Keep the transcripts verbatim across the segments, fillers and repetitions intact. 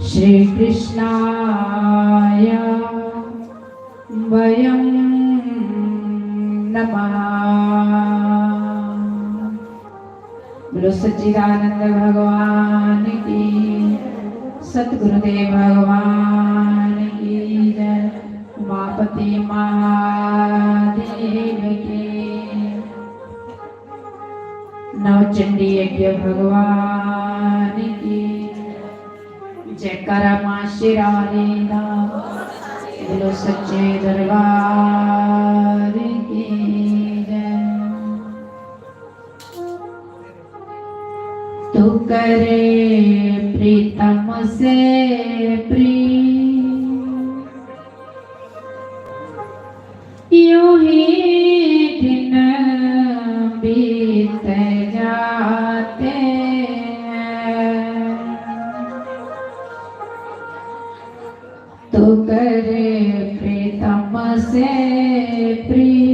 श्री कृष्णाय वयं नमः। बोलो सच्चिदानंद भगवान की, सतगुरुदेव भगवान की जय, उमापति महादेव की, नवचंडी यज्ञ भगवान की। जयकारा माँ शेरावाली दा, बोलो सच्चे दरबार की जय। तू करे प्रीतम से प्रीत, यूं ही दिन बीत जाते हैं। तू करे प्रीतम से प्रीत,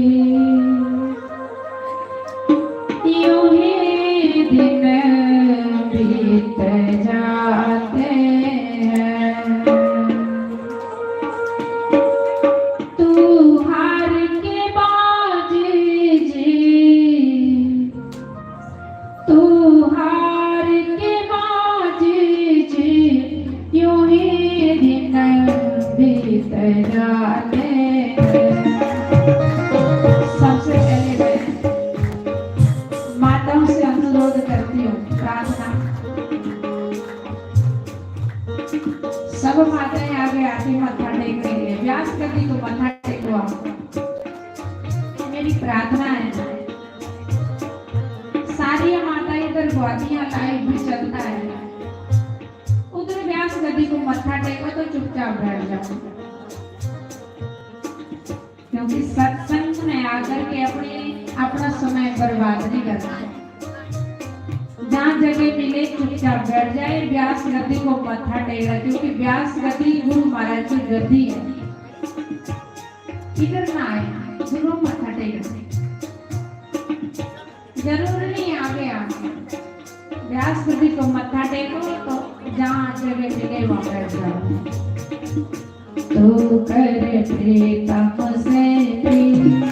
यूं ही दिन बीत जाते हैं। तू हार के बाज जी, तू हार के बाज जी, यूं ही दिन बीत जाते हैं। सबसे पहले मैं माताओं से अनुरोध करती हूँ, प्रार्थना। सब माताएं आगे आके मत्था टेकने के लिए, व्यास गद्दी को मत्था टेको आप। मेरी प्रार्थना है, सारी माता इधर ग्वालियर लाइव भी चलता है, उधर व्यास गद्दी को मत्था टेको तो चुपचाप बैठ जाओ, क्योंकि सत्संग में आकर के अपनी, अपना समय बर्बाद नहीं करना। जहाँ जगह मिले चुपचाप बैठ जाए, व्यास गद्दी को मत्था टेकना, क्योंकि व्यास गद्दी गुरु महाराज की गद्दी है। इधर ना आए, दूरों मत्था टेकना। जरूर नहीं आगे आगे। व्यास गद्दी को मत्था टेको तो जहाँ जगह मिले वहाँ बैठ जाओ। तू कर प्रीतम से प्रीत,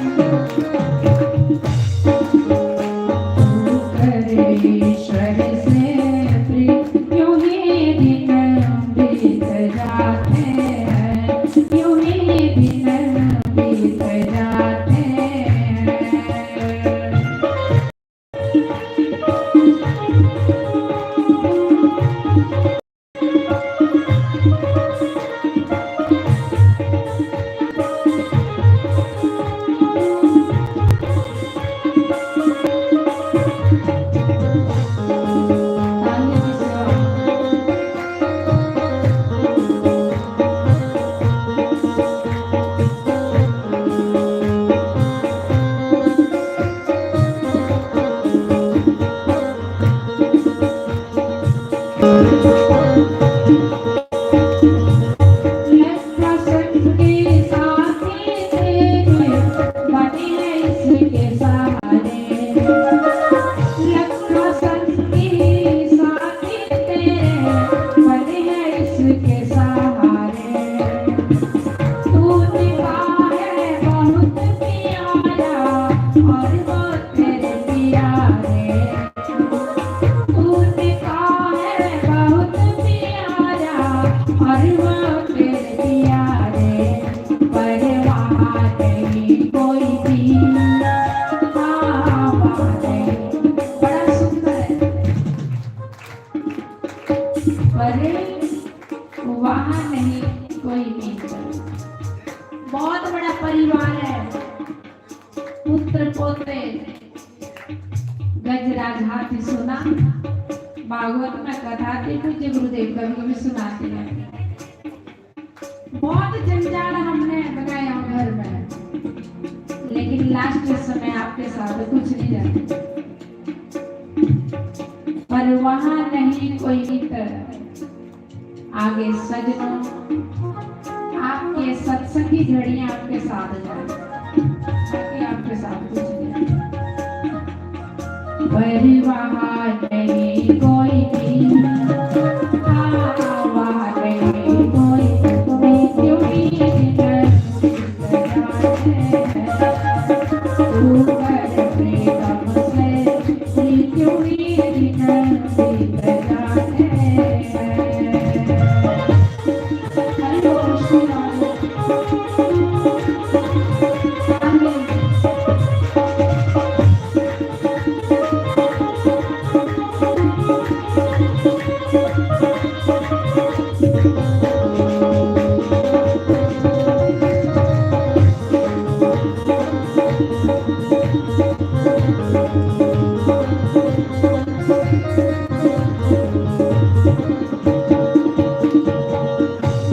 तू कर ईश्वर से प्रीत, यूं ही दिन बीत जाते हैं, यूं ही दिन बीत जाते हैं।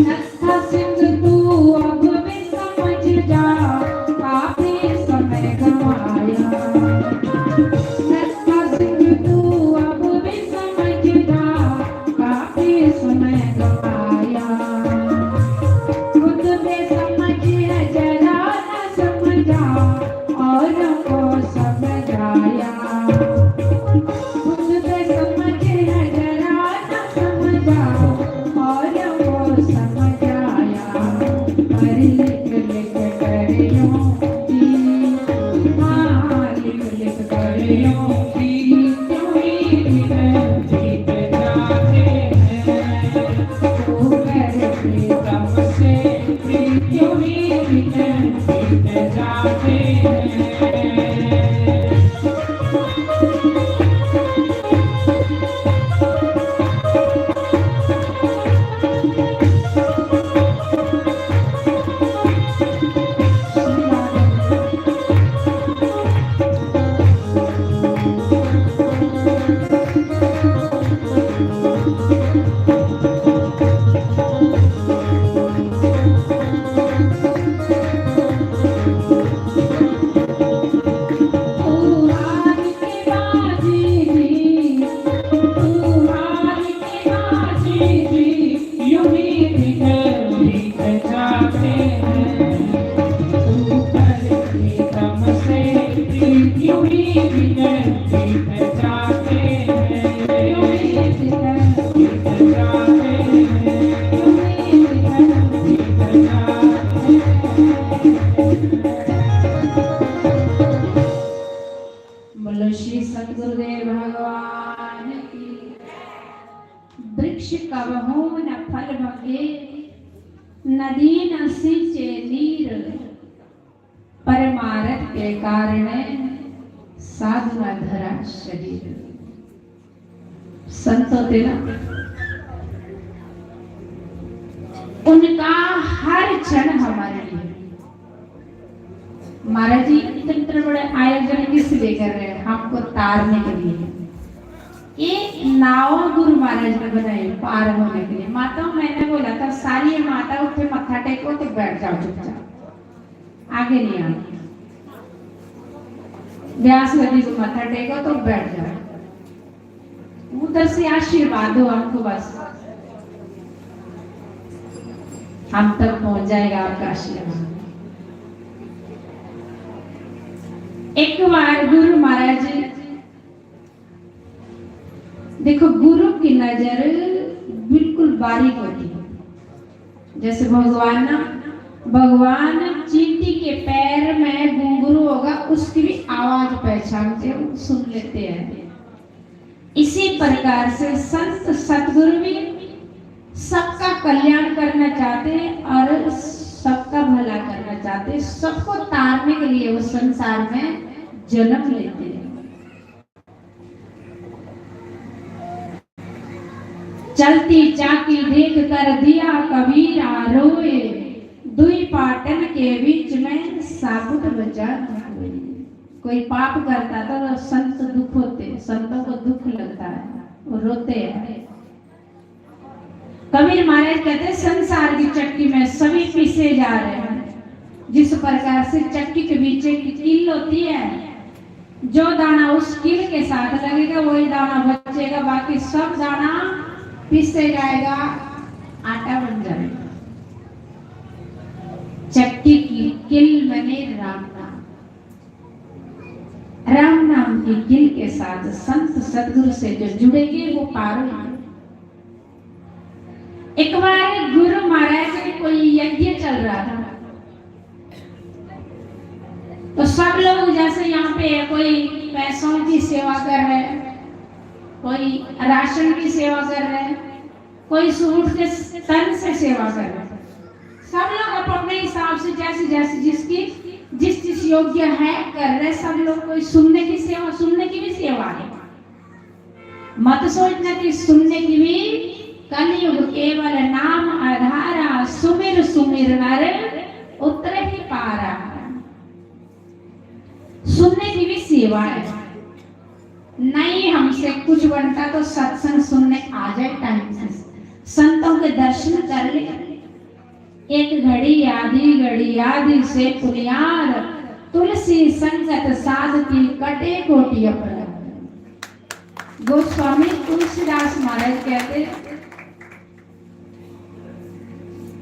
नत्था सिंह तू अब भी समझ जा, काफी समय गवाया। नत्था सिंह तू अब भी समझ जा, काफी समय गवाया। खुद बेसमझ है, जरा न समझा, औरों को समझाया। खुद बेसमझ है, जरा न समझा, औरों को समझाया। पर लिख लिख कर यूं ही, हाँ, लिख लिख कर यूं ही, क्यों ही बिना जीत जाते हैं। तू मेरे प्रीतम से क्यों ही बिना जीत जाते हैं। बोलो श्री सतगुरुदेव भगवान की। वृक्ष कबहूँ न फल भंगे, नदी न सींचे नीर, परमारथ के कारण साधु न धरा शरीर। संत होते ना, उनका हर क्षण हमारे लिए। महाराज जी इतने बड़े आयोजन किस लिए कर रहे हैं? हमको तारने के लिए। ये नाव गुरु महाराज ने बनाई पार होने के लिए। माता, मैंने बोला था सारी माता उठे मत्था टेको तो बैठ जाओ चुपचाप, आगे नहीं आना। व्यास गति को मत्था टेको तो बैठ जाओ। उधर से आशीर्वाद दो हमको बस, हम तक पहुंच जाएगा आपका आशीर्वाद। एक बार गुरु महाराज, देखो गुरु की नजर बिल्कुल बारीक होती है। जैसे भगवान ना, भगवान चींटी के पैर में घुंघरू होगा, उसकी भी आवाज पहचानते हैं, सुन लेते हैं। इसी प्रकार से संत सतगुरु भी सबका कल्याण करना चाहते हैं और सबका भला करना चाहते हैं, सबको तारने के लिए वो संसार में जन्म लेते हैं। चलती चाकी देख कर दिया कबीरा रोए, दुई पाटन के बीच में साबुत बजा न कोई। कोई पाप करता था तो संत दुख होते, संतों को दुख लगता है, वो रोते हैं। कबीर महाराज कहते हैं, संसार की चक्की में सभी पीसे जा रहे हैं। जिस प्रकार से चक्की के बीच एक कील होती है, जो दाना उस कील के साथ लगेगा वही दाना बचेगा, बाकी सब दाना पीसे जाएगा, आटा बन जाएगा। चक्की की किल मने राम नाम। राम नाम की किल के साथ संत सतगुरु से जो जुड़ेंगे वो पार होंगे। एक बार गुरु महाराज के कोई यज्ञ चल रहा था, तो सब लोग जैसे यहाँ पे है, कोई पैसों की सेवा कर रहे हैं, कोई राशन की सेवा कर रहे हैं, कोई सूट के तन से सेवा कर रहे हैं। सब लोग अपने अपने हिसाब से जैसे जैसे जिसकी जिस जिस योग्य है कर रहे हैं। सब लोग, कोई सुनने की सेवा, सुनने की भी सेवा है। मत सोचना कि सुनने की भी कलयुग केवल नाम आधारा, सुमिर सुमिर नर उतरे ही पारा। सुनने की भी सेवा है, नहीं हमसे कुछ बनता तो सत्संग सुनने आ जाए टाइम से, संतों के दर्शन कर ले। एक घड़ी आधी घड़ी आधी से पुनियार, तुलसी संगत साध की कटे कोटि अपराध। गोस्वामी तुलसीदास महाराज कहते हैं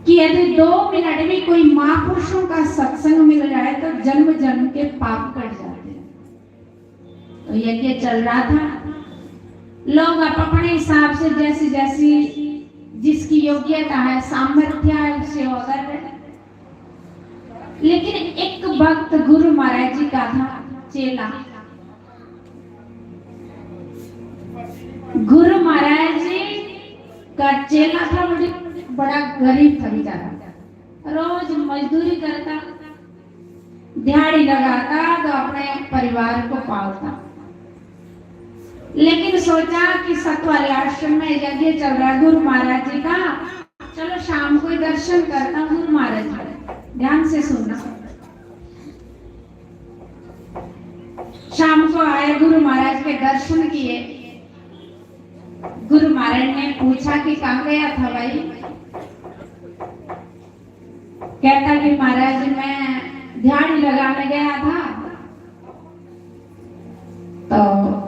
कि यदि दो मिनट भी कोई महापुरुषों का सत्संग मिल जाए तो जन्म जन्म के पाप कट जाते हैं। तो यज्ञ चल रहा था, लोग आप अपने हिसाब से जैसी जैसी जिसकी योग्यता है, सामर्थ्य है, उससे वो कर रहे। लेकिन एक भक्त गुरु महाराज जी का था, चेला। गुरु महाराज जी का चेला था, बड़ी, बड़ा गरीब था बेचारा, रोज मजदूरी करता, दिहाड़ी लगाता तो अपने परिवार को पालता। लेकिन सोचा कि सतवारी आश्रम में यज्ञ चल रहा है गुरु महाराज जी का, चलो शाम को ही दर्शन करता हूँ गुरु महाराज जी। ध्यान से सुनना। शाम को आए, गुरु महाराज के दर्शन किए। गुरु महाराज ने पूछा कि कहाँ गया था भाई? कहता कि महाराज, मैं दिहाड़ी लगाने गया था, तो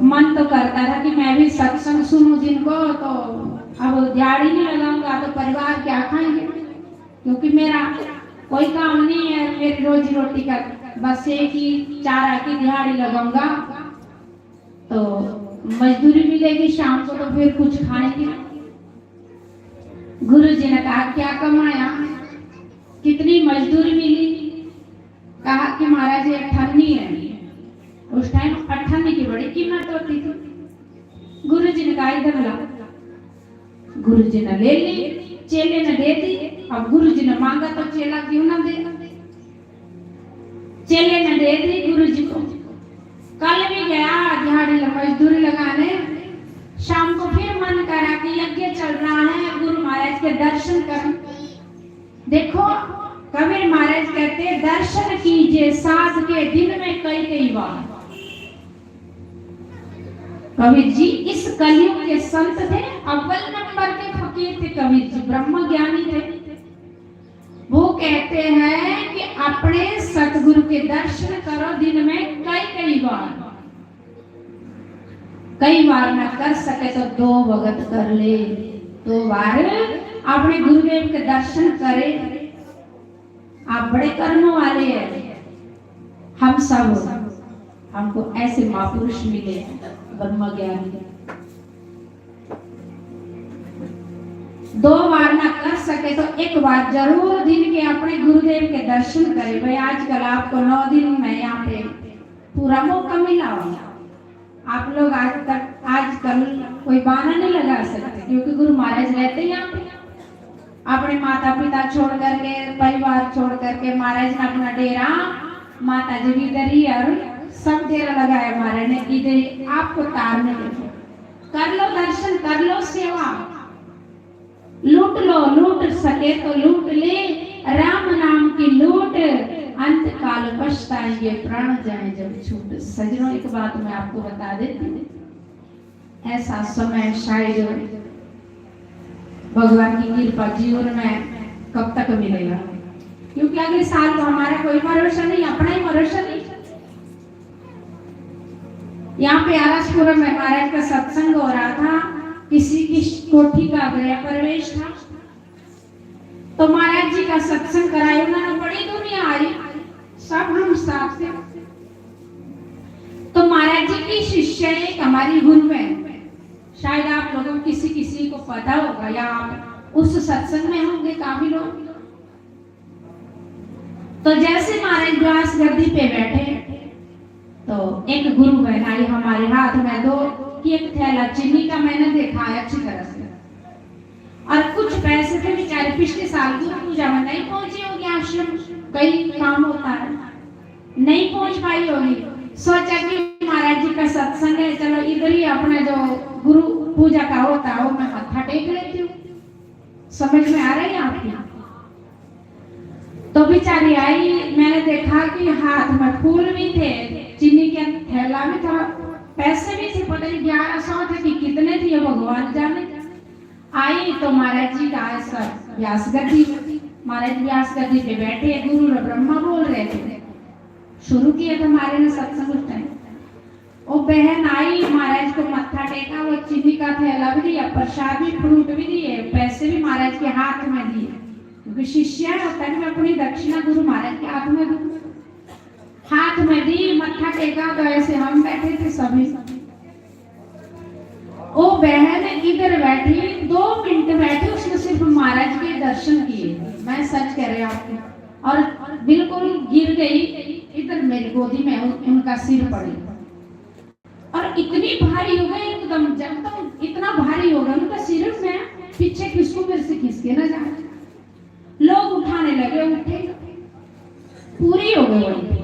मन तो करता था कि मैं भी सत्संग सुनूं जिनको, तो अब दिहाड़ी नहीं लगाऊंगा तो परिवार क्या खाएंगे, क्योंकि मेरा कोई काम नहीं है मेरी रोजी रोटी का, बस एक ही चारा की दिहाड़ी लगाऊंगा तो मजदूरी मिलेगी, शाम को तो फिर कुछ खाएंगे। गुरु जी ने कहा, क्या कमाया, कितनी मजदूरी मिली? कहा कि महाराज, ये अठन्नी है। उस टाइम अठन्नी की बड़ी कीमत होती थी। गुरु जी ने कहा, इधर ला। गुरु जी ने ले ली, चेले ने दे दी। अब गुरु जी ने मांगा तो चेला क्यों ना दे? चेले ने दे दी गुरु जी को। कल भी गया दिहाड़ी ल-, मजदूरी लगाने। शाम को फिर मन करा कि यज्ञ चल रहा है, गुरु महाराज के दर्शन कर। देखो, कबीर महाराज कहते, दर्शन कीजे साध के दिन में कई कई बार। कबीर जी इस कलयुग के संत थे, अव्वल नंबर के फकीर थे कबीर जी, ब्रह्म ज्ञानी थे। वो कहते हैं कि अपने सतगुरु के दर्शन करो दिन में कई कई बार, कई बार ना कर सके तो दो वक्त कर ले, दो बार अपने गुरुदेव के दर्शन करे। आप बड़े कर्म वाले हैं। हम सब, हमको ऐसे महापुरुष मिले, ब्रह्म ज्ञानी। दो बार ना कर सके तो एक बार जरूर दिन के अपने गुरुदेव के दर्शन करें। भाई, आजकल आपको नौ दिन में यहाँ पे पूरा मौका मिला हुआ। आप लोग आज तक, आजकल कोई बहाना नहीं लगा सकते, क्योंकि गुरु महाराज रहते हैं यहाँ पे। अपने माता पिता छोड़ करके, परिवार छोड़ करके महाराज ने अपना डेरा, माता जी भी इधर ही, और सब डेरा लगाया महाराज ने, इधर आपको तार नहीं देते। कर लो दर्शन, कर लो सेवा, लूट लो, लूट सके तो लूट ले, राम नाम की लूट, अंत काल पछताएंगे प्राण जाए जब छूट। सजनों, एक बात मैं आपको बता देती हूँ, ऐसा समय शायद भगवान की कृपा जीवन में कब तक मिलेगा, क्योंकि अगले साल तो हमारा कोई भरोसा नहीं, अपना ही भरोसा नहीं। यहाँ पे आरएसपुरम में महाराज का सत्संग हो रहा था, किसी की कोठी का गृह प्रवेश था, तो महाराज जी का सत्संग कराया उन्होंने, बड़ी दुनिया आई, सब हम साथ थे। तो महाराज जी की शिष्य एक हमारी गुरु है, शायद आप लोगों किसी किसी को पता होगा या आप उस सत्संग में होंगे काफी लोग। तो जैसे महाराज व्यास गद्दी पे बैठे तो एक गुरु बहन आई हमारे हाथ में दो कि एक थैला चीनी का मैंने देखा है अच्छी तरह से, और कुछ पैसे थे बेचारे, पिछले साल गुरु पूजा में नहीं पहुंची होगी आश्रम, कई काम होता है, नहीं पहुंच पाई होगी। सोचा कि महाराज जी का सत्संग है, चलो इधर ही अपना जो गुरु पूजा का होता है वो मैं मत्था टेक लेती हूँ। समझ में आ रही है आपकी? तो बेचारी आई, मैंने देखा कि हाथ में फूल भी थे, चीनी का थैला भी था, पैसे भी थे, पता नहीं ग्यारह सौ थे कि कितने थे, ये भगवान जाने। आई तो महाराज जी का ऐसा व्यास गद्दी, महाराज व्यास गद्दी पे बैठे, गुरु और ब्रह्मा बोल रहे थे। शुरू किया था महाराज ने सत्संग उस टाइम। वो बहन आई, महाराज को मत्था टेका, वो चीनी का थैला भी दिया, प्रसाद भी, फ्रूट भी दिए, पैसे भी महाराज के हाथ में दिए, क्योंकि शिष्य है, तब मैं अपनी दक्षिणा गुरु महाराज के हाथ में दूं। हाथ में दी, मत्था टेका, तो ऐसे हम बैठे थे सभी। वो बहन इधर बैठी, दो मिनट बैठी, उसने सिर्फ महाराज के दर्शन किए। मैं सच कह रही हूँ आपको। और बिल्कुल गिर गई इधर मेरी गोदी में, उन-, उनका सिर पड़ी। और इतनी भारी हो गई एकदम, जब तक इतना भारी हो गया उनका सिर, मैं पीछे किसको मेरे से खिसके ना जाए। लोग उठाने लगे, उठे, पूरी हो गई उनकी।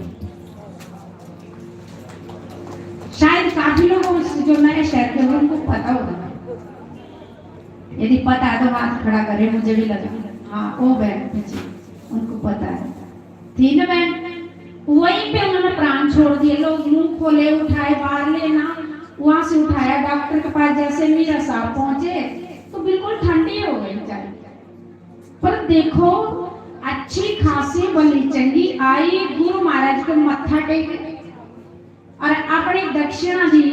शायद काफी लोगों से जो नए शहर के होंगे उनको पता होगा, यदि पता है तो हाथ खड़ा करे, मुझे भी लगा। हाँ, वो बहन पीछे, उनको पता है, थी ना बहन। वहीं पे उन्होंने प्राण छोड़ दिए। लोग मुंह खोले, उठाए, बाहर लेना, वहां से उठाया डॉक्टर के पास। जैसे मीरा साहब पहुंचे तो बिल्कुल ठंडी हो गई बेचारी। पर देखो, अच्छी खासी भली चंगी आई, गुरु महाराज को मत्था टेक और अपनी दक्षिणा दी,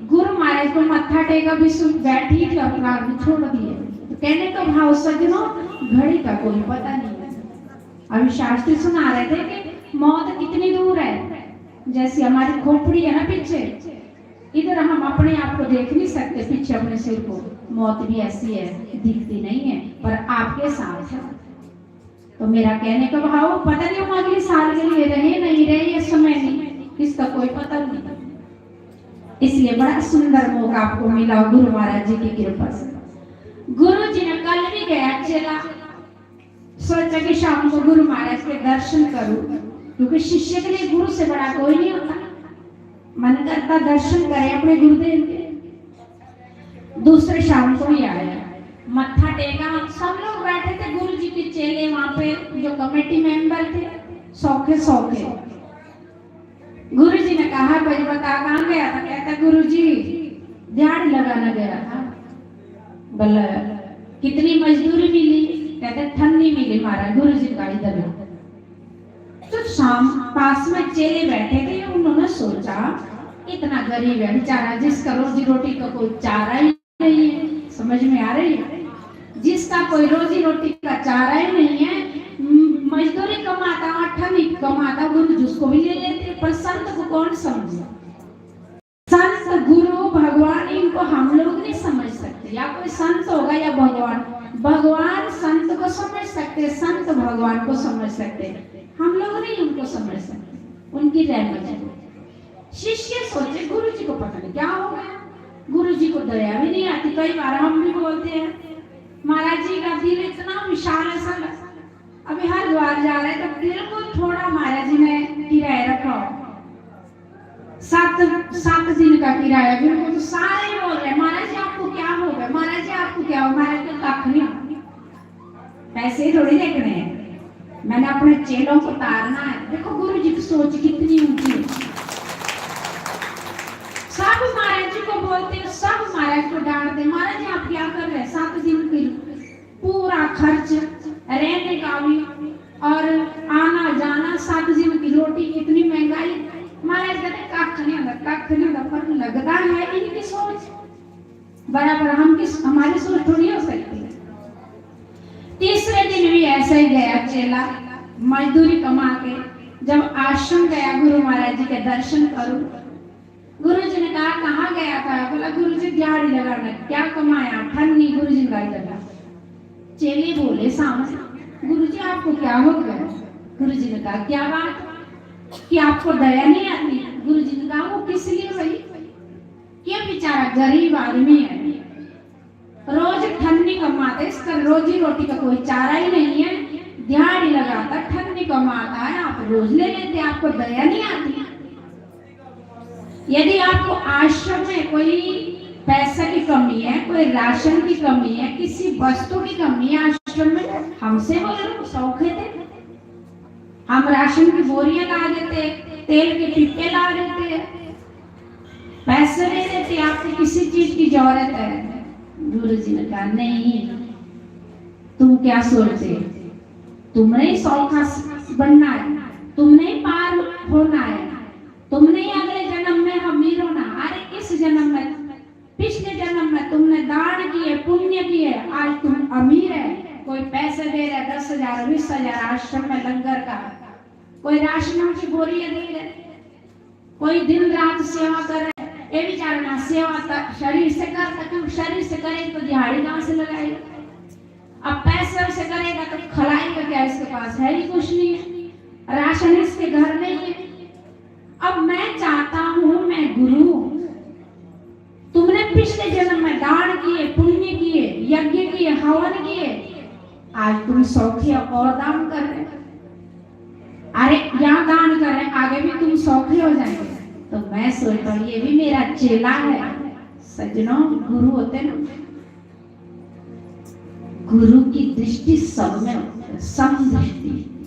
गुरु महाराज को मत्था टेका, भी सुन बैठी थी और प्राण भी छोड़ दिए। तो कहने का भाव सज्जनों, घड़ी का कोई पता नहीं है। अभी शास्त्री सुना रहे थे कि मौत कितनी दूर है, जैसी हमारी खोपड़ी है ना पीछे, इधर हम अपने आप को देख नहीं सकते, पीछे अपने सिर को। मौत भी ऐसी है, दिखती नहीं है, पर आपके साथ है। तो मेरा कहने का भाव, पता नहीं हम अगले साल के लिए रहे, नहीं रहे, ये समय नहीं, इसका कोई पता नहीं। इसलिए बड़ा सुंदर मौका आपको मिला गुरु महाराज जी की कृपा से। गुरु जी ने कल भी गया चेला, सोचा कि शाम को गुरु महाराज के दर्शन करूं, क्योंकि शिष्य के लिए गुरु से बड़ा कोई नहीं होता। मन करता दर्शन करे अपने गुरुदेव के। दूसरे शाम को ही आया, मत्था टेका, सब लोग बैठे थे, गुरु जी के चेले वहां पे जो कमेटी मेंबर थे, सौखे सौखे। गुरु जी ने कहा, "भाई बता, कहाँ गया था?" कहता, "गुरु जी, दिहाड़ी लगाने गया था।" बोले, "कितनी मजदूरी मिली?" कहते, "ठन्नी मिली महाराज, गुरु जी का इधर।" तो शाम पास में चेले बैठे थे, उन्होंने सोचा, "इतना गरीब है बेचारा, जिसका रोजी रोटी का कोई चारा ही नहीं है।" समझ में आ रही है? जिसका कोई रोजी रोटी का चारा ही नहीं है, म-, मजदूरी कमाता, ठन्नी कमाता, गुरु जी उसको भी ले लेते, पर संत को कौन समझे? संत, गुरु, भगवान, इनको हम लोग नहीं समझ सकते। या कोई संत होगा या भगवान। भगवान संत को समझ सकते, संत भगवान को समझ सकते, हम लोग नहीं उनको समझ सकते, उनकी रहमत है। शिष्य सोचे, "गुरु जी को पता नहीं क्या हो गया, गुरु जी को दया भी नहीं आती।" कई बार हम भी बोलते हैं, "महाराज जी का दिल इतना विशाल है, सब।" अभी हरिद्वार जा रहे तो बिल्कुल थोड़ा महाराज जी ने किराया रखा हो, सात, सात दिन का किराया, बिल्कुल। तो सारे बोल रहे, "महाराज जी, आपको क्या हो गया? महाराज जी, आपको क्या हो?" महाराज को कख नहीं, पैसे ही थोड़ी देखने हैं, मैंने अपने चेलों को तारना है। देखो गुरु जी की सोच कितनी ऊंची है। सब महाराज जी को बोलते हैं, सब महाराज को डांटते हैं, "महाराज जी, आप क्या कर रहे हैं? सात दिन की पूरा खर्च, रहने का भी और आना जाना, सात दिन की रोटी, इतनी महंगाई।" महाराज कहते, "कख नहीं होता, कख नहीं होता।" पर लगता है इनकी सोच बराबर हम किस, हमारी सोच थोड़ी हो सकती है। तीसरे दिन भी ऐसा ही गया चेला, मजदूरी कमा के। जब आश्रम गया गुरु महाराज जी के दर्शन करूं, गुरु जी ने कहा, "कहाँ गया था?" बोला, "गुरु जी, दिहाड़ी लगाने।" "क्या कमाया?" "ठन्नी।" गुरु जी ने कहा, "इधर ला।" चेले बोले सामने, "गुरु जी, आपको क्या हो गया?" गुरु जी ने कहा, "क्या बात कि आपको दया नहीं आती?" गुरु जी ने कहा, "वो किस लिए भाई? ये बेचारा गरीब आदमी है, रोज ठन्नी कमाता, इसका रोजी रोटी का कोई चारा ही नहीं है, दिहाड़ी लगाता, ठन्नी कमाता है, आप रोज ले लेते, आपको दया नहीं आती?" यदि आपको आश्रम में कोई पैसा की कमी है, कोई राशन की कमी है, किसी वस्तु की कमी है आश्रम में, हमसे बोलो, सौखे थे। हम राशन की बोरियां ला देते, तेल के पीपे ला देते, पैसे दे देते। आपको किसी चीज की जरूरत है? गुरु जी ने कहा, नहीं। तुम क्या सोचते? तुमने ही सौखा बनना है, तुमने ही पार होना है, तुमने ही अगले जन्म में अमीर होना। अरे, इस जन्म में, पिछले जन्म में तुमने दान किए, पुण्य किए, आज तुम अमीर है। कोई पैसे दे रहे, दस हजार, बीस हजार, आश्रम में लंगर का, कोई राशन की बोरियां दे रहे, कोई दिन रात सेवा करे। ये भी जानना, सेवा त-, शरीर से कर सके, शरीर से करे तो दिहाड़ी कहाँ से लगाएगा? अब पैसे से करेगा तो खिलाएगा क्या? इसके पास है ही कुछ नहीं है, राशन इसके घर नहीं है। अब मैं चाहता हूँ, मैं गुरु हूँ, तुमने पिछले जन्म में दान किए, पुण्य किए, यज्ञ किए, हवन किए, आज तुम सौखे और दान कर रहे हो। अरे, यहाँ दान कर रहे हैं, आगे भी तुम सौखे हो जाएंगे। तो मैं सोचता हूँ, ये भी मेरा चेला है। सज्जनों, गुरु होते ना, गुरु की दृष्टि सब में होती है, समदृष्टि,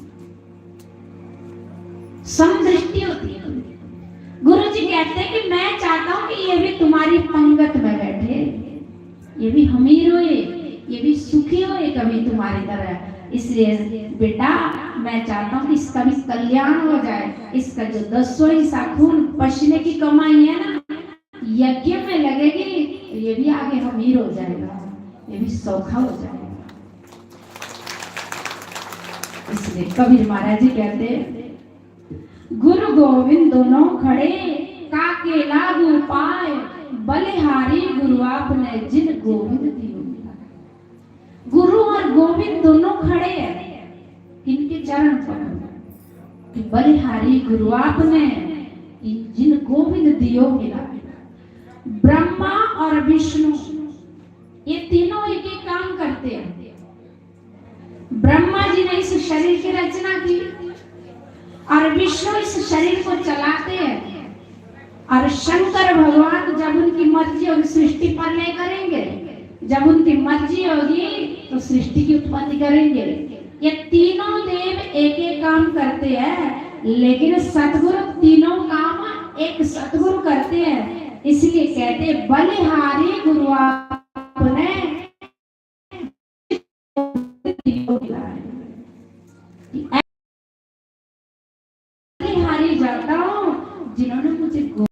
समदृष्टि होती है। गुरु जी कहते हैं कि मैं चाहता हूं कि ये भी तुम्हारी पंगत में बैठे, ये भी अमीर होए, ये भी सुखी होए कभी तुम्हारी तरह। इसलिए बेटा, मैं चाहता हूं कि इसका भी कल्याण हो जाए, इसका जो दसवां हिस्सा खून पसीने की कमाई है ना, यज्ञ में लगेगी, तो ये भी आगे अमीर हो जाएगा, ये भी सौखा हो जाएगा। इसलिए कबीर महाराज जी कहते हैं, "गुरु गोविंद दोनों खड़े, काके लागू पाए, बलिहारी गुरु आपने, जिन गोविंद दियो।" गुरु और गोविंद दोनों खड़े हैं। किनके चरण पर? कि बलिहारी गुरु आपने, कि जिन गोविंद दियो मिला। ब्रह्मा और विष्णु, ये तीनों एक एक काम करते हैं। ब्रह्मा जी ने इस शरीर की रचना की और विष्णु इस शरीर को चलाते हैं। और शंकर भगवान जब उनकी मर्जी होगी, सृष्टि प्रलय करेंगे, जब उनकी मर्जी होगी तो सृष्टि की उत्पत्ति करेंगे। ये तीनों देव एक एक काम करते हैं, लेकिन सतगुरु तीनों काम एक सतगुरु करते हैं। इसलिए कहते, "बलिहारी गुरु आपने, बलिहारी जाता हूँ, जिन्होंने मुझे गो-,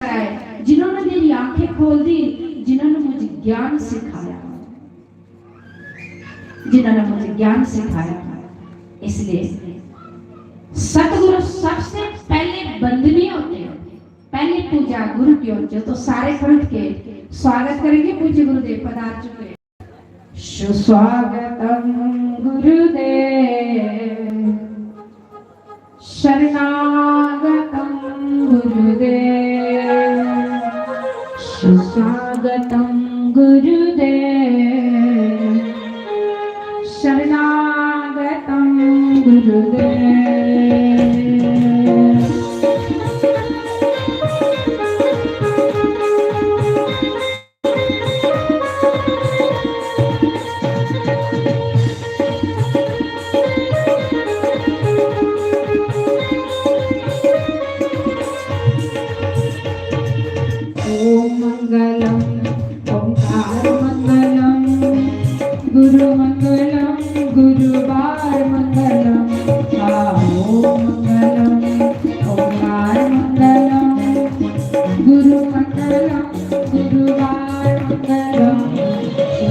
कराया, जिन्होंने मेरी आंखें खोल दी, जिन्होंने मुझे ज्ञान सिखाया, जिन्होंने मुझे ज्ञान सिखाया।" इसलिए सतगुरु सबसे पहले वंदनीय होते हैं। पहली पूजा गुरु की हो। जो तो सारे खड़े उठ के स्वागत करेंगे, पूज्य गुरुदेव पधार चुके हैं। सुस्वागतम गुरुदेव, शरणागतम गुरुदेव, सुस्वागतम गुरुदेव, शरणागतम गुरुदेव। ओम मंगलम, ओंकार मंगलम, गुरु मंगलम, गुरुवार मंगलम। आ, ओम मंगलम, ओंकार मंगलम, गुरु मंगलम, गुरुवार मंगलम।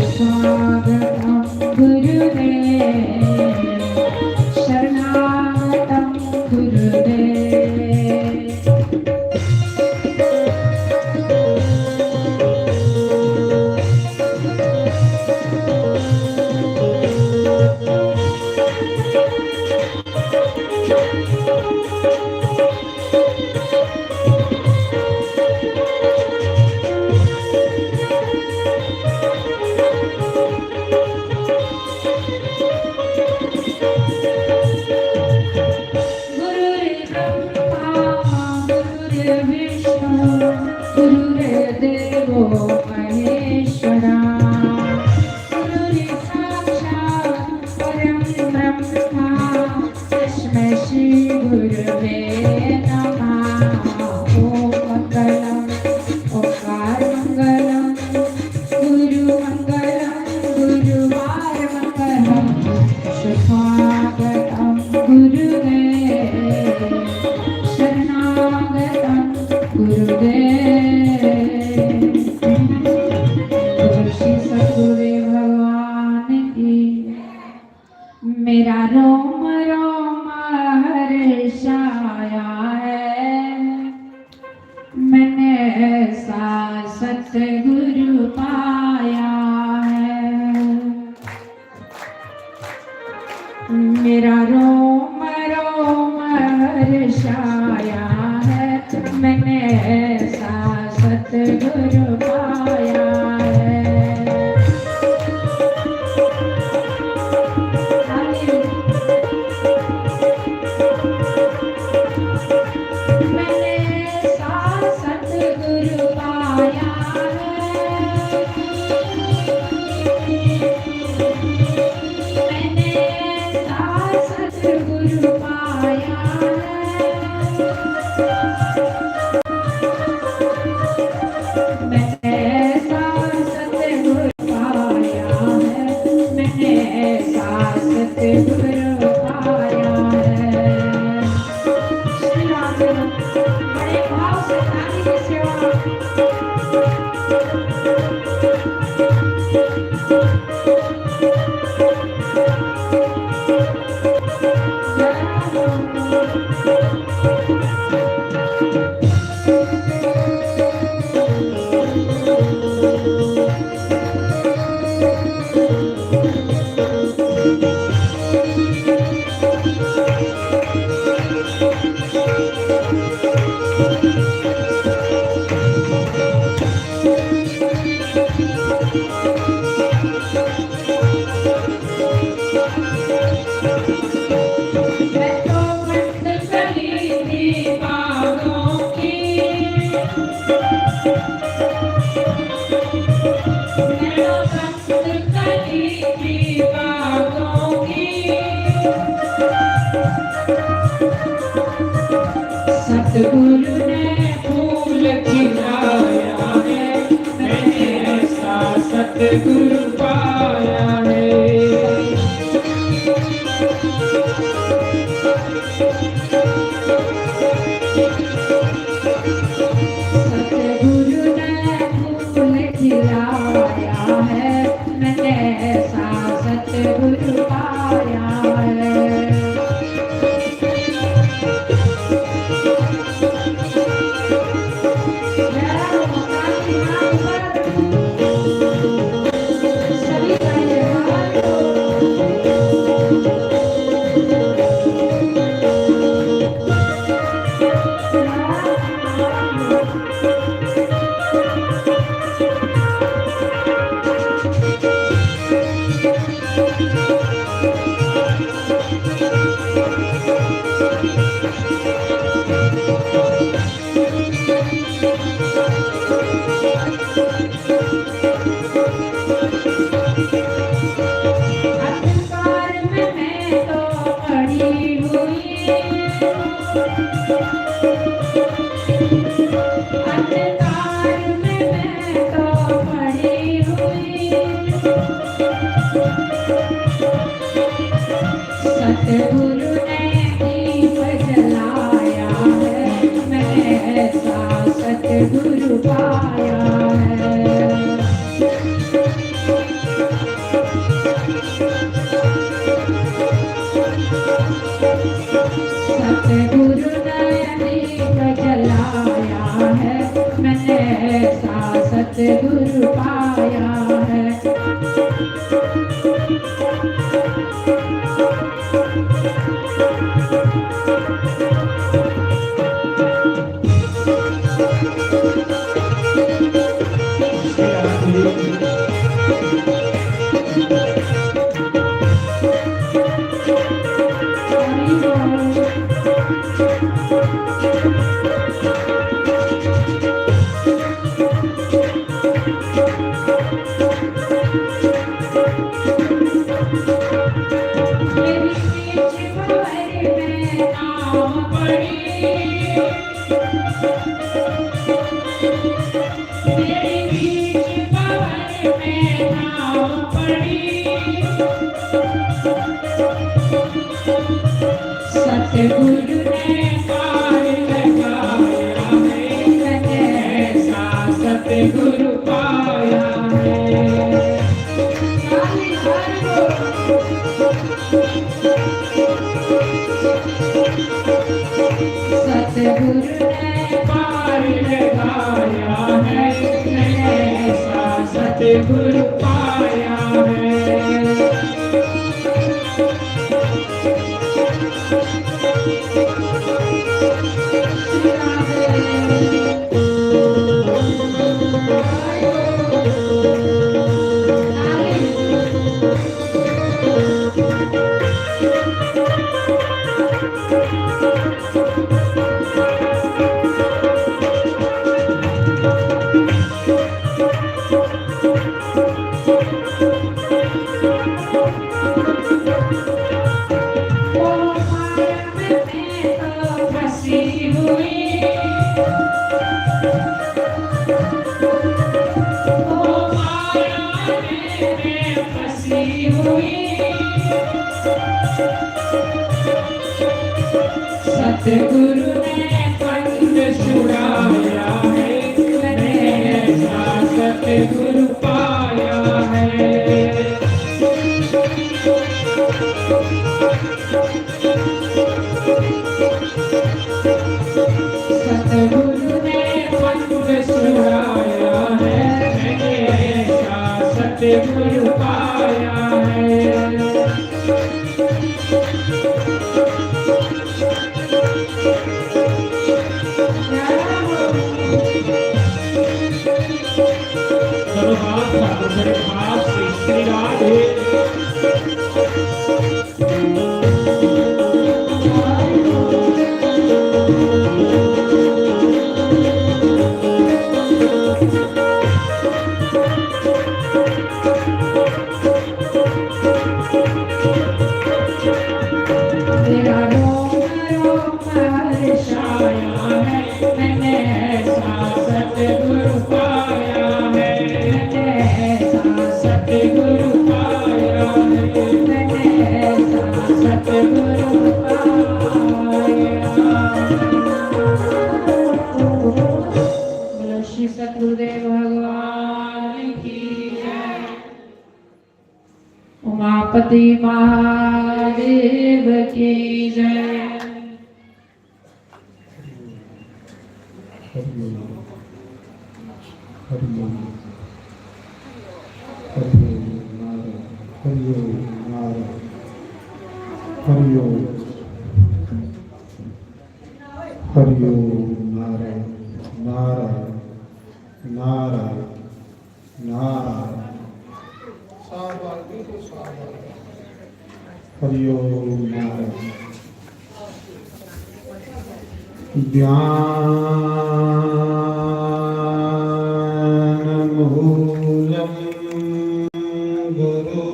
सुस्वागतम गुरुदेव, शरणागतम गुरुदेव। मेरा रोम रोम हर्षाया है, मैंने ऐसा सतगुरु पाया है। मेरा रोम रोम हर्षाया है, मैंने ऐसा सतगुरु पाया है। मैंने ऐसा सतगुरु पाया है। मैंने ऐसा सतगुरु पाया है। मैंने ऐसा सतगुरु पाया है। मैंने ऐसा सतगुरु पाया है। श्री राम, बड़े भाव से ताली की सेवा। सतगुरु ने फूल खिलाया है, मैंने ऐसा सतगुरु पाया है। सतगुरु ने फूल खिलाया है, मैंने ऐसा सतगुरु पाया है। सतगुरु ने दीप जलाया है, मैंने ऐसा सतगुरु पाया है। सतगुरु ने दीप जलाया है, मैंने ऐसा सतगुरु पाया है। सतगुरु ने पार लगाया है, मैंने ऐसा सतगुरु पाया है। सतगुरु ने पंथ छुड़ाया है, मैंने ऐसा सतगुरु पाया है। सतगुरु ने पंथ छुड़ाया है, मैंने ऐसा सतगुरु पाया है। चलो, हाथ साथ मेरे हाथ से श्री राधे। तेरा रोम रोम हर्षाया है, मैंने ऐसा सतगुरु पाया है, मैंने ऐसा सतगुरु पाया है, मैंने ऐसा सतगुरु पाया। बोलो श्री सतगुरुदेव भगवान की जय। उमापति महादेव की जय। हरि ओम। हरि ओम। हरि ओम नारायण। हरि ओम नारायण। हरि ओम। हरि ओम नारायण। नारायण। नारायण। नारायण। हरि ओम नारायण। ध्यानमूलं गुरोर्मूर्ति।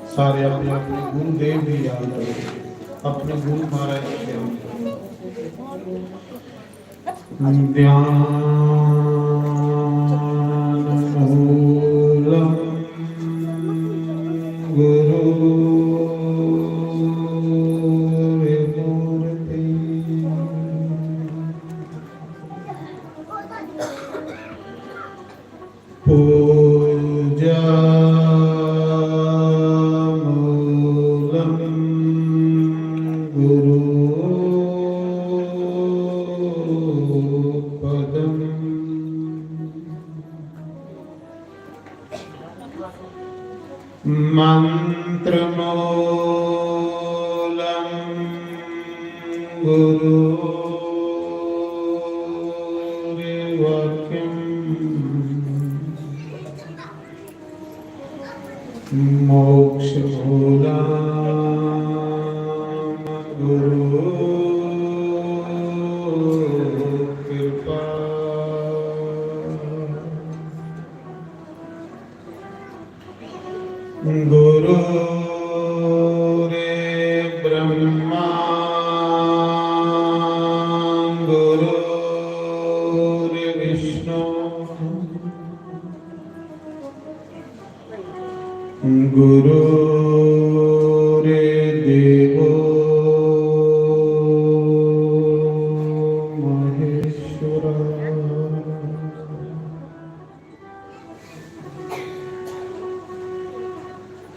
सारे अपने अपने गुरुदेव दी याद करो, अपने गुरु महाराज दी याद करो। ध्यानमूलं गुरोर्मूर्ति। पूजामूलं गुरोपदम्। मन्त्रमूलं गुरोर्वाक्यम्। मोक्षमूलं गुरोः कृपा। गुरु रे ब्रह्मा गुरु रे विष्णु गुरु रे देवो महेश्वरा।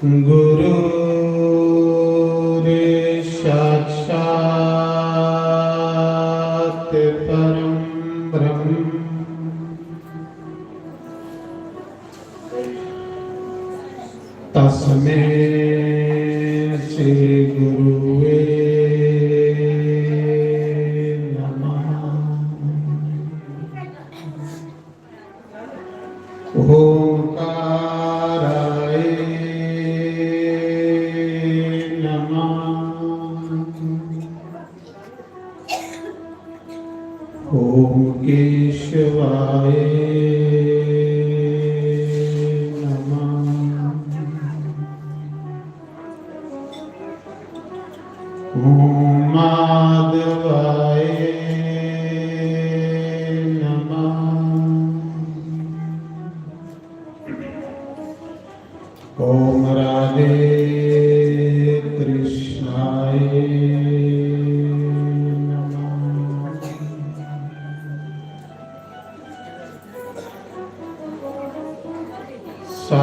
गुरु रे साक्षात् परं ब्रह्म। तस्मै श्री गुरुवे नमः। ओंकाराय नमः। ओम केशवाय नमः। ओम माधवाय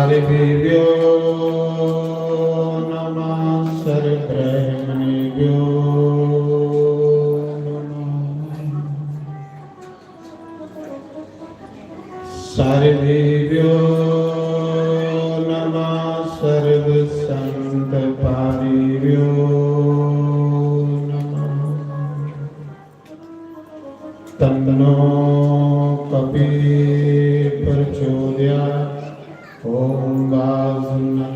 देवेभ्यो नमः, सर्वब्रह्मणेभ्यो नमः। सर्वेभ्यो नमः, सर्वसंत पाणिभ्यो नमः। तन्नो कपि प्रचोदयात्। ॐ वासुनंदनाय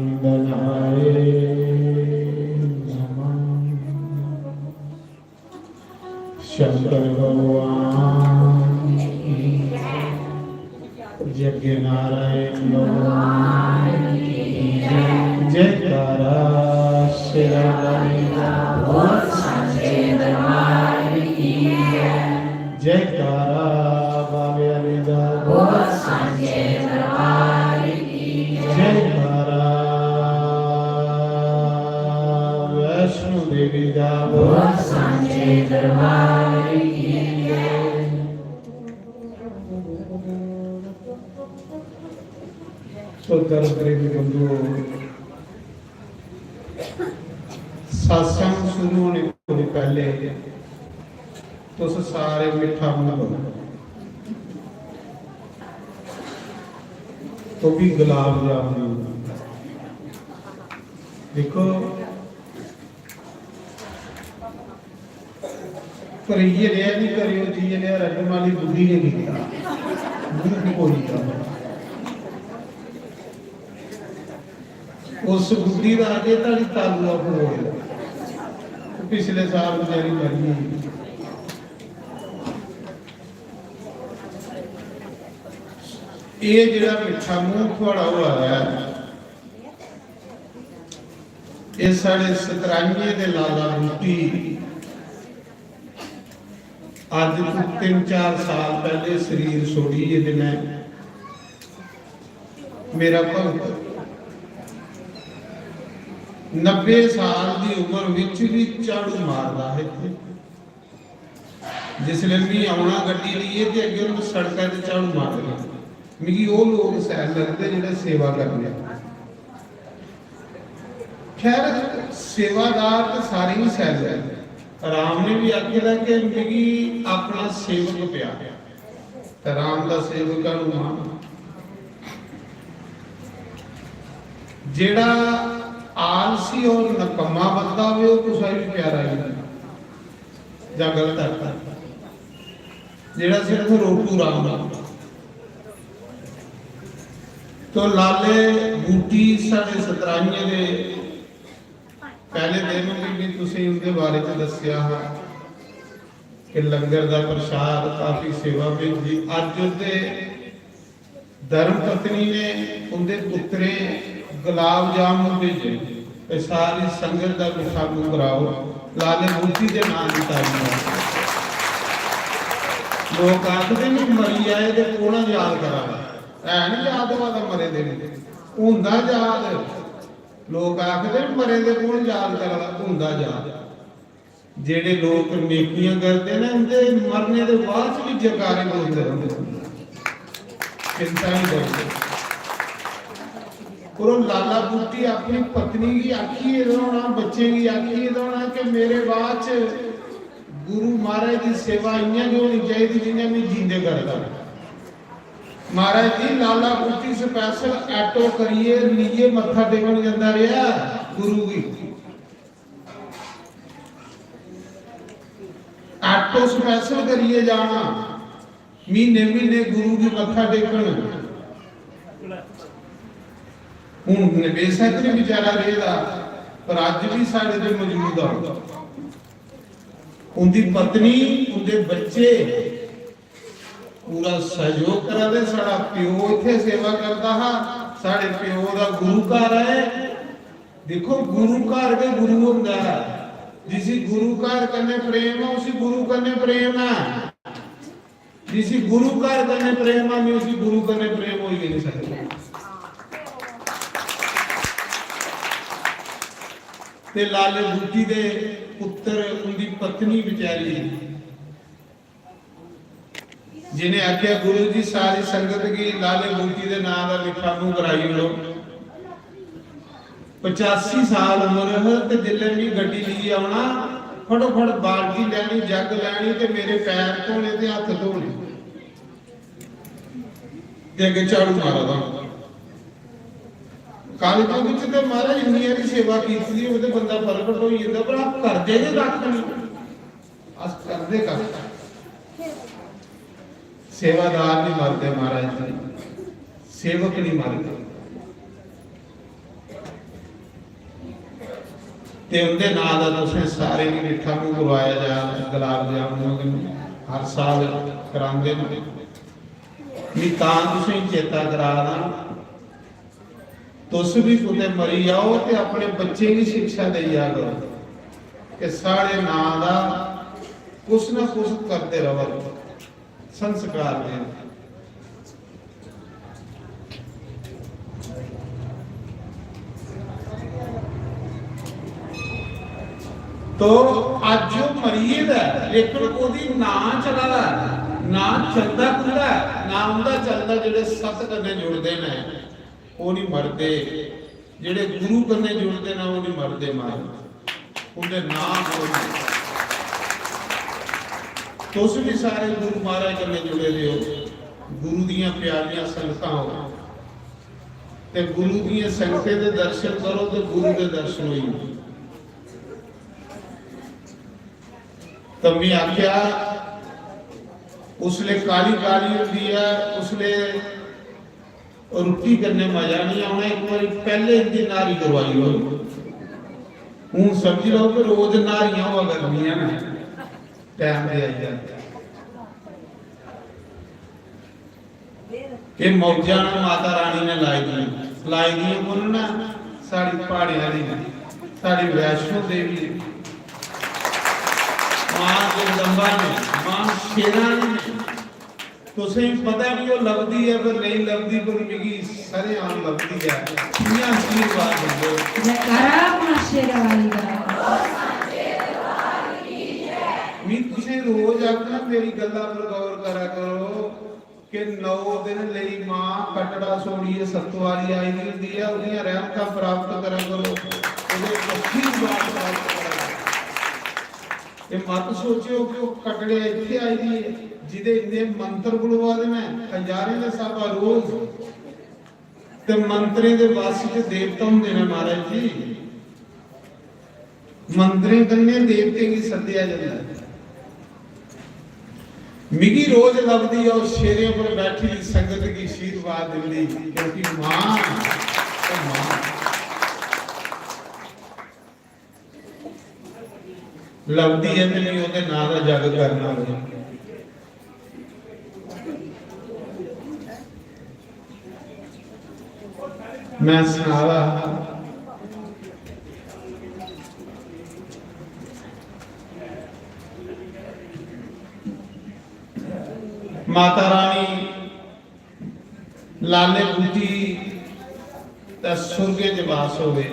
नमः। शंकर भगवान की जय। यज्ञ नारायण भगवान की जय। जयकारा शेरा वाली दा। बोल सांचे दरबार की जय। जयकारा बाबे वाली दा। बोल सांचे दरबार की जय। जयकारा वैष्णो देवी दा। बोल सांचे दरबार की जय। तो धर्म प्रेमी बंधुओं, सत्संग शुरू होने कोला पैह्ले तुस सारे मिट्ठा मूंह करो। तो भी गुलाब जामुन देखो, पर इ'यै नेहा निं करेओ जि'यै नेहा रड्डम आह्ली बुड्ढी ने कीता। मूंह फकोई गेआ। उस बुड्ढी दा अजें धोड़ी तालुआ फकोए दा। पिछले साल बचैरी मरी गेई। एह् जेह्ड़ा मिट्ठा मूंह थुआढ़ा होआ दा ऐ, एह् साढ़े सतराइयें दे लाला बूटी अज्ज तू तिन्न चार साल पैह्ले शरीर छोड़ी गेदे न। मेरा भगत नब्बे साल दी उम्र विच बी झाड़ू मारदा हा इत्थै। जिसलै मी औना गड्डी लेइयै ते अग्गें उन्न सड़का ते झाड़ू मारना, मिगी ओह् लोक शैल लगदे जेह्ड़े सेवा करदे। खैर, सेवादार ते सारे ही शैल ऐ। राम ने भी आखे दा कि मिगी अपना सेवक प्यारा, ते राम दा सेवक हनुमान। जेह्ड़ा आलसी और नकम्मा बंदा होवे, ओह् कुसै बी प्यारा नेईं। जां गलत अर्थ ऐ? जेह्ड़ा सिर्फ रोटू राम दा। तो लाले बूटी साढ़े सतराइयें दे पैह्ले दिन बी, बी तुसें उं'दे बारे च दस्सेआ हा कि लंगर दा प्रसाद, काफी सेवा भेजी। अज्ज उं'दे धर्म पत्नी ने, उं'दे पुत्तरें गुलाब जामुन भेजे ते सारी संगत दा मिट्ठा मूंह कराओ। लाले बूटी दे नांऽ दी ताली मारो। लोक आखदे न मरी जाए ते कौन याद करा दा? है नी याद होआ दा मरे दे? होंदा याद। लोक आखदे न मरे दे कौन याद करा दा? होंदा याद। जेह्ड़े लोक नेकियां करदे न, उं'दे मरने दे बाद च बी जयकारे बोलदे रौंह्दे। चिंता निं करो। पर ओह् लाला बूटी अपनी पत्नी गी आखियै दा होना, बच्चें गी आखियै दा होना कि मेरे बाद च गुरु महाराज दी सेवा इ'यां गै होनी चाहिदी जि'यां में जींदे करदा। महाराज जी, लाला बूटी special auto करियै नीये मत्था टेकन जंदा रेहा गुरु गी। Auto special करियै जाना, म्हीने म्हीने गुरु गी मत्था टेकन। हून बेशक निं बेचारा रेह्दा, पर अज्ज बी साढ़े च मजूद आ। उं'दी पत्नी, उं'दे बच्चे पूरा सैह्योग करा दे। साढ़ा प्यो इत्थै सेवा करदा हा, साढ़े प्यो दा गुरु घर ऐ। दिक्खो, गुरु घर गै गुरु होंदा ऐ। जिसी गुरु घर कन्नै प्रेम ऐ, उसी गुरु कन्नै प्रेम ऐ। जिसी गुरु घर कन्नै प्रेम ऐ, उसी गुरु कन्नै प्रेम होई गै निं सकदा। ते लाले बूटी दे पुत्तर, उं'दी पत्नी बेचारी, जि'नें आखेआ, "गुरु जी, सारी संगत गी लाले बूटी दे नांऽ दा मिट्ठा मूंह कराई ओड़ो।" पचासी साल उम्र ही ते जिसलै में गड्डी लेइयै औना, फटोफट बाल्टी लैनी, जग लैनी ते मेरे पैर धोने ते हत्थ धोने। ते अग्गें झाड़ू मारा दा होना। कल युग च ते महाराज इन्नी हारी सेवा कीती दी होऐ ते बंदा प्रगट होई जंदा, पर अस करदे गै कक्ख निं। अस करदे कक्ख निं। सेवादार निं मरदे महाराज जी, सेवक निं मरदे। ते उं'दे नांऽ दा तुसें सारें गी मिट्ठा मूंह् करवाया जा, गुलाब जामुन कन्नै हर साल करांदे न। मी तां तुसें गी चेता करा दा, तुस बी कुतै मरी जाओ ते अपने बच्चें गी शिक्षा देई जा करो कि साढ़े नांऽ दा कुछ ना कुछ करदे र'वो, संस्कार देन। तो अज्ज ओह् मरी गेदा ऐ, लेकिन ओह्दी नां चला दा ऐ, नां चलदा खुंदा ऐ, नां उं'दा चलदा, जेह्ड़े सत कन्नै जुड़दे न, ओह् निं मरदे, जेह्ड़े गुरु कन्नै जुड़दे न, ओह् निं मरदे महाराज, उं'दे नां बोलदे। तुस बी सारे गुरु महाराज कन्नै जुड़े दे ओ, गुरु दियां प्यारियां संगतां ओ, ते गुरु दियें संगतें दे दर्शन करो ते गुरु दे दर्शन होई जंदे। ते में आखेआ, उसले काली काली होंदी ऐ, उसले रुट्टी कन्नै मजा निं औना। इक बारी पैह्ले इंदी न्हारी करवाई ओड़ो। हून समझी लैओ कि रोज न्हारियां होआ करदियां न, टैम दे आई जांदे। एह् मौजां न माता रानी ने लाई दियां। लाई दियां कु'न न? साढ़ी प्हाड़ें आह्ली ने, साढ़ी वैष्णो देवी ने, मां जगदम्बा ने, मां शेरानी ने। तुसें गी पता निं ओह् लभदी ऐ, पर नेईं लभदी, पर मिगी सरेआम लभदी ऐ। इ'यां आशीर्वाद दिंदे। जयकारा मां शेरानी दा। मी तुसें रोज आखना, मेरी गल्ला पर गौर करा करो कि नौ दिन लेई मां कटड़ा छोड़ियै सत्तवारी आई दी होंदी ऐ, ओह्दियां रहमतां प्राप्त करा करो, ओह्दे आशीर्वाद प्राप्त करा करो। एह् मत सोचेओ कि ओह् कटड़े इत्थै आई दी ऐ, जिदे इन्ने मंत्र बुलवा दे न, हजारें दे स्हाबा रोज। ते मंत्रें दे वश च देवता होंदे न महाराज जी। मंत्रें कन्नै देवतें गी सद्देआ जंदा ऐ। मिगी रोज लभदी ऐ ओह् शेरें पर बैठी दी संगत गी आशीर्वाद दिंदी, क्योंकि मां ते मां लभदी ऐ ते मी ओह्दे नांऽ दा जग करना होऐ। मैं सना दा हा, माता रानी लाले बूटी दा सुर्गे च वास होवे।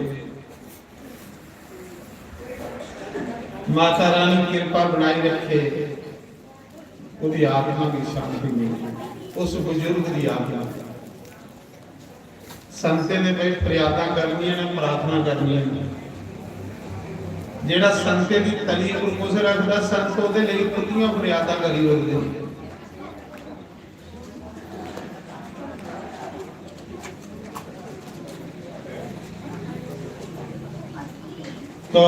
माता रानी किरपा बनाई रखे, ओह्दी आत्मा गी शांति मिले, उस बुजुर्ग दी आत्मा। संतें दे भाई फरियादां करनियां ने, प्रार्थना करनियां ने। जेह्ड़ा संतें दी तली पर कुछ रखदा, संत ओह्दे लेई खुदियां फरियादां करी ओड़दे। तो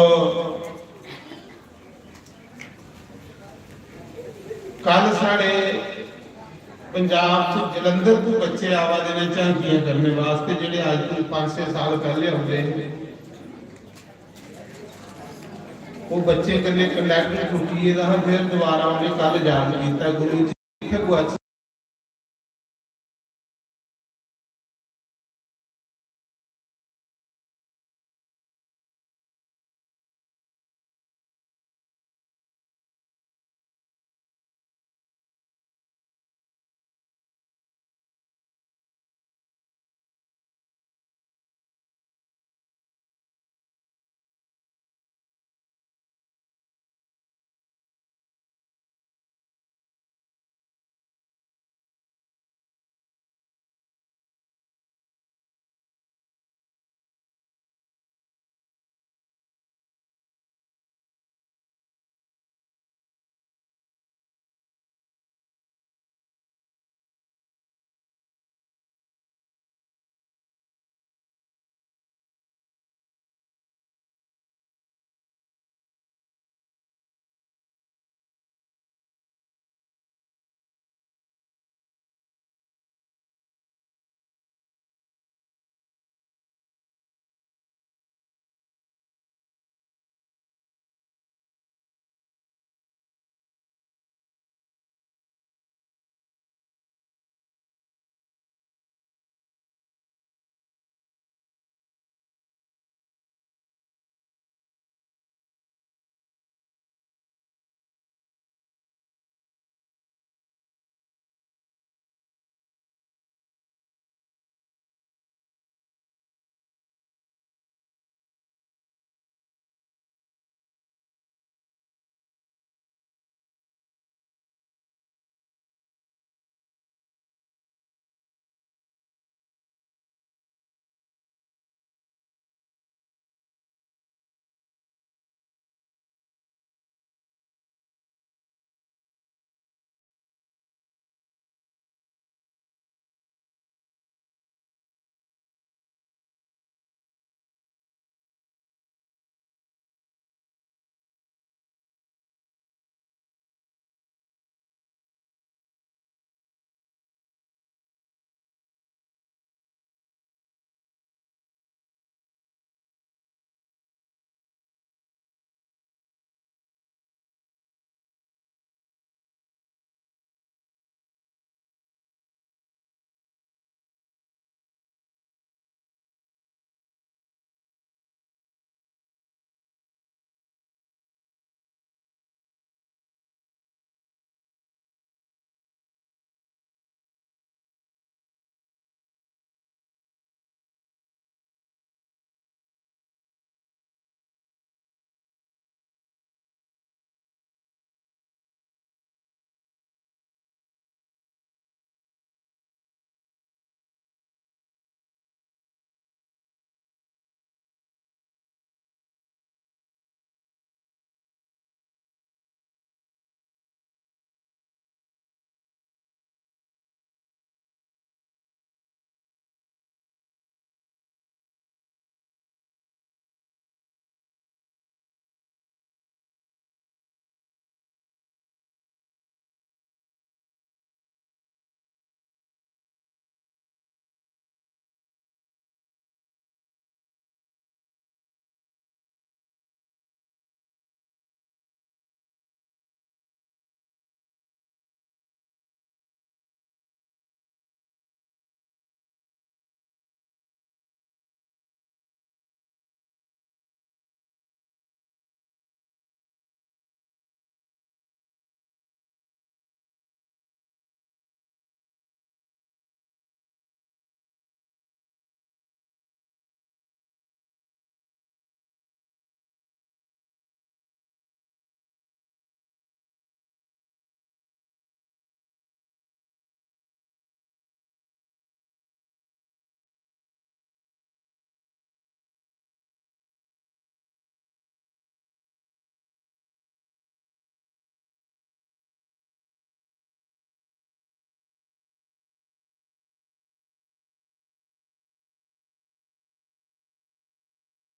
कल साढ़े पंजाब च जलंधर तू बच्चे आवा दे ने झांकियां करने वास्ते, जेह्ड़े अज्ज तू पंज छे साल पैह्ले औंदे हे। ओह् बच्चे कन्नै कंडक्टर टुट्टी गेदा हा, फिर दोबारा उ'नें कल याद कीता, गुरु जी इत्थै गुआची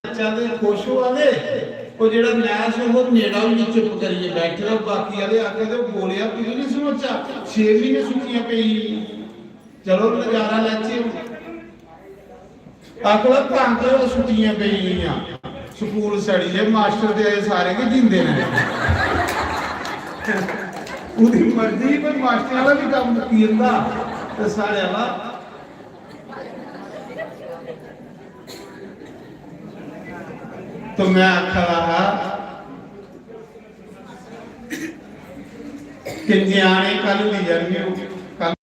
नच्चा दे, खुश होआ दे, ओह् जेह्ड़ा नैश ओह् नेड़ा होइयै चुप करियै बैठे दा, बाकी आह्ले आखा दे, "ओह् गोलेआ, तुगी निं समझा, छे म्हीने सुक्कियां पेई गेइयां।" चलो नजारा लैचे। आखदा, "तां ते ओह् छुट्टियां पेई गेइयां, स्कूल सड़ी गे, मास्टर ते अजें सारे गै जींदे न।" ओह्दी मर्जी, पर मास्टरें आह्ला बी कम्म मुक्की जंदा ते साढ़े आह्ला। तो में आखा दा हा कि ञ्याणे कल लेई जानियो, कल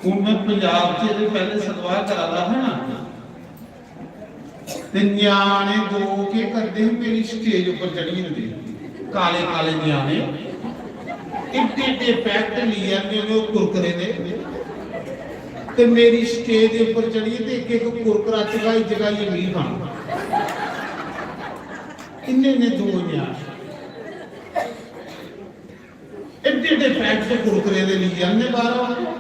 हून में पंजाब च एह्दे पैह्ले सतवाह् करा दा हा ना, ते ञ्याणे दो केह् करदे हे, मेरी स्टेज उप्पर चढ़ी जंदे हे, काले काले ञ्याणे, एड्डे एड्डे पैकेट लेई आंदे होंदे ओह् कुरकुरे दे, ते मेरी स्टेज दे उप्पर चढ़ियै ते इक इक कुरकुरा चगाई चगाइयै मिगी खाना। इन्ने इन्ने दो ञ्याणे, एड्डे एड्डे पैकेट कुरकुरे दे लेई आंदे बाह्रा।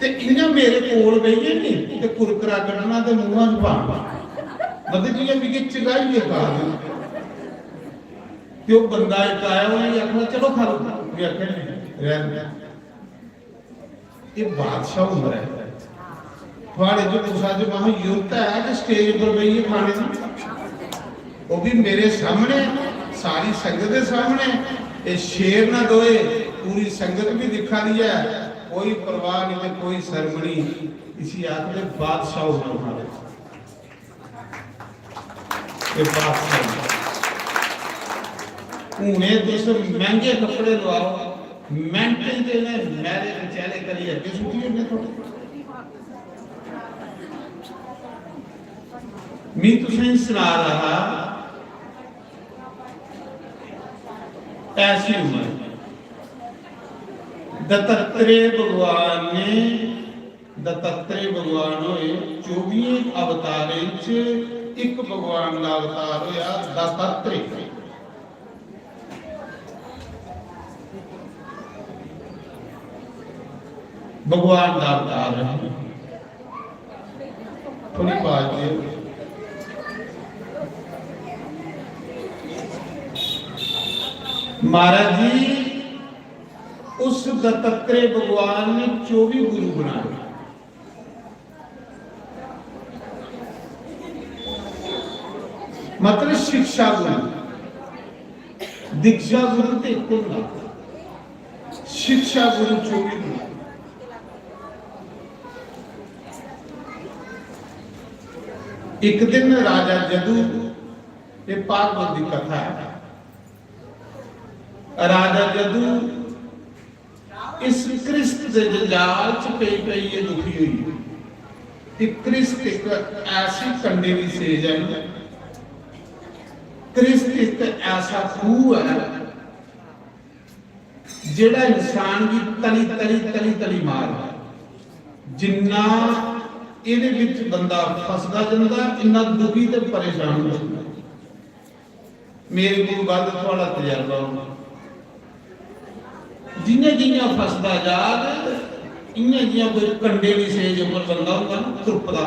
ते इ'यां मेरे कोल बेहियै नी ते कुरकुरा कड्ढना ते मूंहा च पाना। मतलब जि'यां मिगी चगाइयै खा दे। ते ओह् बंदा इक आया, उ'नें आखना, "चलो खा लो।" में आखेआ, "नेईं, रैह्न दे।" एह् बादशाह हुंदा ऐ। थुआढ़े च कुसै च महा युक्त ऐ कि स्टेज उप्पर बेहियै खाने दी? ओह् बी मेरे सामने, सारी संगत दे सामने। एह् शेर न दोए, पूरी संगत भी दिक्खा दी ऐ। कोई परवाह नहीं ते कोई शर्म नहीं। इसी आखदे बादशाह हुंदा। एह् बात स्हेई। हून एह् तुस मैंह्गे कपड़े लोआओ, मैंटें च इ'नें मैले कचैले करियै अग्गें सुट्टी ओड़ने थुआढ़े। मी तुसें गी सना दा हा, ऐसी उम्र दत्तात्रेय भगवान ने दत्तात्रेय भगवान होए, चौबियें अवतारें च इक भगवान दा अवतार होया दत्तात्रेय। भगवान दा अवतार है। थोड़ी आवाज दे। महाराज जी, उस दत्तात्रेय भगवान ने चौबी गुरु बनाए। मतलब शिक्षा गुरु, दीक्षा गुरु ते इक होंदा, शिक्षा गुरु चौबी गुरु। एक दिन राजा जदू, ये भागवत की कथा है, राजा जदू इस कृष्ट दे जंजाल च पेई पेई एह् दुखी होई। ते कृष्ट इक ऐसी कंडे दी सेज ऐ, कृष्ट इक ऐसा खूह ऐ जेह्ड़ा इंसान गी तली तली तली तली मारदा। जिन्ना एह्दे बिच बंदा फसदा जंदा, इन्ना दुखी ते परेशान होंदा। मेरे कोल बद्ध थुआढ़ा तजर्बा होना। जि'यां जि'यां फसदा जाग, इ'यां जि'यां कोई कंडे दी सेज उप्पर बंदा होंदा ना, त्रुपदा,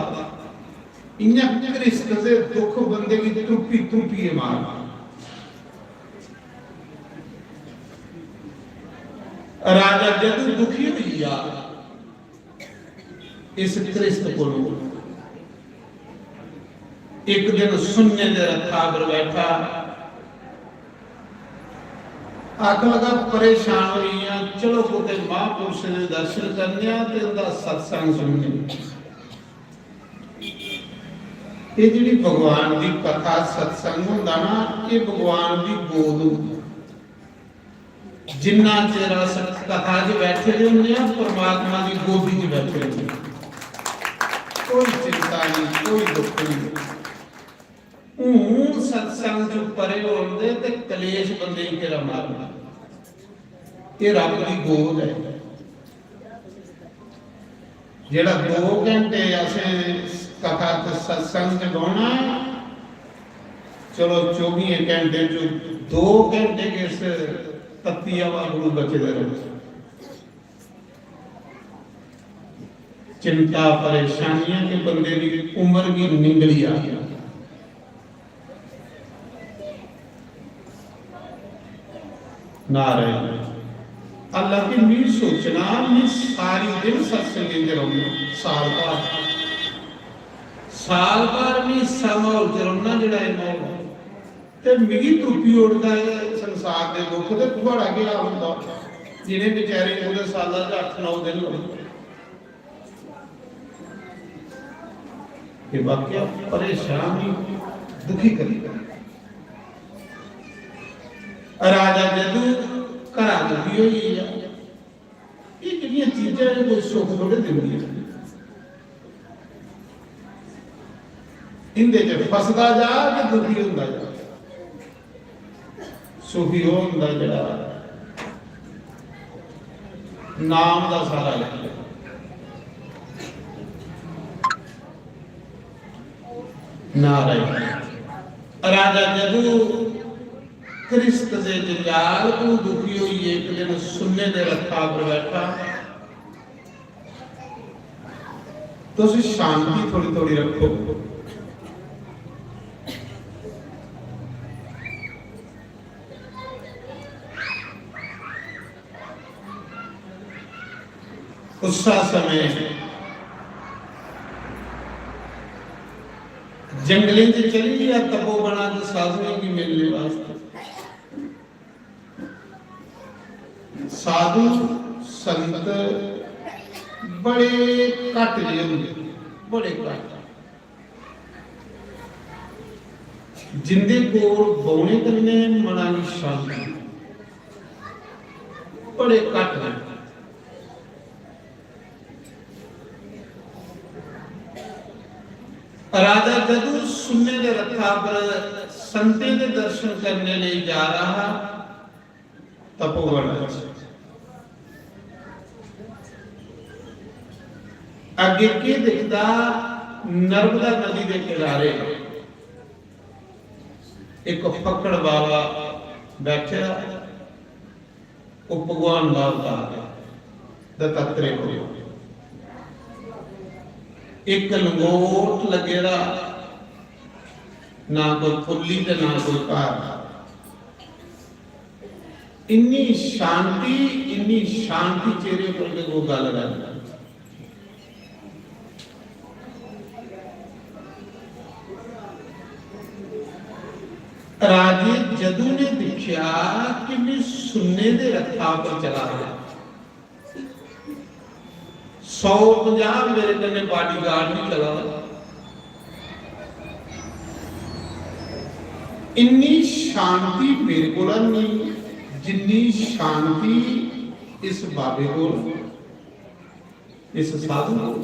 इ'यां घृष्ट दे दुख बंदे गी त्रुपी त्रुपियै मारदा। राजा जदू दुखी होई गेआ, इस घृष्ट कोलों। एक दिन सुन्ने दे रथा पर बैठा, आखन लगा, "परेशान होई गेआ, चलो कुतै महापुरुषें दे दर्शन करने आं ते उं'दा सत्संग सुनने आं।" एह् जेह्ड़ी भगवान दी कथा सत्संग होंदा ना, एह् भगवान दी गोद होंदी। जिन्ना चिर अस कथा च बैठे दे होंदे आं, परमात्मा दी गोदी च बैठे दे होंदे आं। कोई चिंता नहीं, कोई दुख नहीं। हून सत्संग च परे होंदे ते कलेश बंदे गी केह्ड़ा मारना? एह् रब दी गोद ऐ। जेह्ड़ा दो घैंटे असें कथा ते सत्संग च बौह्ना ऐ, चलो चौबियें घैंटे च दो घैंटे गै इस तत्ती हवा कोलू बचे दे रहो। चिंता परेशानियां ते बंदे दी उम्र गी निंगली आ। नारायण। हालांकि मी सोचना, मी सारी दिन सत्संगें च रौह्ना, साल भर, साल भर मी इस्सा म्हौल च रौह्ना जेह्ड़ा एह् म्हौल ऐ। ते मिगी तुप्पी ओड़दा ऐ संसार दे दुख, ते थुआढ़ा केह् हाल होंदा? जिनें बेचारे कुतै साला च अट्ठ नौ दिन रौंह्दे। एह् वाक्य परेशान ही दुखी करी। राजा जदू घरा दुखी होई गेआ, एह् जेह्ड़ियां चीजां न, कोई सुख थोड़े दिंदियां। इंदे च फसदा जा ते दुखी होंदा जा। सुखी ओह् होंदा जेह्ड़ा नाम दा सहारा लैंदा। नारायण। राजा जदू क्रिस्त दे जंजाल को दुखी होइयै इक दिन सुन्ने दे रथा पर बैठा, तुस शांति थोड़ी थोड़ी रखो। उस्सा समय जंगलें च चली गेआ तपोवना च साधुएं गी मिलने वास्ते। साधु संत बड़े घट जे होंदे, बड़े घट। जिंदे कोल बौने कन्नै मना गी शांति, बड़े घट न। राजा जदू सुन्ने दे रथा पर संतें दे दर्शन करने लेई जा रहा हा, तपोवन च। अग्गे केह् दिखदा? नर्मदा नदी दे किनारे इक फक्कड़ बाबा बैठे दा, ओह् भगवान दा अवतार ऐ, दत्तात्रेय भगवान। इक लंगोट लग्गे दा, ना कोई फुल्ली ते ना कोई घर। इन्नी शांति, इन्नी शांति चेहरे पर कोई गल्ल करदा। राजे जदू ने दिक्खेआ कि मैं सुन्ने दे रथा पर चला रहा, सौ पंजाह मेरे कन्नै बाडीगार्ड भी चला दा, इन्नी शांति मेरे कोला नहीं जिन्नी शांति इस बाबे कोल, इस साधु कोल।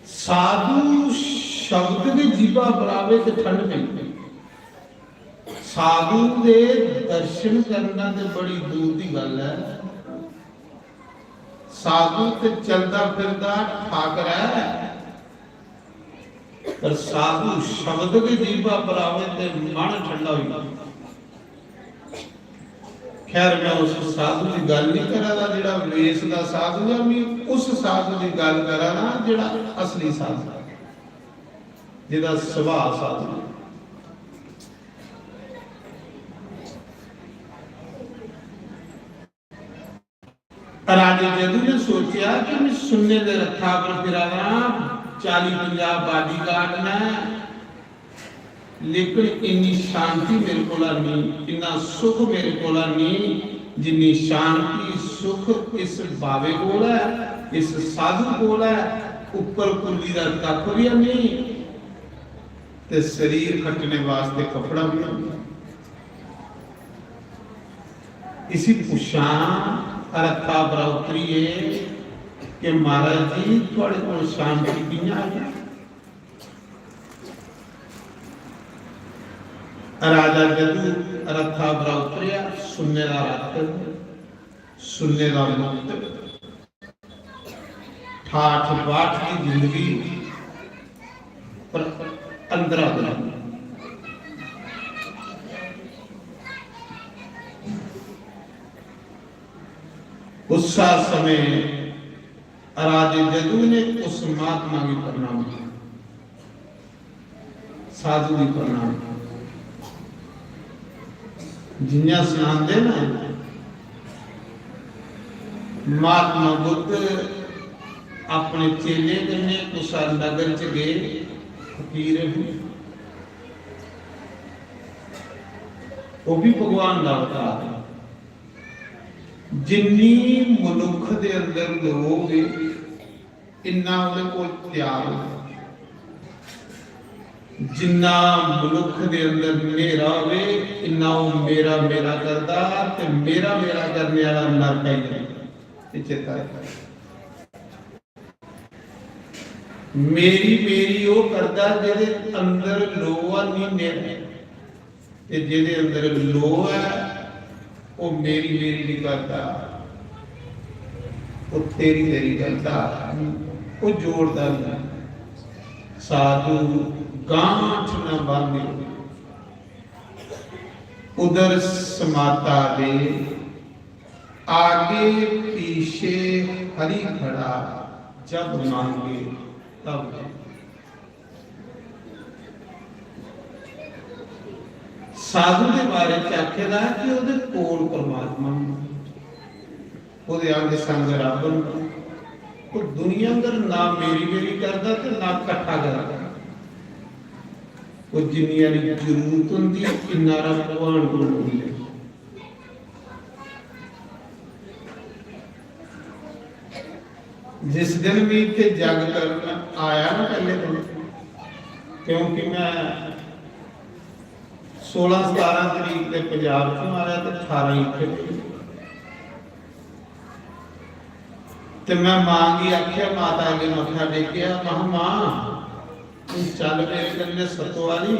साधु शब्द दी जीभा पर आवे ते ठंड पेई। साधु दे दर्शन करना ते बड़ी दूर दी गल्ल ऐ। साधु ते चलदा फिरदा ठाकर ऐ, पर साधु शब्द दी जीभा पर आवे ते मन ठंडा होई जंदा। खैर, मैं उस साधु दी गल्ल नहीं करा दा जेड़ा वेश दा साधु ऐ, मैं उस साधु दी गल्ल करा दा जेड़ा असली साधु ऐ, जेदा सुभाऽ साधु ऐ। राजे जदू ने सोचेआ कि मैं सुन्ने दे रथा पर फिरा दा, चाली पंजाह बाडीगार्ड न, लेकिन इन्नी शांति मेरे कोला नहीं, इन्ना सुख मेरे कोला नहीं, जिन्नी शांति, सुख इस बाबे कोल ऐ, इस साधु कोल ऐ। ऊपर कुल्ली दा कक्ख भी नहीं ते शरीर खट्टने वास्ते कपड़ा भी नहीं। इसी पुच्छां रथा पर उतरियै कि महाराज जी, थुआड़े कोल शांति कि'यां आई? राजा जदू रथा पर उतरेआ, सुन्ने दा रथ, सुन्ने दा मुकुट, ठाठ बाठ दी जिंदगी पर अंदरा बना। उस समय राजे जदू ने उस महात्मा गी प्रणाम किया, साधु गी प्रणाम किया। जियां सनांदे ना, महात्मा बुद्ध अपने चेले कन्नै कुसा नगर च गए, फकीर हे, ओह भी भगवान दा अवतार है। जिन्नी मनुख दे अंदर लोभ है, इन्ना ओहदे कोल त्याग हो। जिन्ना मनुख दे अंदर न्हेरा होवे, इन्ना ओह मेरा मेरा करदा, ते मेरा मेरा करने वाला नरक आई जंदा। एह चेता रखना। मेरी मेरी ओह करदा जेहदे अंदर लोभ है, नहीं न्हेरा। ते जेहदे अंदर लोभ है, ओह मेरी मेरी नहीं करदा, ओह तेरी तेरी करदा, ओह जोड़दा नहीं। साधु गांठ न बांधे, उदर समाता दे, आगे पीछे हरि खड़ा, जब मांगे तब दे। साधु दे बारे च आखे दा है कि ओहदे कोल परमात्मा होंदा, ओहदे आगे संग रब होंदा। ओह दुनिया अंदर ना मेरी मेरी करदा ते ना कट्ठा करदा। ओह जिन्नी हारी जरूरत होंदी, इन्ना हारा भगवान कोल मंगदा। जिस दिन भी इत्थे जग करन आया ना, पहले दिन, क्योंकि मैं सोलह सतारह तरीक ते पंजाब चों आया ते अठारह इत्थे, ते मैं मां गी आखेआ, माता अग्गें मत्था टेकेआ, महा, मां, तू चल मेरे कन्नै सत्तो आली,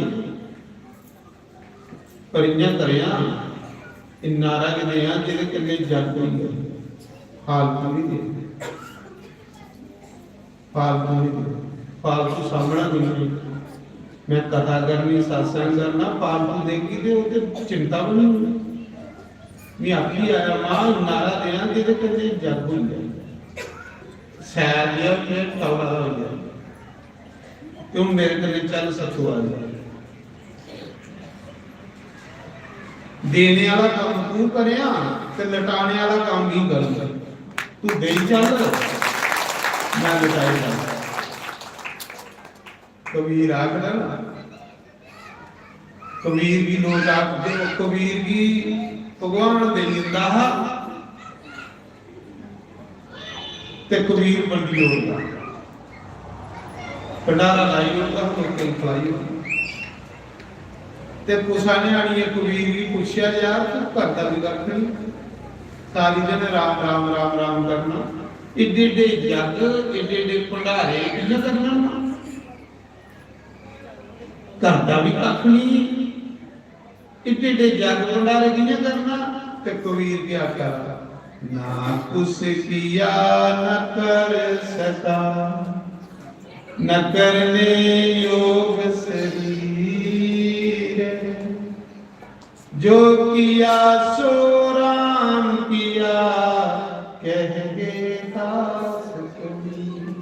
पर इ'यां करेआं, इन्ना हारा गै देआं जेह्दे कन्नै जग होई जाए, फालतू निं देआं, फालतू निं देआं, फालतू सामना निं होई। मैं कथा करनी, सत्संग करना, फालतू देगी ते ओह् ते चिंता बनी होनी। मैं आखी आया, मां, इन्ना हारा देआं जेह्दे कन्नै जग होई जाए, सैल जेहा होई जाए, तौला होई जाए। क्यों मेरे कन्नै चल सतुआ जी। देने वाला काम तू करेआ ते लटाने वाला काम ही करूंगा। तू देई चल, मैं लटाई चल। कबीर आखदा ना, कबीर गी लोक आखदे, कबीर गी भगवान देई दिंदा हा ते कबीर बंडी ओड़दा, भंडारा लाई ओड़दा, लोकें गी खलाई ओड़दा। ते कुसा ने आनियै कबीर गी पुच्छेआ, "यार, तू करदा बी कक्ख निं, सारी दिन राम, राम, राम, राम करना, एड्डे, एड्डे जग, एड्डे, एड्डे भंडारे कि'यां करना होन्ना? करदा बी कक्ख निं।" इड्डे इड्डे जग भंडारे कि'यां करना? ते कबीर गी आखा, "ना कुस किया न कर सका, न करने योग शरीर। जो किया सो राम किया, कह गे दास कबीर।"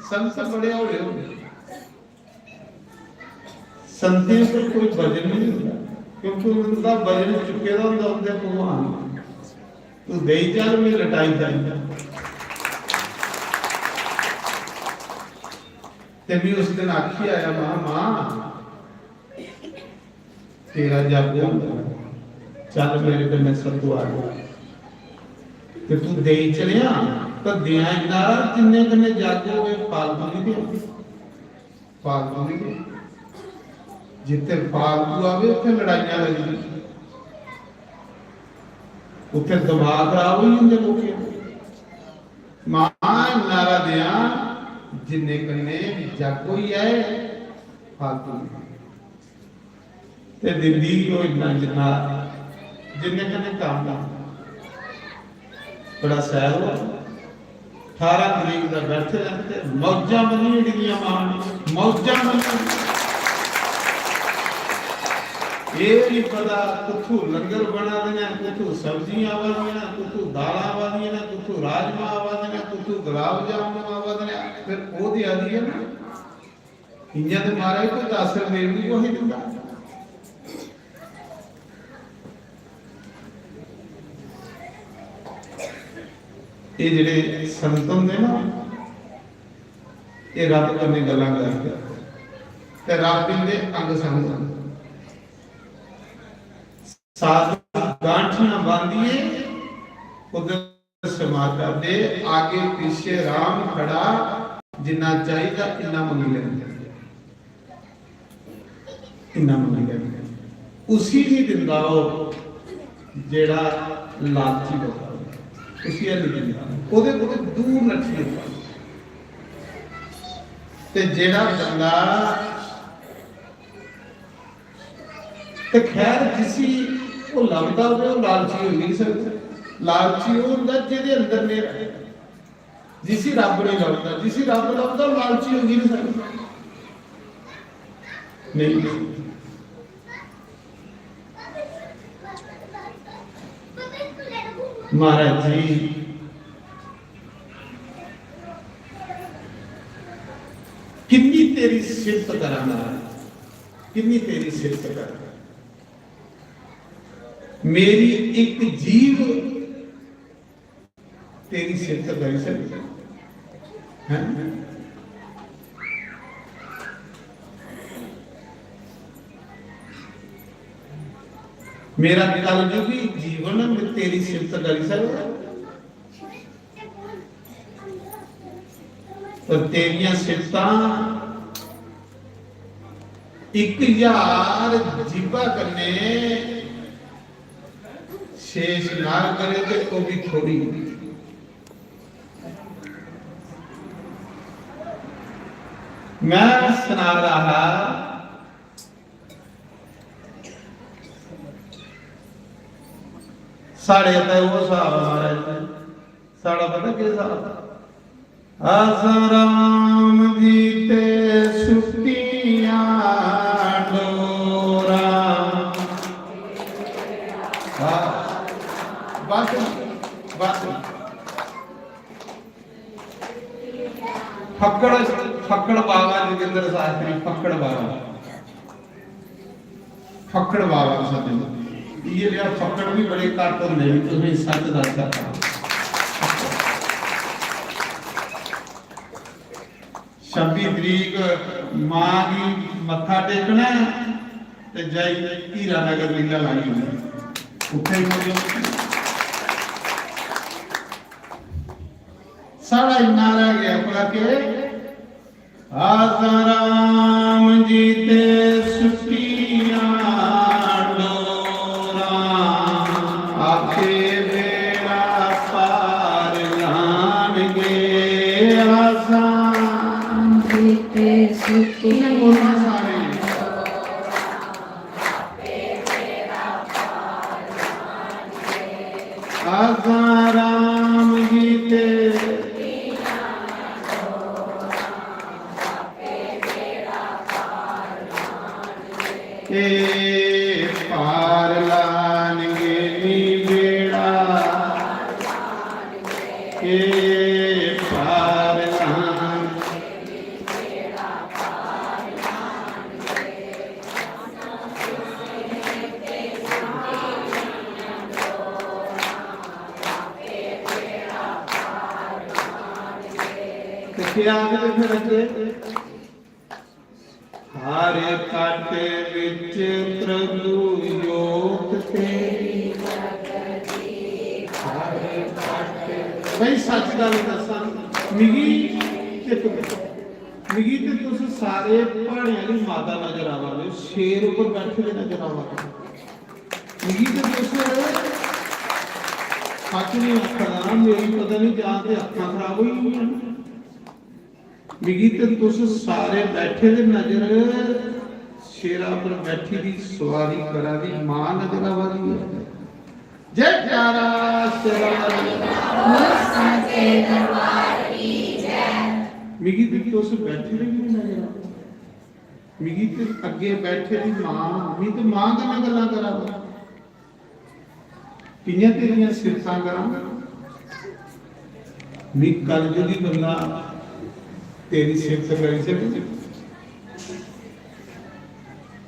संत बड़े होए होंदे। संतें पर कोई वजन नहीं होता, क्योंकि उनका वजन चुके दा होंदा उनके भगवान। तू देई चल, मैं लटाई जाऊंगा। ते मैं उस दिन आखी आया, "मां, मां, तेरा जागो होंदा, चल मेरे कन्नै सतुआ।" ते तू देई चलेआ, तो देआ इन्ना हारा, जिन्ने कन्नै जागो होवे, फालतू नहीं देआ। फालतू नहीं। जित्थे फालतू आवे, उत्थे लड़ाइयां लगदी, उत्थे दिमाग खराब होई जंदे लोकें दे। मां, नारा देआं, जिन्ने कन्नै जग होई जाए, फालतू नहीं। ते दिंदी ही ओह् इन्ना जिन्ना, जिन्ने कन्नै कम्म आ। बड़ा सैल होआ। अठारह तरीक दा बैठे दे न ते मौजां मन्नी ओड़ियां, मां ने मौजां मन्नी। एह् नहीं पता कुत्थू लंगर बना दे न, कुत्थू सब्जियां आवा दियां न, कुत्थू दालां आवा दियां न, कुत्थू राजमा आवा दे न, कुत्थू गुलाब जामुन आवा दे न। फिर ओह् ते आदि है ना, इ'यां ते महाराज कोई दस रपेऽ बी कोई दिंदा। एह् जेह्ड़े संत होंदे ना, एह् रब कन्नै गल्लां करदे ते रब इंदे अंग संग होंदे। साधु गांठियां बांधिए उधर समाता दे आगे पीछे राम खड़ा, जिन्ना चाहिदा इन्ना मंगी लैंदे, इन्ना मंगी लैंदे। उसी नहीं दिंदा ओह् जेड़ा लालची लोग, उसी है नहीं दिंदा, ओह्दे कोल दूर नठी जंदा। ते जेड़ा बंदा ते खैर, जिसी ओह् लभदा होवे, ओह् लालची होई निं सकदा। लालची ओह् होंदा जेह्दे अंदर मेरा, जिसी रब्ब निं लभदा। जिसी रब्ब लभदा, ओह् लालची होई निं सकदा। नहीं। महाराज जी, किन्नी तेरी सिफत करां महाराज, किन्नी तेरी सिफत करां। मेरी इक जीव तेरी सिफत करी सकदी है? मेरा कलयुगी जीवन तेरी सिफत करी सकदा? पर तेरियां सिफतां इक ज्हार जीभा कन्नै शेष नाग करे ते ओह् भी थोड़ी। मैं सना रहा हा, साढ़े ते ओह् स्हाब ऐ महाराज जी, साढ़ा पता केह् स्हाब ऐ? अस राम जी ते सुक्कियां डोरां। बस, बस। फक्कड़, फक्कड़ बाबा जोगिंदर शास्त्री, फक्कड़ बाबा। फक्कड़ बाबा साढ़े। इ'यै जेहा फक्कड़ भी बड़े घट्ट होंदे न, तुसें सच दस्स सकदा। छब्बी तरीक मां गी मत्था टेकना ऐ ते जाई हीरा नगर लीला लाई होनी। उत्थै ही मौजूद। साढ़ा इन्ना रह गया, भला केह्? आजा राम जी ते सुक्कियां डोरां, आपे बेड़ा पार लानगे। आजा राम जी ते सुक्कियां डोरां। आजा राम जी ते ए पार लानगे नी बेड़ा, ए पार लान। ते केह् आखदे फिर अग्गें? हर कट विच प्रभु जोत तेरी। हर कट। भाई, सच गल्ल दस्सां, मिगी ते तुस, मिगी ते तुस सारे प्हाड़ें आह्ली माता नजर आवा दे, शेर उप्पर बैठे दे नजर आवा दे। मिगी ते तुस, सच नहीं आखा दा, मेरी पता नहीं जां ते अक्खां खराब होई गेइयां न। मिगी ते तुस सारे बैठे दे नजर शेरा पर बैठी दी सवारी करा दी मां नजर आवा दी है। जयकारा शेरा वाली। बोल साचे दरबार मिगी ते तुस बैठे दे बी नजर आओ। मिगी ते अग्गें बैठे दी मां, मिगी ते मां कन्नै गल्लां करा दा। कि'यां तेरियां सिफतां करां? मी कलयुगी बंदा तेरी सिफत करी सकै,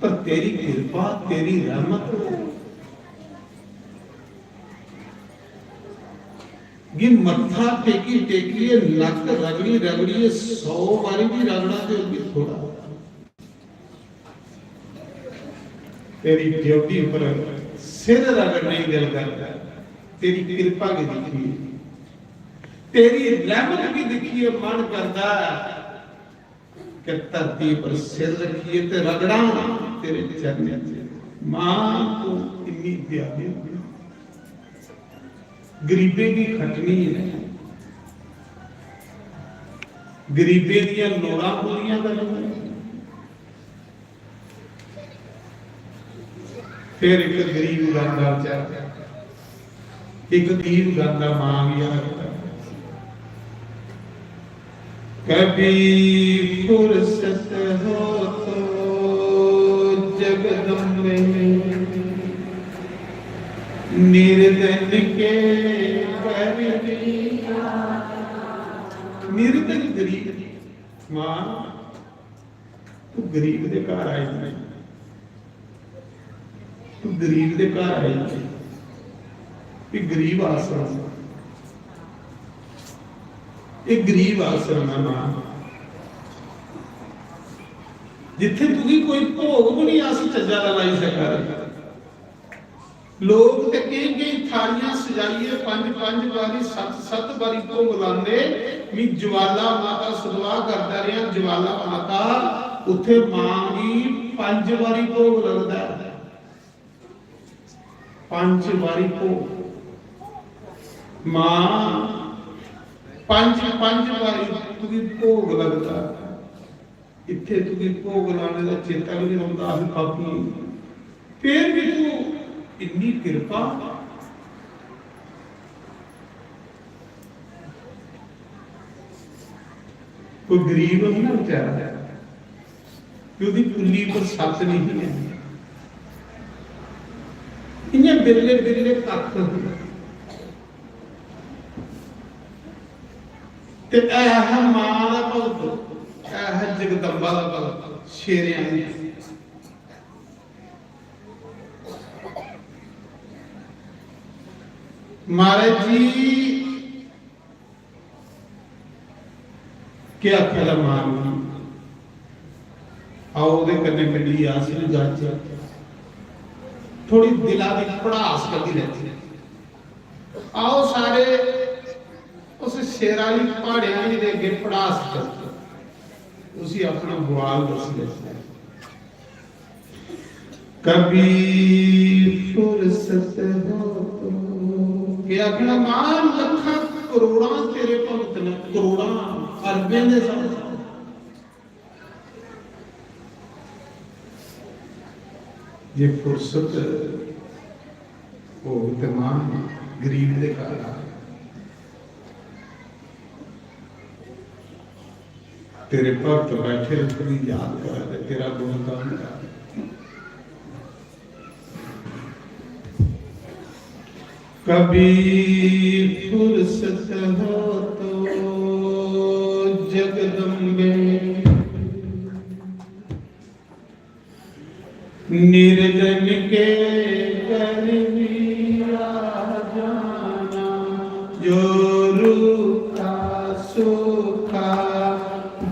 पर तेरी किरपा, तेरी रहमत गी मत्था टेकी टेकियै, नक्क रगड़ी रगड़ियै सौ बारी भी रगड़ा ते ओह् भी थोड़ा। तेरी ड्यूटी पर सिर रगड़ने गी दिल करदा, तेरी किरपा गी दिक्खिए, तेरी रहमत गी दिक्खिए मन करदा कि धरती पर सिर रखिए ते रगड़ां तेरे चरणें च। मां, तू इन्नी दयालु है। गरीबें गी खटनी है, गरीबें दियां लोड़ां पूरियां करनी है। फिर एक गरीब गांदा बेचारा, एक गरीब गांदा मां गी आखदा, कभी फुर्सत हो तो जगदम्बे, निर्धन के घर भी, निर्धन गरीब, मां, तू गरीब दे घर आई है, तू गरीब दे घर आई है। ये गरीब आश्रम, ये गरीब आश्रम है मां, जित्थे तुगी कोई भोग भी नहीं अस चज्जा दा लाई सका दे। लोग ते केईं केईं थालियां सजाइयै पंज पंज बारी, सत्त सत्त बारी भोग लांदे। मी ज्वाला माता सुदवा करदा रेहा, ज्वाला माता, उत्थे मां गी पंज बारी भोग लगदा ऐ, पंज बारी भोग। मां, पंज पंज बारी तुगी भोग लगदा। इत्थे तुगी भोग लाने दा चेता भी नहीं रौंदा, अस पापी। फिर भी तू इन्नी किरपा। कोई गरीब होंदा बेचारा, कि ओह्दी कुल्ली पर सत्त नहीं है, इ'यां बिरले बिरले कक्ख होंदे। ते ऐ हा मां दा भगत, ऐ हा जगदम्बा दा भगत, शेरें आह्ली। महाराज जी, केह् आखै दा मां गी? आओ, ओह्दे कन्नै मिलियै अस बी जाचै। थोड़ी दिला दी भड़ास कड्ढी लैती। आओ सारे उस शेरा आह्ली प्हाड़े आह्ली दे अग्गें भड़ास करचै, उसी अपना बुआल दस्सी लैचै। कभी फुर्सत हो तो। केह् आखना, मां, लक्खां करोड़ां तेरे भगत न, करोड़ां, अरबें दे स्हाब। जे फुर्सत होग ते मां गरीब दे घर आ। तेरे भक्त बैठे न, तुगी याद करा ते तेरा गुणगान करा। कभी फुर्सत हो तो जगदम्बे, निर्धन के घर भी आ जाना, जो रूखा सूखा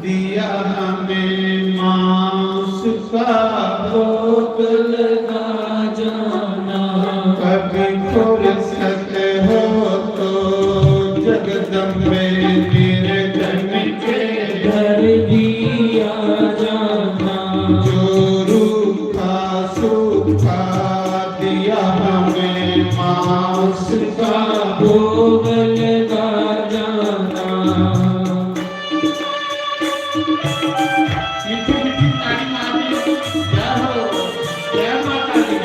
दिया हमें मां, उसका भोग लगा जाना। कभी फुर्सत हो तो जगदम्बे, निर्धन के घर भी आ जाना। जो रूखा सूखा दिया हमें मां, उसका भोग लगा जाना। मीठी मीठी ताली मार दी। जय हो, जय माता दी।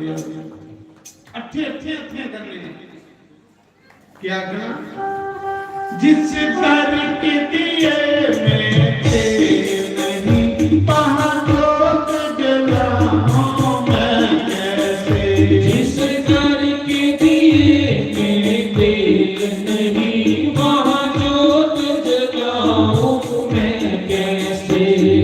अट्ठे अट्ठे हत्थें कन्नै क्या आखना? जिस घर के दिए में तेल नहीं, वहाँ जोत जलाऊं मैं कैसे? जिस घर के दिए में तेल नहीं, वहाँ जोत जलाऊं मैं कैसे?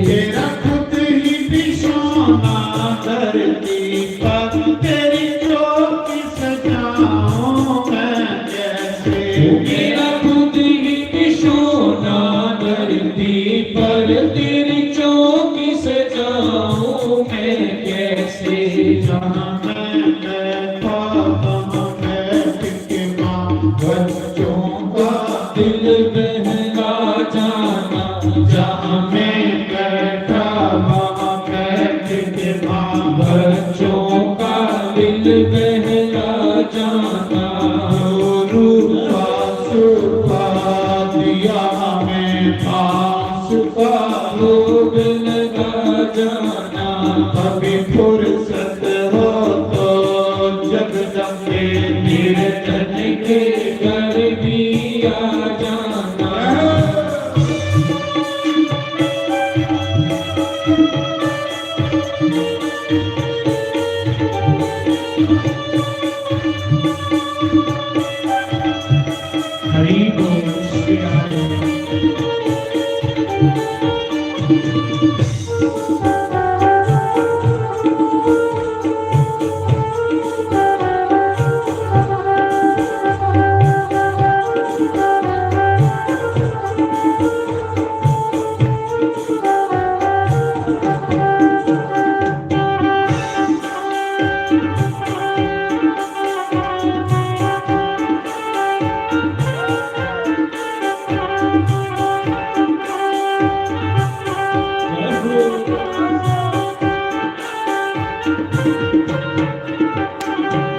तेरा खुद ही बिछौना धरती पर, तेरी चौकी सजाऊं मैं कैसे? मेरा खुद ही बिछौना धरती पर, तेरी चौकी सजाऊं मैं कैसे? जहाँ मैं बैठा, वहाँ बैठ के माँ बच्चों का दिल बहला जाना। जहाँ मैं बैठा, वहाँ बैठ के माँ बच्चों का दिल बहला जाना। रूपा सुपा दिया हमें, आस का लोभ लगा जाना। कभी फुर्सत हो तो जगदम्बे निर्धन के घर भी आ जाना। हरि बोल, श्री राधे।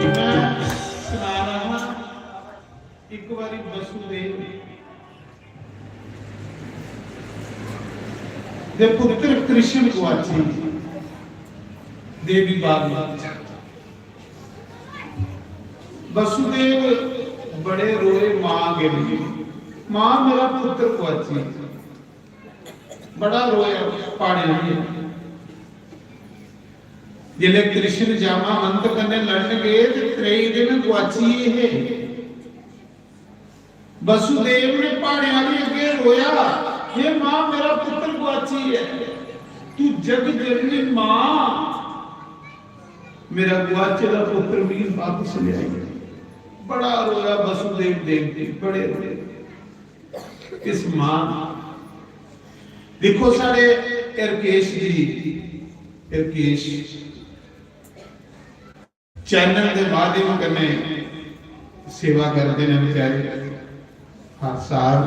मैं सुना रहा, एक बारी वसुदेव दे पुत्र कृष्ण गुआची, देवी बाल। वसुदेव बड़े रोए, मां गे मिली, मां मेरा पुत्र गुआची। बड़ा रोया प्हाड़े आइयै। जिसलै कृष्ण जामावंत कन्नै लड़न गे ते त्रेई दिन गुआची गे हे। वसुदेव ने प्हाड़े आह्ले अग्गे रोया, "हे मां, मेरा पुत्र गुआची है, तू जग जननी मां, मेरा गुआचे दा पुत्र मिगी वापस ले आई।" बड़ा रोया वसुदेव देवकी, बड़े रोए। इस मां, देखो साढ़े हृकेश जी, हृकेश चैनल दे माध्यम कन्नै सेवा करदे ने बेचारे। हर साल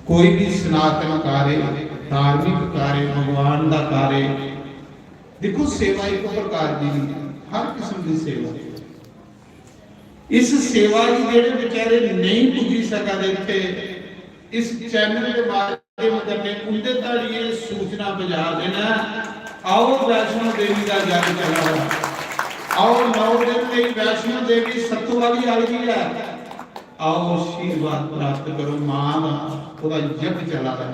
कोई भी सनातन कार्य, धार्मिक कार्य, भगवान दा कार्य, देखो सेवा एक प्रकार दी, हर किस्म दी सेवा। इस सेवा गी जेह्ड़े बेचारे नेईं पुज्जी सका दे इत्थै, इस चैनल दे माध्यम कन्नै उं'दे धोड़ी एह् सूचना पजा देना, आओ वैष्णो देवी दा जग चला दा, आओ नौ दिन लेई वैष्णो देवी सत्तो आह्ली आई दी ऐ, आओ आशीर्वाद प्राप्त करो, मां दा ओह्दा यज्ञ चला दा।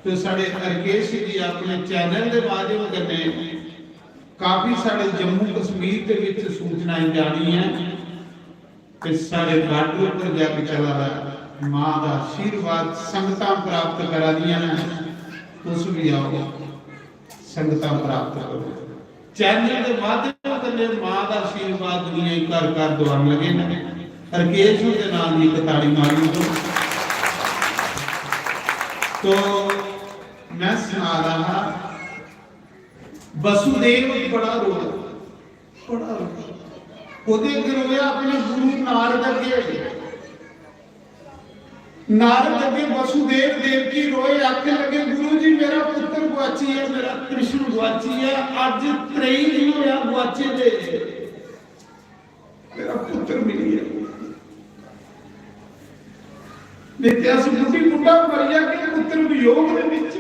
ते साढ़े हरकेश जी अपने चैनल दे माध्यम कन्नै काफी साढ़े जम्मू कश्मीर दे विच सूचनाएं जानी ऐ कि साढ़े बार्डर उप्पर जग चला दा ऐ, मां दा आशीर्वाद संगतां प्राप्त करा दियां न। तुस भी आओ, संगतां प्राप्त करो। चैनल दे माध्यम कन्नै मां दा आशीर्वाद दुनिया गी घर घर दुआन लगे न। हरकेश हुंदे नां दी इक ताड़ी मारी ओड़ो। तो मैं सना रहा हा, वसुदेव बड़ा रोया, बड़ा रोया। ओह्दे अग्गें रोया, अपने गुरु नारद अग्गें। नारद अग्गें वसुदेव देवकी रोए, आखन लगे, "गुरु जी, मेरा पुत्र गुआची है, मेरा कृष्ण गुआची है, अज्ज त्रेई दिन होया गुआचे दे।" मेरा पुत्र मिली गया। नहीं ते अस बुढ़ी बुढ़ा मरी जागे पुत्र वियोग दे विच।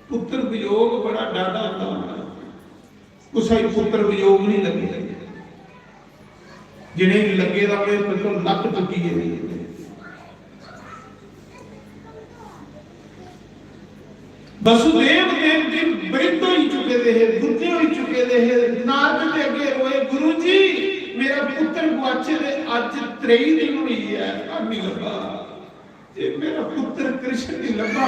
पुत्र वियोग बड़ा डाढा होंदा। कुसै गी पुत्र वियोग नहीं लगे, जिनेंगी लगे दा उ'नें बिल्कुल लक्क चुकी गेदे। वसुदेव देव जी वृद्ध होई चुके दे हे, बुढ़े होई चुके दे हे। नारद दे अगे रोए, "गुरु जी, मेरा पुत्र गुआचे दे अज्ज त्रेई दिन होई है, अन्न नहीं लब्भा। जे मेरा पुत्र कृष्ण नहीं लब्भा,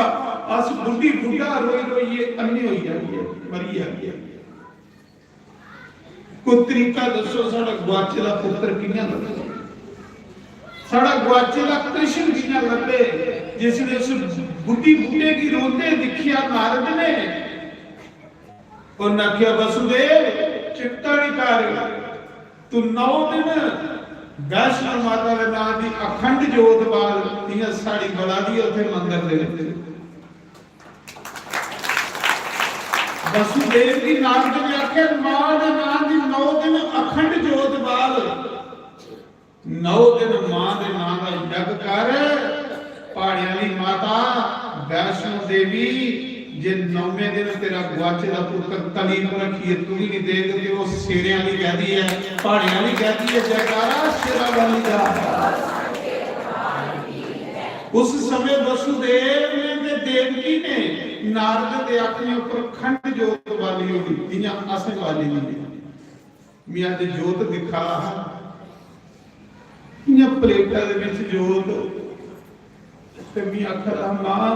अस बुढ़ी बुढ़ा रोई रोइयै अन्ने होई जाएंगे, मरी जाएंगे।" कोई तरीका दसो, साढ़ा गुआचे दा पुत्र कि'यां लब्भे, साढ़ा गुआचे दा कृष्ण कि'यां लब्भे? जिसने उस बुढ़ी बूढ़े गी रोंदे दिखिया नारद ने, उन्हें आख्या, "वसुदेव, चिंता नहीं कर, तू नौ दिन वैष्णो माता के नाम की अखंड जोत बाल, जियां साड़ी बला दी है उथे मंदिर दे विच।" वसुदेव जी नारद ने आख्या, "मां दे नां दी नौ दिन अखंड जोत बाल, नौ दिन मां दे नां दा यज्ञ कर। पहाड़ियां दी माता वैष्णो देवी जे नौवें दिन तेरा गुआचे दा पुत्र तली पर रखिए तुगी नहीं देग, ते वो शेरें वाली कहती है, पहाड़ियां वाली कहती है, जयकारा शेरा वाली दा।" उस समय वसुदेव ने ते देवकी ने नारद दे अपने ऊपर खंड जोत बाली होगी, जियां असें बाली दी है। मैं अज जोत दिखा हा, इयां प्लेटा दे विच जोत, ते मैं आखा दा, "मां,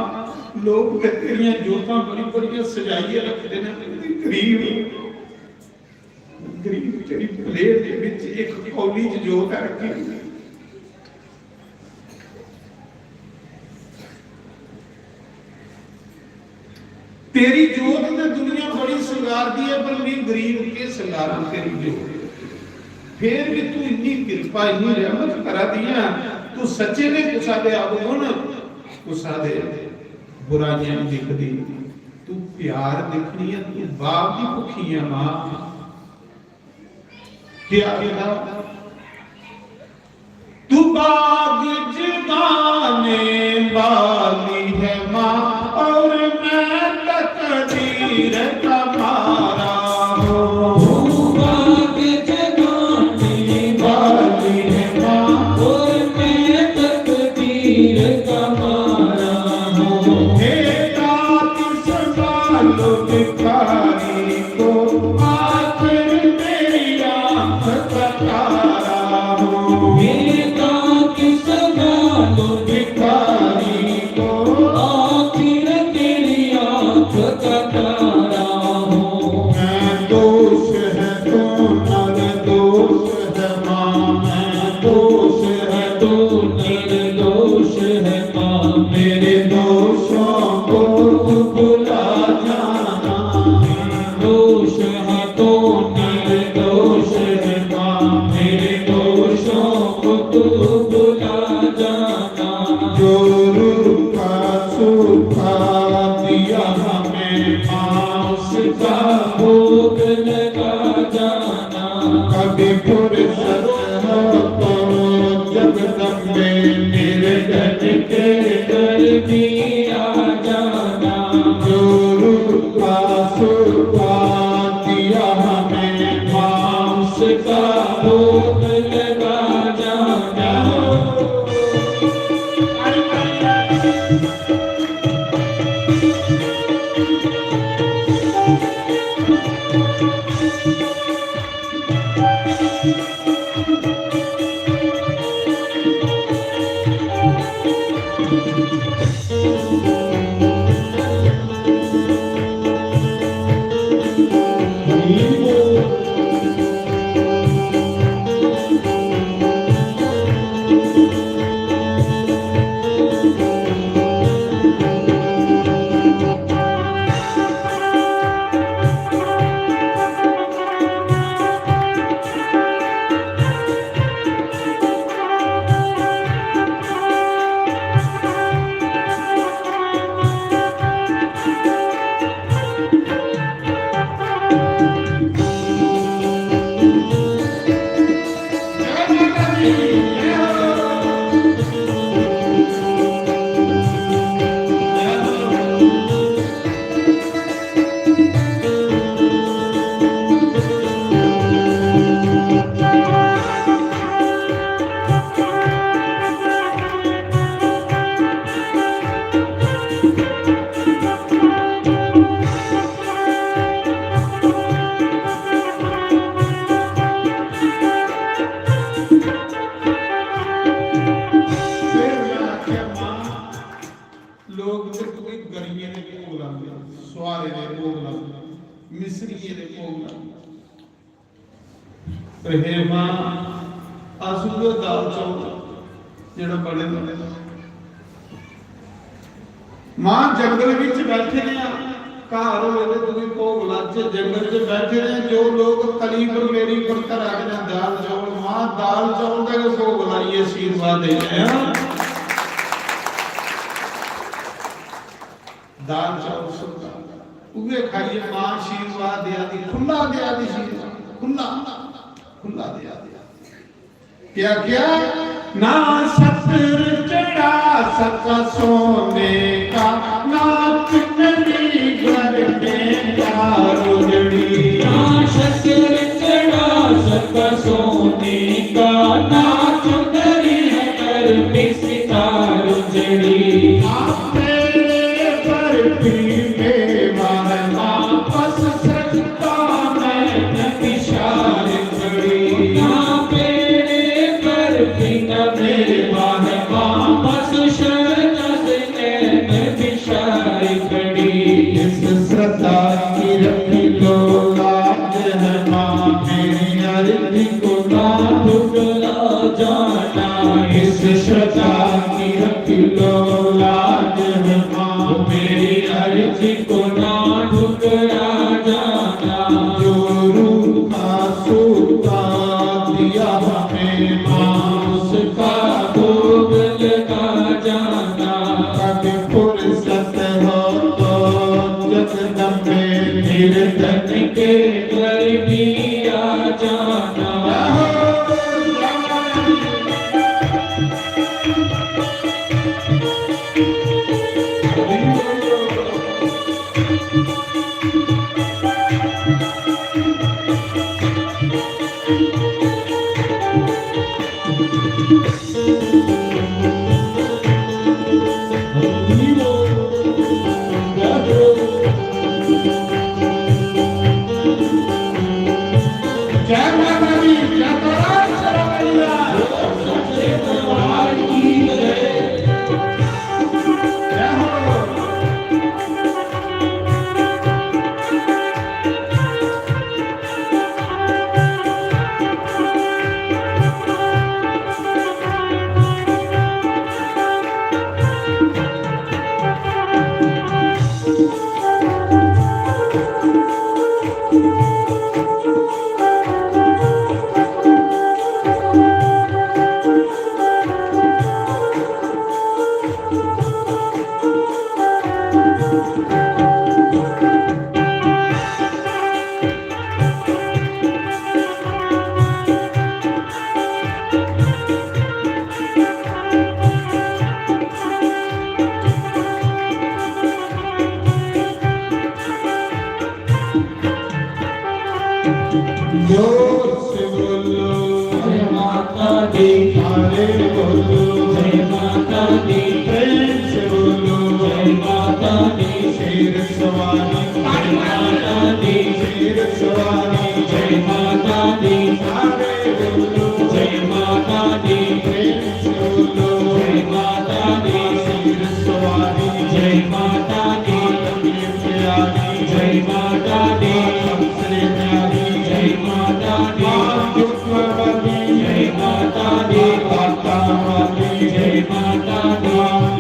लोग ते तेरियां जोतां बड़ी बड़ियां सजाइयै रखदे ने, ते गरीब, गरीब तेरी प्लेट दे विच एक कौली च जोत है रखी।" तेरी जोत ते दुनिया बड़ी संगारदी है, पर मैं गरीब के संगारां तेरी जोत। फिर भी तू इन्नी कृपा, इन्नी रहमत करा दी है, तू सच्चे ने कुसा दे अवगुण, कुसा दे बुराइयां नहीं दिखदी, तू प्यार दिखनी है, तू बाप दी भुखी है मां। क्या आखदा? तू बाग जगाने वाली है माँ, और मैं तकदीर का मारा हूँ। तू बाग जगाने वाली है माँ, और मैं तकदीर का मारा हूँ। हे रात संभालो भिखारी को, आखिर मेरी आँख का तारा हो। मेरे कांत संभालो भिखारी को, आखिर तेरी आँख का तारा हो। मैं दोष है तो नर दोष है माँ, मैं दोष है तो नर दोष है माँ, मेरे दोषों को तू भुला जाना। दोष है तो निर्दोष है माँ, मेरे दोषों को तू भुला जाना। जो रूखा सूखा दिया हमें माँ, उसका भोग लगा जाना। कभी फुर्सत हो तो जगदम्बे निर्धन के घर भी आ जाना। जो रूखा सूखा दिया हमें माँ, उसका भोग लगा जाना। फिर मैं आखेआ, "मां, लोक ते तुगी गरियें दे भोग लांदे, सुहारे दे भोग लांदे, मिसरियें दे भोग लांदे।" पर हे मां, अस उ'ऐ दाल चौल जेह्ड़ा बने दा। मां, जंगल बिच बैठे दे आं, घर होवे ते तुगी भोग लाचे, जंगल च बैठे दे आं, जो लोक तली पर मेरी पर घरा दे न दाल चौल, मां, दाल चौल दा गै भोग लाइयै आशीर्वाद देने आं। दाल चौल सुनदा, उ'ऐ खाइयै मां आशीर्वाद देआ दी, खु'ल्ला देआ दी आशीर्वाद, खु'ल्ला, खु'ल्ला देआ दी। क्या, क्या? ना छत्र चढ़ा सका सोने का, ना चुनरी घर में तारुजड़ी। ना छत्र चढ़ा सका सोने का, ना चुनरी घर में सितार जड़ी। ना तेरे पर भी मेवा है, वापस सकता मैं विचार करी। ना तेरे पर भी न मेवा है, वापस शरत से नैन विचार करी। इस श्रद्धा की रख लो लाज है माँ, मेरी अर्जी को ना ठुकरा जाना। इस श्रद्धा की रख लो लाज है माँ, मेरी अर्जी को ना ठुकरा जाना। जो रूखा सूखा दिया हमें माँ, उसका भोग लगा जाना। कभी फुर्सत हो तो जगदम्बे निर्धन के घर भी आ जाना। जय माता दी, जय तारा शेरा वाली दा। सच्चे दरबार की जय। जय हो। जोर से बोलो, जय माता दी। सारे बोलो, जय माता दी। प्रेम से बोलो, जय माता दी। शेर सवारी, जय माता दी। शेर सवारी, जय माता दी। सारे बोलो, जय माता दी। प्रेम से बोलो, जय माता दी। शेर सवारी, जय माता दी। जय माता दी। जय माता दी। जय माता दी। जय माता दी। माता वाली। जय माता दी।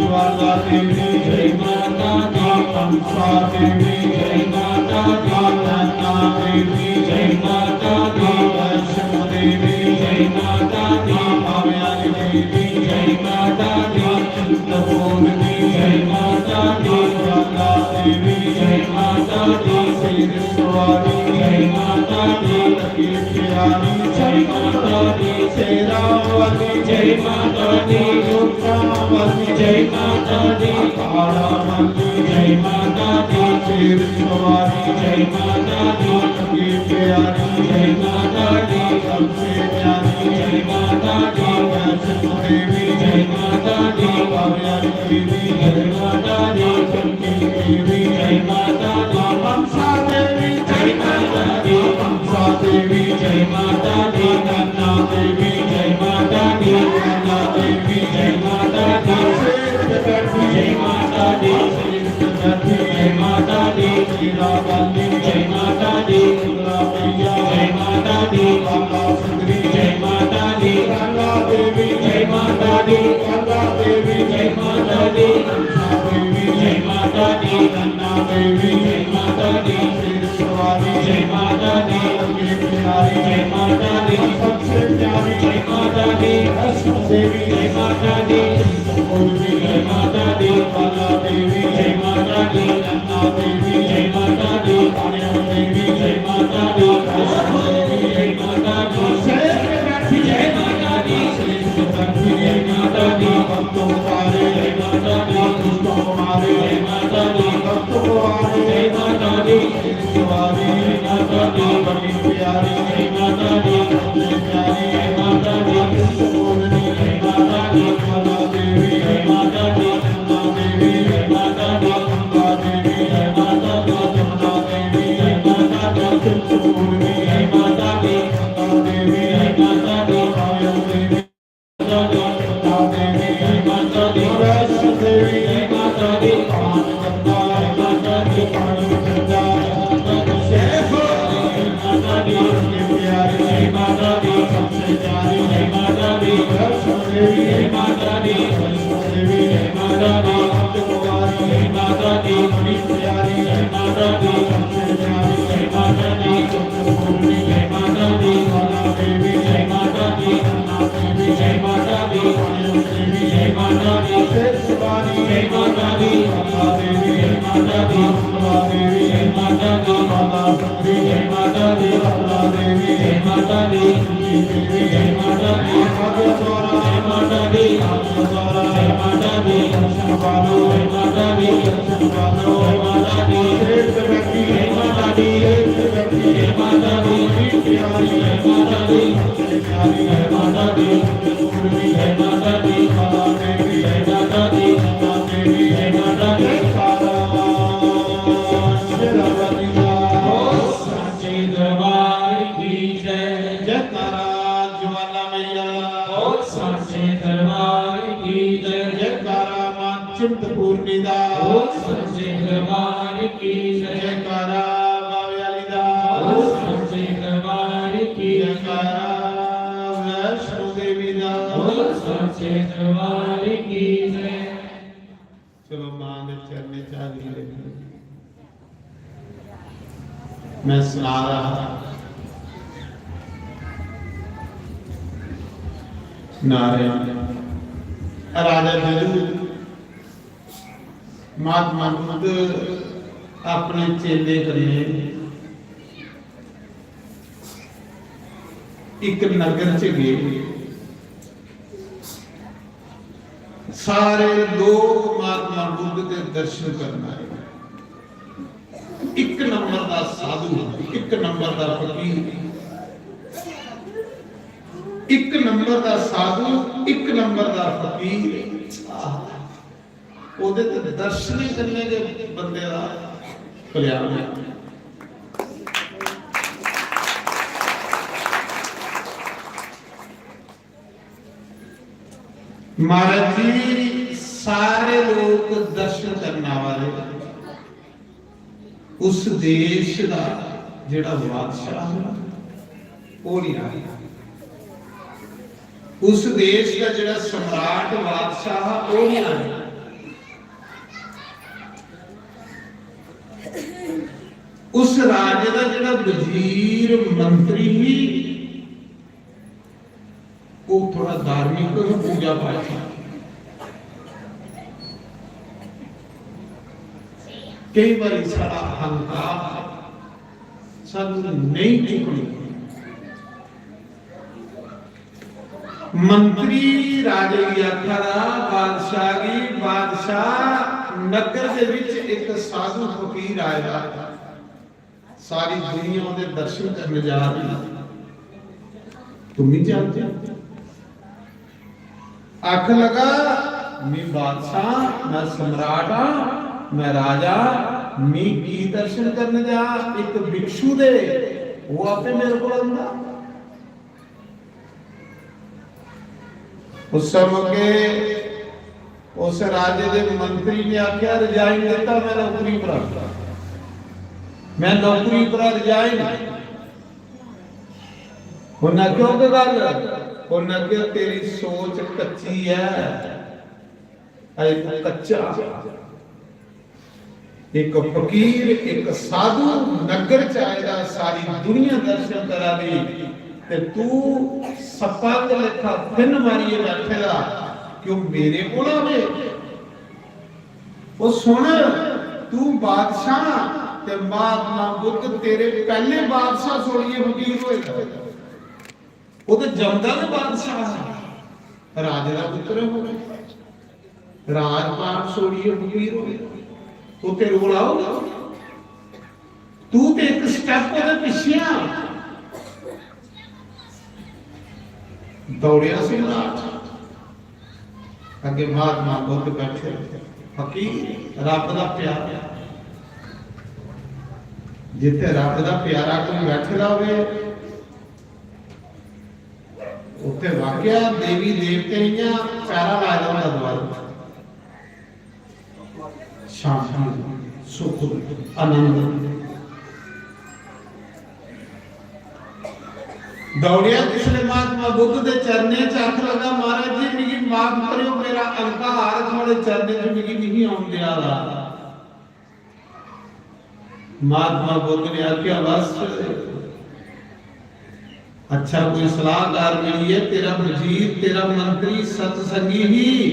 ज्वाला देवी। जय माता दी। कंसा देवी। जय माता दी। नैना देवी। जय माता दी। वैष्णो देवी। जय माता दी। कामयानी देवी। जय माता दी। चिंतपूर्णी। जय माता दी। ज्वाला देवी। जय माता दी। शेर सवारी। जय माता दी। लकीर प्यारी। जय माता दी। शेरा वाली। जय जय माता दी, रुद्रावती जय माता दी, तारावती जय माता दी, शेर सवारी जय माता दी, सबसे प्यारी जय माता दी, सबसे प्यारी जय माता दी, वैष्णो देवी जय माता दी, बाबा देवी जय माता दी, चंडी देवी जय माता दी, मनसा देवी जय माता दी, मनसा देवी जय माता दी, नन्ना देवी जय माता दी, नन्ना देवी जय माता दी, शेष बैठी जय माता दी, शेष बैठी जय माता दी, हीरा वाली जय माता दी, दुर्गा मैया जय माता दी, बाबा सुंदरी जय माता दी, गंगा देवी जय माता दी, गंगा देवी जय माता दी, मनसा देवी जय माता दी, नन्ना देवी जय माता दी, शेर सवारी जय माता दी, सबसे प्यारी जय माता दी, सबसे प्यारी जय माता दी, वैष्णो देवी जय माता दी, चिंतपूर्णी जय माता दी, बाला देवी जय माता दी, नन्ना देवी जय माता दी, कालिया देवी जय माता दी, वैष्णो देवी जय माता दी, शेष बैठी जय माता दी, शेष बैठी जय माता दी, भक्तों हमारे जय माता दी, दुष्टों हमारे जय माता दी, भक्तों हमारे जय माता दी, शेष सवारी जय माता दी, बड़ी प्यारी जय माता दी, सबसे प्यारी जय माता दी, चिंतपूर्णी जय माता दी, बाला देवी जय माता दी, नन्ना देवी जय माता दी, गंगा देवी जय माता दी, जमुना देवी जय माता दी, चिंतपूर्णी जय माता दी, गंगा देवी जय माता दी, कालिया देवी जय माता दी, नन्ना देवी जय माता दी, वैष्णो देवी जय माता दी, पान गंगा जय माता दी, पान गंगा जय माता दी, शेष जय माता दी, सबसे प्यारी जय माता दी, सबसे प्यारी जय माता दी, वैष्णो देवी जय माता दी, वैष्णो देवी जय माता दी, कुमारी जय माता दी, बड़ी प्यारी जय माता दी, सबसे प्यारी जय माता दी, चिंतपूर्णी जय माता दी, बाला देवी जय माता दी, नन्ना देवी जय माता दी, कालिया देवी जय माता दी, शेष सवारी जय माता दी, बाला देवी जय माता दी, दुर्गा देवी जय माता दी, बाला सुंदरी जय माता दी, बाला देवी जय माता दी, देवी जय माता दी, भाग्य द्वारा जय माता दी, भाग्य द्वारा जय माता दी, दर्शन पालो जय माता दी, दर्शन पालो जय माता दी, श्रेष्ठ व्यक्ति जय माता दी, श्रेष्ठ व्यक्ति जय माता दी, प्यारी जय माता दी, प्यारी जय माता दी, जय माता दी, माता देवी जय माता दी, माता देवी जय माता दी, सारा शेरावाली दा। बोल सांचे दरबार की जय। जयकारा ज्वाला मैया। बोल सांचे दरबार की जय। जयकारा मां चिंतपूर्णी दा। बोल सांचे दरबार की जय। जयकारा बावे वाली दा। बोल सांचे दरबार की जय। जयकारा वैष्णो देवी दा। बोल सांचे दरबार की जय। चलो, मां दे चरणें च हाजिरी रखो। मैं सुना रहा हा नारे, राजा जदू महात्मा बुद्ध अपने चेले कन्नै इक नगर च गे, सारे लोग महात्मा बुद्ध दे दर्शन करन आए। इक नंबर दा साधु, इक नंबर दा फकीर, इक नंबर दा साधु, इक नंबर दा फकीर। आह, ओह्दे ते दर्शनें कन्नै गै बंदे दा कल्याण होंदा। महाराज जी, सारे लोग दर्शन करने आवा दे। उस देश दा जेह्ड़ा बादशाह हा, ओह् नहीं आया। उस देश दा जेह्ड़ा सम्राट बादशाह हा, ओह् नहीं आया। उस राजे दा जेह्ड़ा वजीर मंत्री ही, वो थोड़ा धार्मिक, पूजा पाठ। कई बार सारा अहंकार सानू नहीं चुकना। मंत्री राजे गी आखा दा, बादशाह गी, "बादशाह, नगर दे विच इक साधु फकीर आए दा, सारी दुनिया ओहदे दर्शन करने जा रही, तुम भी चलते हो?" आखन लगा, "मैं बादशाह, मैं सम्राट हां, मैं राजा, मैं की दर्शन करने जा? इक भिक्षु दे, वो आपे मेरे को आंदा।" उस मौके उस राजे दे मंत्री ने आख्या, "रिजाइन दिता मैं नौकरी परा, मैं नौकरी परा रिजाइन।" उन्हें आख्या, "केह् गल्ल?" उन्हें आख्या, "तेरी सोच कच्ची है, अजें तू कच्चा।" एक फकीर, एक साधु नगर च आए दा, सारी दुनिया दर्शन करा दी, ते तू सप्पा दे लेखा फिन मारियै बैठे दा, क्यों मेरे कोल आवे? ओ सुन, तू बादशाह, ते महात्मा बुद्ध तेरे पैहले बादशाह छोड़ियै फकीर होए दा। ओह ते जमदा गै बादशाह हा, राजे दा पुत्र ऐ, ओह राजपाट छोड़ियै फकीर होए। ओह तेरे कोल आओगा? तू ते इक स्टैप ओहदे पिच्छे आ। दौड़ेआ सम्राट, अग्गे महात्मा बुद्ध बैठे। फकीर, रब दा प्यारा, जिथे रब दा प्यारा कोई बैठे दा होवे, उत्थे वाकया देवी देवते इयां पैरा लाए दा होंदा द्वार। शांति, सुख, आनंद। दौड़िया जिसले महात्मा बुद्ध दे चरणें च आखन लगा, "महाराज जी, मिगी माफ करियो, मेरा अहंकार थुआड़े चरणें च मिगी नहीं आउन देआ दा।" महात्मा बुद्ध ने आख्या, "बस, अच्छा कोई सलाहकार मिली है, तेरा वजीर, तेरा मंत्री सत्संगी ही,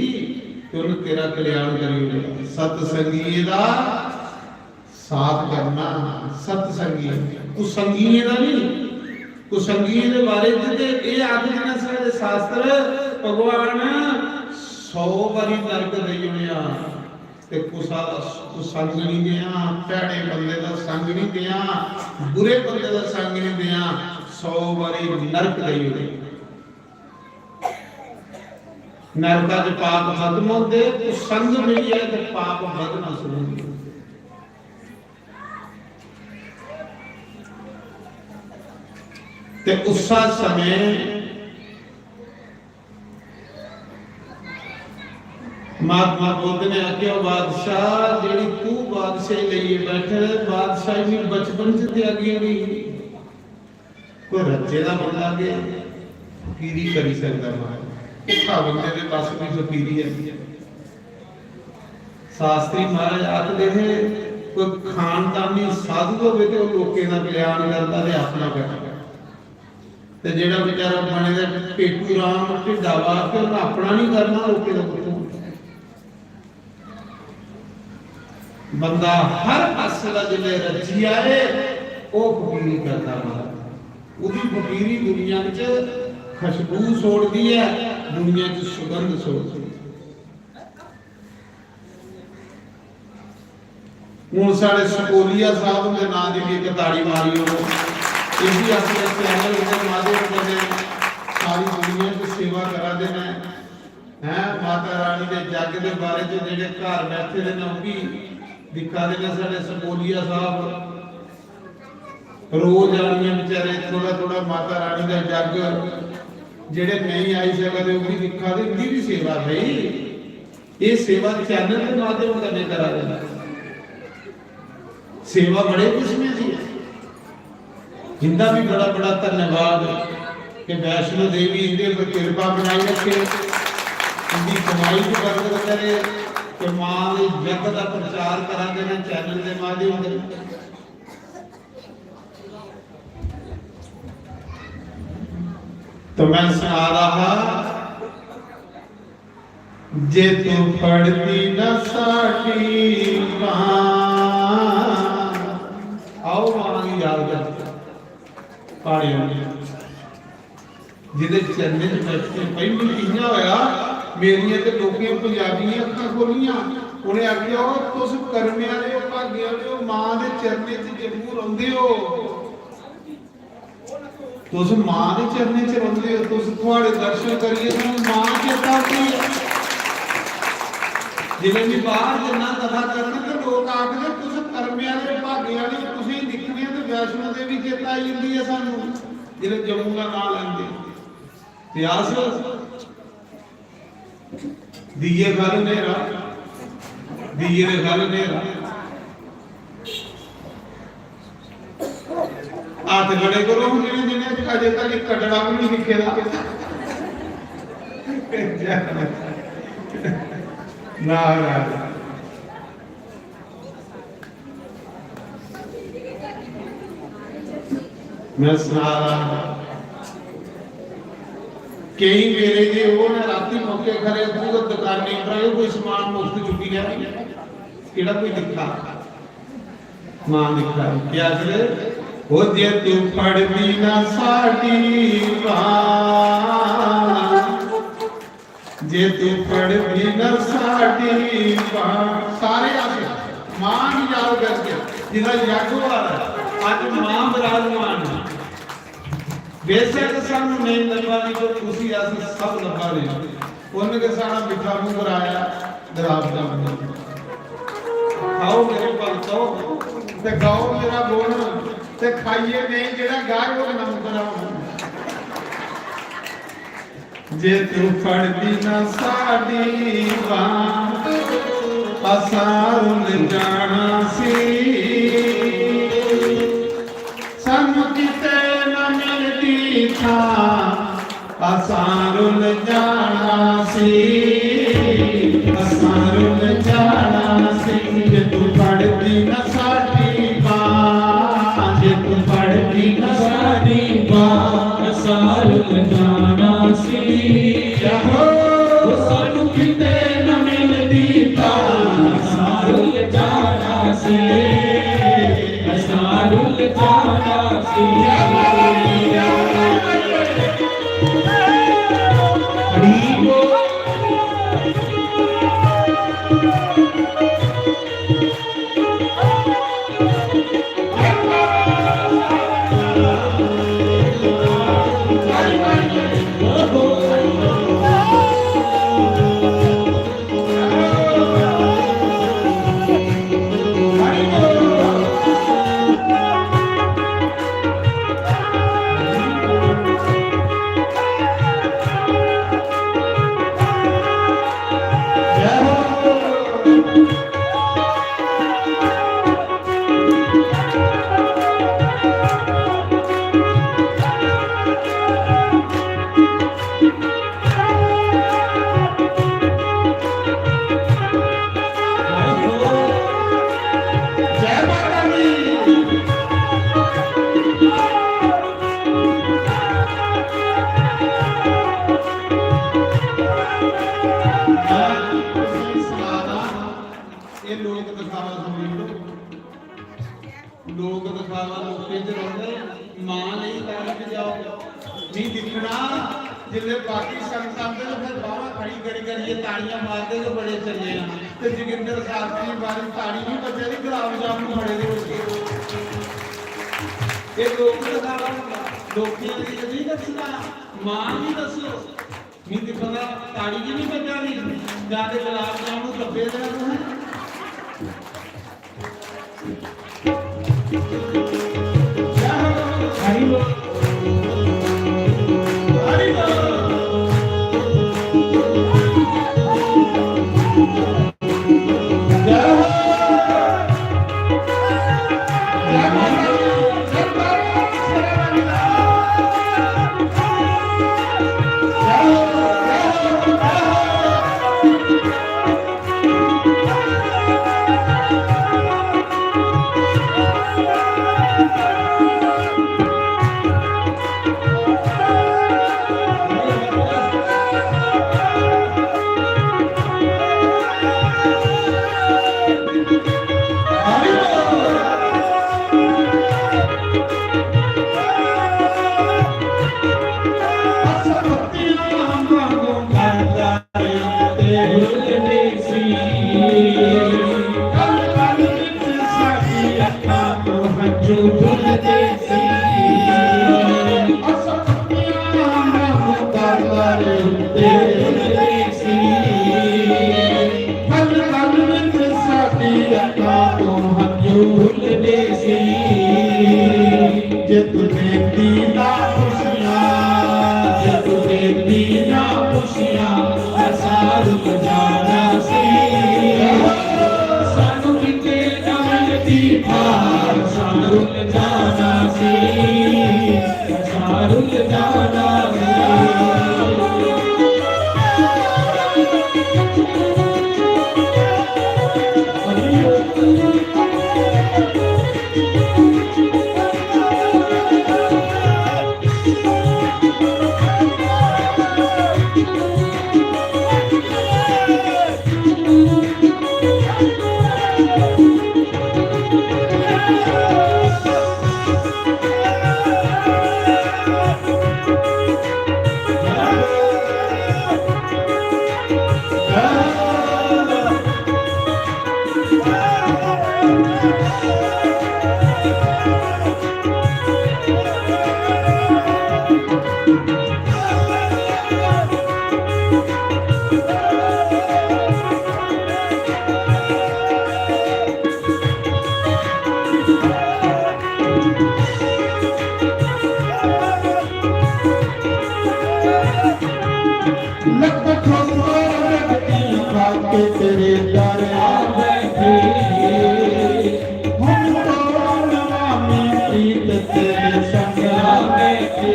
ते उन्हें तेरा कल्याण करी ओड़ेआ।" सत्संगिये दा साथ करना, सत्संगी, कुसंगिये दा नहीं। कुसंगिये दे बारे च ते एह आखदे ने साढ़े शास्त्र, भगवान सौ बारी नरक देई ओड़ेआ। ते कुसा दा कुसंग नहीं देआ, भैड़े बंदे दा संग नहीं देआ, बुरे बंदे दा संग नहीं देआ, सौ बारी नरक देई ओड़े। नरका च पाप खत्म होंदे, कुसंग मिली जाए ते पाप बधना शुरू होंदे। ते उस्सा समय महात्मा बुद्ध ने आख्या, "बादशाह, जेड़ी तू बादशाही लेइयै बैठे, बादशाही में बचपन च त्यागी होई। कोई रज्जे दा बंदा के फकीरी करी सकदा महाराज? भुक्खा बंदे दे बस की फकीरी है?" शास्त्री महाराज आखदे हे, कोई खानदानी साधु होवे ते ओह लोकें दा कल्याण करदा ते अपना करदा। ते जेड़ा बेचारा बने दा पेटू राम ढिड्डा बास ते उन्हें अपना नहीं करना, लोकें दा कुत्थों? बंदा हर पासे दा जिसले रज्जी आए, ओह फकीरी करदा महाराज। ओहदी फकीरी दुनिया च खुशबू छोड़दी है, दुनिया च सुगंध छोड़दी है। हूँ साढ़े सकोलिया साहब उंदे नां दी भी एक ताड़ी मारी ओड़ो। इसी अपने चैनल के माध्यम कन्नै सारी दुनिया च सेवा करा दे ने। हैं, माता रानी दे जग दे बारे च जेह्ड़े घर बैठे दे ने, ओह् भी दिक्खा दे ने साढ़े सकोलिया साहब। रोज आनियै बेचारे थोड़ा थोड़ा माता रानी दा जग, जेह्ड़े नेईं आई सकदे, ओह् भी दिक्खा दे, उंदी भी सेवा भाई। ये सेवा चैनल के माध्यम कन्नै करा दे न। सेवा बड़े किस्में दी है। इंदा भी बड़ा बड़ा धन्यवाद कि वैष्णो देवी इंदे पर किरपा बनाई रखे, इंदी कमाई च बरकत करे, कि मां दे जग दा प्रचार करा दे न चैनल दे माध्यम कन्नै। तो मैं सुना रहा हा, "जे तू पढ़दी ना साडी मां।" आओ मां गी याद कर, प्हाड़े आह्ले। जिंदे चरणें च बैठे। भाई, मिगी इ'यां होआ, मेरियां ते लोकें पंजाबियें अक्खां खोह्लियां। उ'नें आखेआ, "ओ, तुस कर्में आह्ले ओ, भागें आह्ले ओ, मां दे चरणें च जम्मू रौंह्दे ओ। तुस मां दे चरणें च रौंह्दे ओ, तुस, थुआढ़े दर्शन करियै सानूं मां चेता औंदी ऐ।" जिसलै में बाह्र जन्ना कथा करन ते लोक आखदे, "तुस कर्में आह्ले, भागें आह्ले ओ, तुसेंगी दिक्खने आं ते वैष्णो देवी चेता आई जंदी ऐ सानूं।" जिसलै जम्मू दा नांऽ लैंदे ते अस दीए गल न्हेरा, दीए दे गल न्हेरा। हत्थ खड़े करो, हून जि'नें जि'नें अजें तक कटड़ा बी निं दिक्खे दा। नाराज। मैं सना रहा, केई मेरे जे ओह् न, रातीं मौके खरे पूरा दुकानें पर आए, कोई समान मुफ्त चुक्की गया, केड़ा कोई दिक्खा? मां दिक्खा, क्या करे? "ओ जे तू पढ़दी ना साडी मां, जे तू पढ़दी ना साडी मां।" सारे अस मां गी याद करके, जिसदा यज्ञ होआ दा, अज्ज मां विराजमान है। बेशक सानू नेईं लब्भा दी, पर उसी अस सब लब्भा दे आं। उन्न गै साढ़ा मिट्ठा मूंह कराया गुलाब जामुन। खाओ मेरे भगतो, ते गाओ मेरा गुण, ते खाइए नेईं जेह्ड़ा गाए, ओह् नम कराओ। जे तू फड़दी ना साडी बांह, असां रुल जाना सी। सानू किते ना मिलदी थां, असां रुल जाना सी, असां रुल जाना सी। जे तू फड़दी ना साडी बांह, जे तू फड़दी ना साडी बांह, असां रुल जाना सी। आहो। ओ सानू किते ना मिलदी थां, असां रुल जाना सी, असां रुल जाना सी। हरी बोल। एह् लोक दिखावा समझी लो। लोक दिखावा लोकें च रौंह्दा ऐ, मां लेई तारी बजाओ। मी दिक्खना, जिसलै बाकी संगत आंदे ते फिर बाह्मां खड़ी करी करियै ताड़ियां मारदे ते बड़े चंगे न। ते जोगिंदर साहब दी बारी ताड़ी निं बज्जा दी, गुलाब जामुन बड़े दे होंदे। एह् लोक दिखावा होंदा, लोकें दी ते निं दस्सना, मां गी दस्सो। मी दिक्खो तां ताड़ी की निं बज्जा दी, जां ते गुलाब जामुन डब्बे दे न तुसें। हरि बोल। हरि बोल। जय हो। जय माता दी। ਦਾਤਾ ਦੇ ਉੱਤੇ ਰੁਲਦੇ ਸੀ। ਪਲ ਪਲ ਵਿੱਚ ਸਾਡੀ ਅੱਖਾਂ ਤੋਂ ਹੰਝੂ ਰੁਲਦੇ ਸੀ। ਜੇ ਤੂੰ ਦੇਂਦੀ ਨਾ ਖੁਸ਼ੀਆਂ, ਜੇ ਤੂੰ ਦੇਂਦੀ ਨਾ ਖੁਸ਼ੀਆਂ, ਅਸਾਂ ਰੁਲ ਜਾਣਾ ਸੀ। ਸਾਨੂੰ ਕਿਤੇ ਨਾ ਮਿਲਦੀ ਥਾਂ, ਅਸਾਂ ਰੁਲ ਜਾਣਾ ਸੀ। ਅਸਾਂ ਰੁਲ ਜਾਣਾ ਸੀ। ਲੱਖ ਖੋਪਰ ਰਗੜੀ ਪਾ ਕੇ ਤੇਰੇ ਦਰ ਆ ਬੈਠੇ। ਹੁਣ ਤੋਂ ਨਵਾਂ ਮੀਤ ਤੇਰੇ ਸੰਗ ਆ ਬੈਠੇ।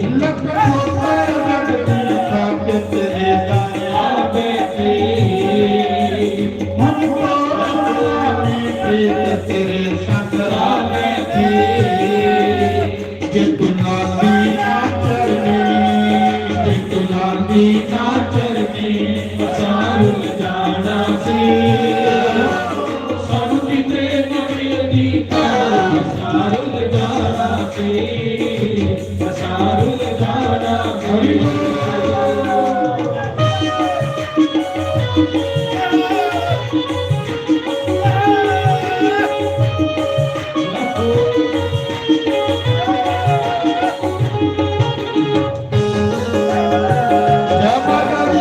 ਲੱਖ ਖੋਪਰ ਰਗੜੀ ਪਾ ਕੇ ਤੇਰੇ ਦਰ ਆ ਬੈਠੇ। ਹੁਣ ਤੋਂ ਨਵਾਂ ਮੀਤ ਤੇਰੇ ਸੰਗ ਆ ਬੈਠੇ। ਜੇ ਤੂੰ ਲਾਂਦੀ ਨਾ ਚਰਨੀ, ਜੇ ਤੂੰ ਲਾਂਦੀ ਨਾ ਚਰਨੀ, ਅਸਾਂ ਰੁਲ ਜਾਣਾ ਸੀ। ਸਾਨੂੰ ਕਿਤੇ ਨਾ ਮਿਲਦੀ ਥਾਂ, ਅਸਾਂ ਰੁਲ ਜਾਣਾ ਸੀ। ਅਸਾਂ ਰੁਲ ਜਾਣਾ ਸੀ। जयकारा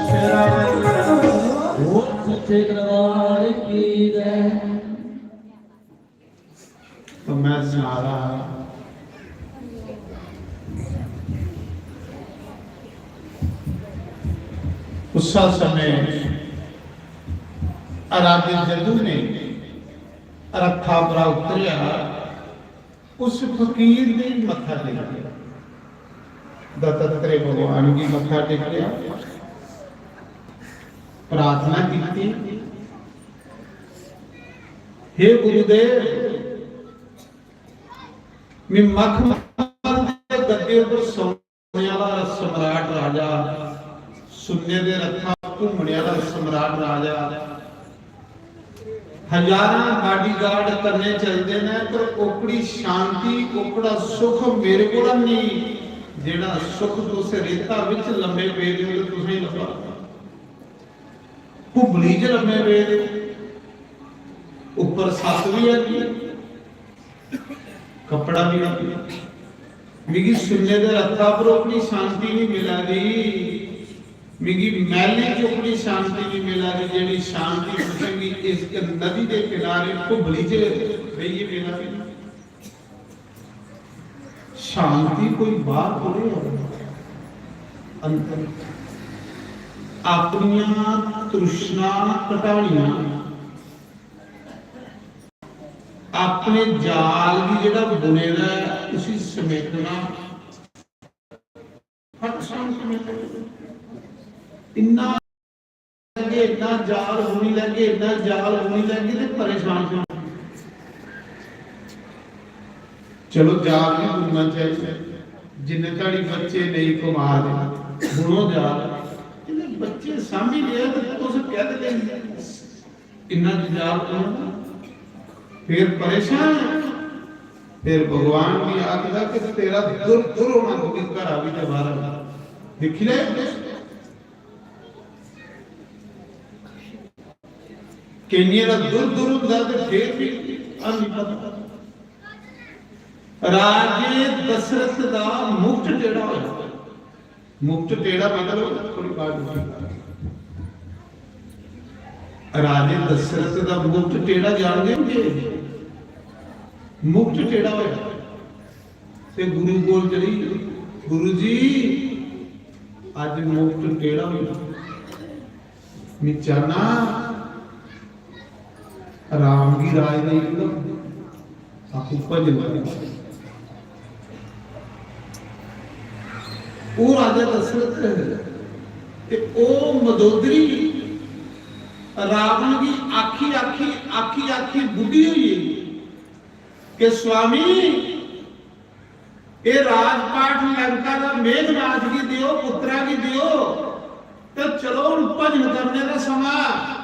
शेरा वाले। बोल सच्चे दरबार की जय। तो मैं सुना रहा, उस समय आराध्य जदू ने रथा परा उतरिया, उस फकीर ने मत्था टेकेआ, दत्तात्रेय भगवान गी मत्था टेकेआ, प्रार्थना कीती, "हे गुरुदेव, मैं मखमल दे गद्दे उप्पर सौने आह्ला सम्राट राजा, सुन्ने दे रथा घूमने आह्ला सम्राट राजा, हजारां बाडीगार्ड कन्नै चलदे न, पर ओकड़ी शांति, ओकड़ा सुख मेरे कोला नेईं। जेह्ड़ा सुख तुस रेता बिच लम्मे पेदे ओ, ते तुसेंगी लब्भा। हुबली च लम्मे पेदे, उप्पर सत्त बी है, कपड़ा बी है। मिगी सुन्ने दे रथा पर ओकड़ी शांति नहीं मिला दी, मिगी मैह्‌लें च ओकड़ी शांति नहीं मिला दी, जेह्‌ड़ी शांति तुसेंगी इस नदी दे किनारे हुबली च बेहियै मिला दी।" शांति कोई बाहर थोड़े है, अंदर। अपनियां तृष्णा घटानियां, अपने जाल गी जेह्‌ड़ा बुने दा ऐ, उसी समेटना, फट शांति मिलदी। इन्ना लैगे, इन्ना जाल बुनी लैगे, इन्ना जाल बुनी लैगे ते परेशान क्यों? चलो, जाल भी बुनना चाहिए, जिन्ने धड़ी बच्चे नेईं कमा दे, गुणो जा, जिन्ने बच्चे सांभी ले ते तुस कहदे इन्ना जंजाल क्यों? फिर परेशान, फिर भगवान भी आखदा कि तेरा दुर दुर होना, क्योंकि घरा भी ते बाहर दिखी ले। केइयें दा दुर दुर होंदा ते फिर भी हां नहीं पता। राजे दशरथ दा मुकुट टेढ़ा होया। मुकुट टेढ़ा मतलब थोड़ी बात उठी। राजे दशरथ दा मुकुट टेढ़ा जानदे हो जे? मुकुट टेढ़ा होया ते गुरु कोल चली, "गुरु जी, अज मुकुट टेढ़ा होया, मैं चाहना राम गी राज देई ओड़ो, आपूं भजन करो।" ओह राजा दशरथ ते ओह मंदोदरी रावण गी आखी, आखी, आखी, आखी बुढ़ी होई गेई कि स्वामी, एह राजपाट लंका दा मेघनाथ गी देओ, पुत्रा गी देओ, ते चलो हुन भजन करने दा समां।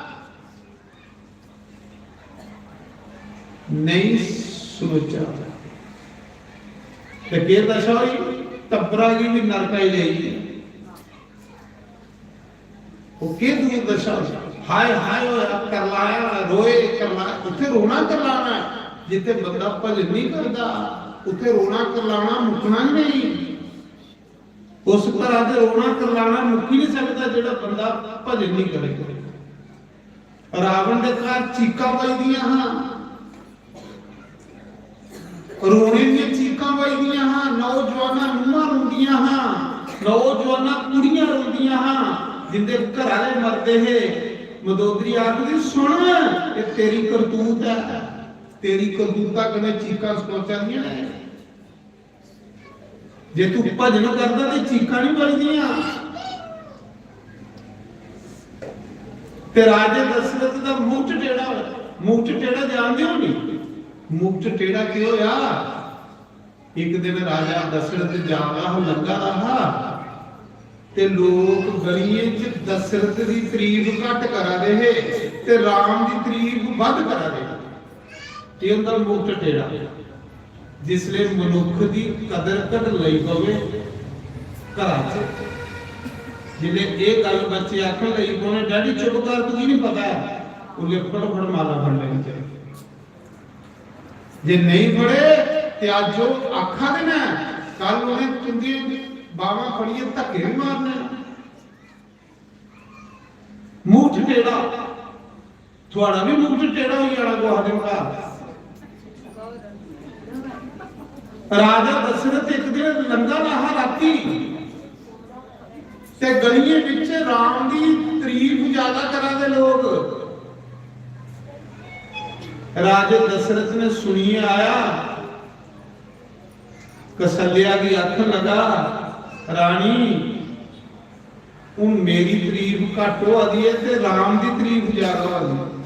नहीं सुनोचा। ते केह दशा होई? टब्बरा गी भी नरका ही लेई। ओह केह दुर्दशा होई? हाय हाय होया, करलाया, रोए, करला-, उत्थे रोना करलाना है। जिथे बंदा भजन नहीं करदा, उत्थे रोना करलाना मुकना ही नहीं। उस घरा दे रोना करलाना मुक्की नहीं सकदा जेड़ा बंदा भजन नहीं करे। रावण दे घर चीकां वजदियां हां, रोने दियां चीकां वजदियां हां, नौजवानां नूंहां रोंदियां हां, नौजवानां कुड़ियां रोंदियां हां, जिंदे घर आले मरदे हे। मंदोदरी आखदी, "सुन, एह तेरी करतूत ऐ, तेरी करतूता कन्नै चीकां सनोचा दियां ने।" जे तू भजन करदा ते चीकां नहीं बजदियां। ते राजे दशरथ दा मुकुट टेढ़ा होया। मुकुट टेढ़ा जानदे हो नहीं? मुकुट टेढ़ा केह होया? एक दिन राजा दशरथ जांदा हा, लंघा दा हा, ते लोक गलियें च दशरथ दी तारीफ घट करा दे हे ते राम दी तारीफ बद करा दे हे। एह होंदा मुकुट टेढ़ा। जिसले मनुख दी कदर घटन लगी पवे घरा च, जिसले एह गल्ल बच्चे आखन लगी पौने, "डैडी चुप कर, तुगी नहीं पता है," उसले फटोफट माला फड़ लैनी चाहिए। जे नहीं फड़े ते अज्ज ओह आखा दे न, कल उन्हें तुंदी बावां फड़ियै धक्के भी मारने न। मुकुट टेढ़ा, थुआड़ा भी मुकुट टेढ़ा होई जाना कुसै दिन घर। राजा दशरथ एक दिन लंघा दा हा राती, ते गलियें बिच राम दी तारीफ ज्यादा करा दे लोग। राजे दशरथ ने सुनिए आया, कौशल्या गी आखन लगा, "रानी, हुन मेरी तारीफ घट होआ दी ऐ ते राम दी तारीफ ज्यादा होआ दी ऐ।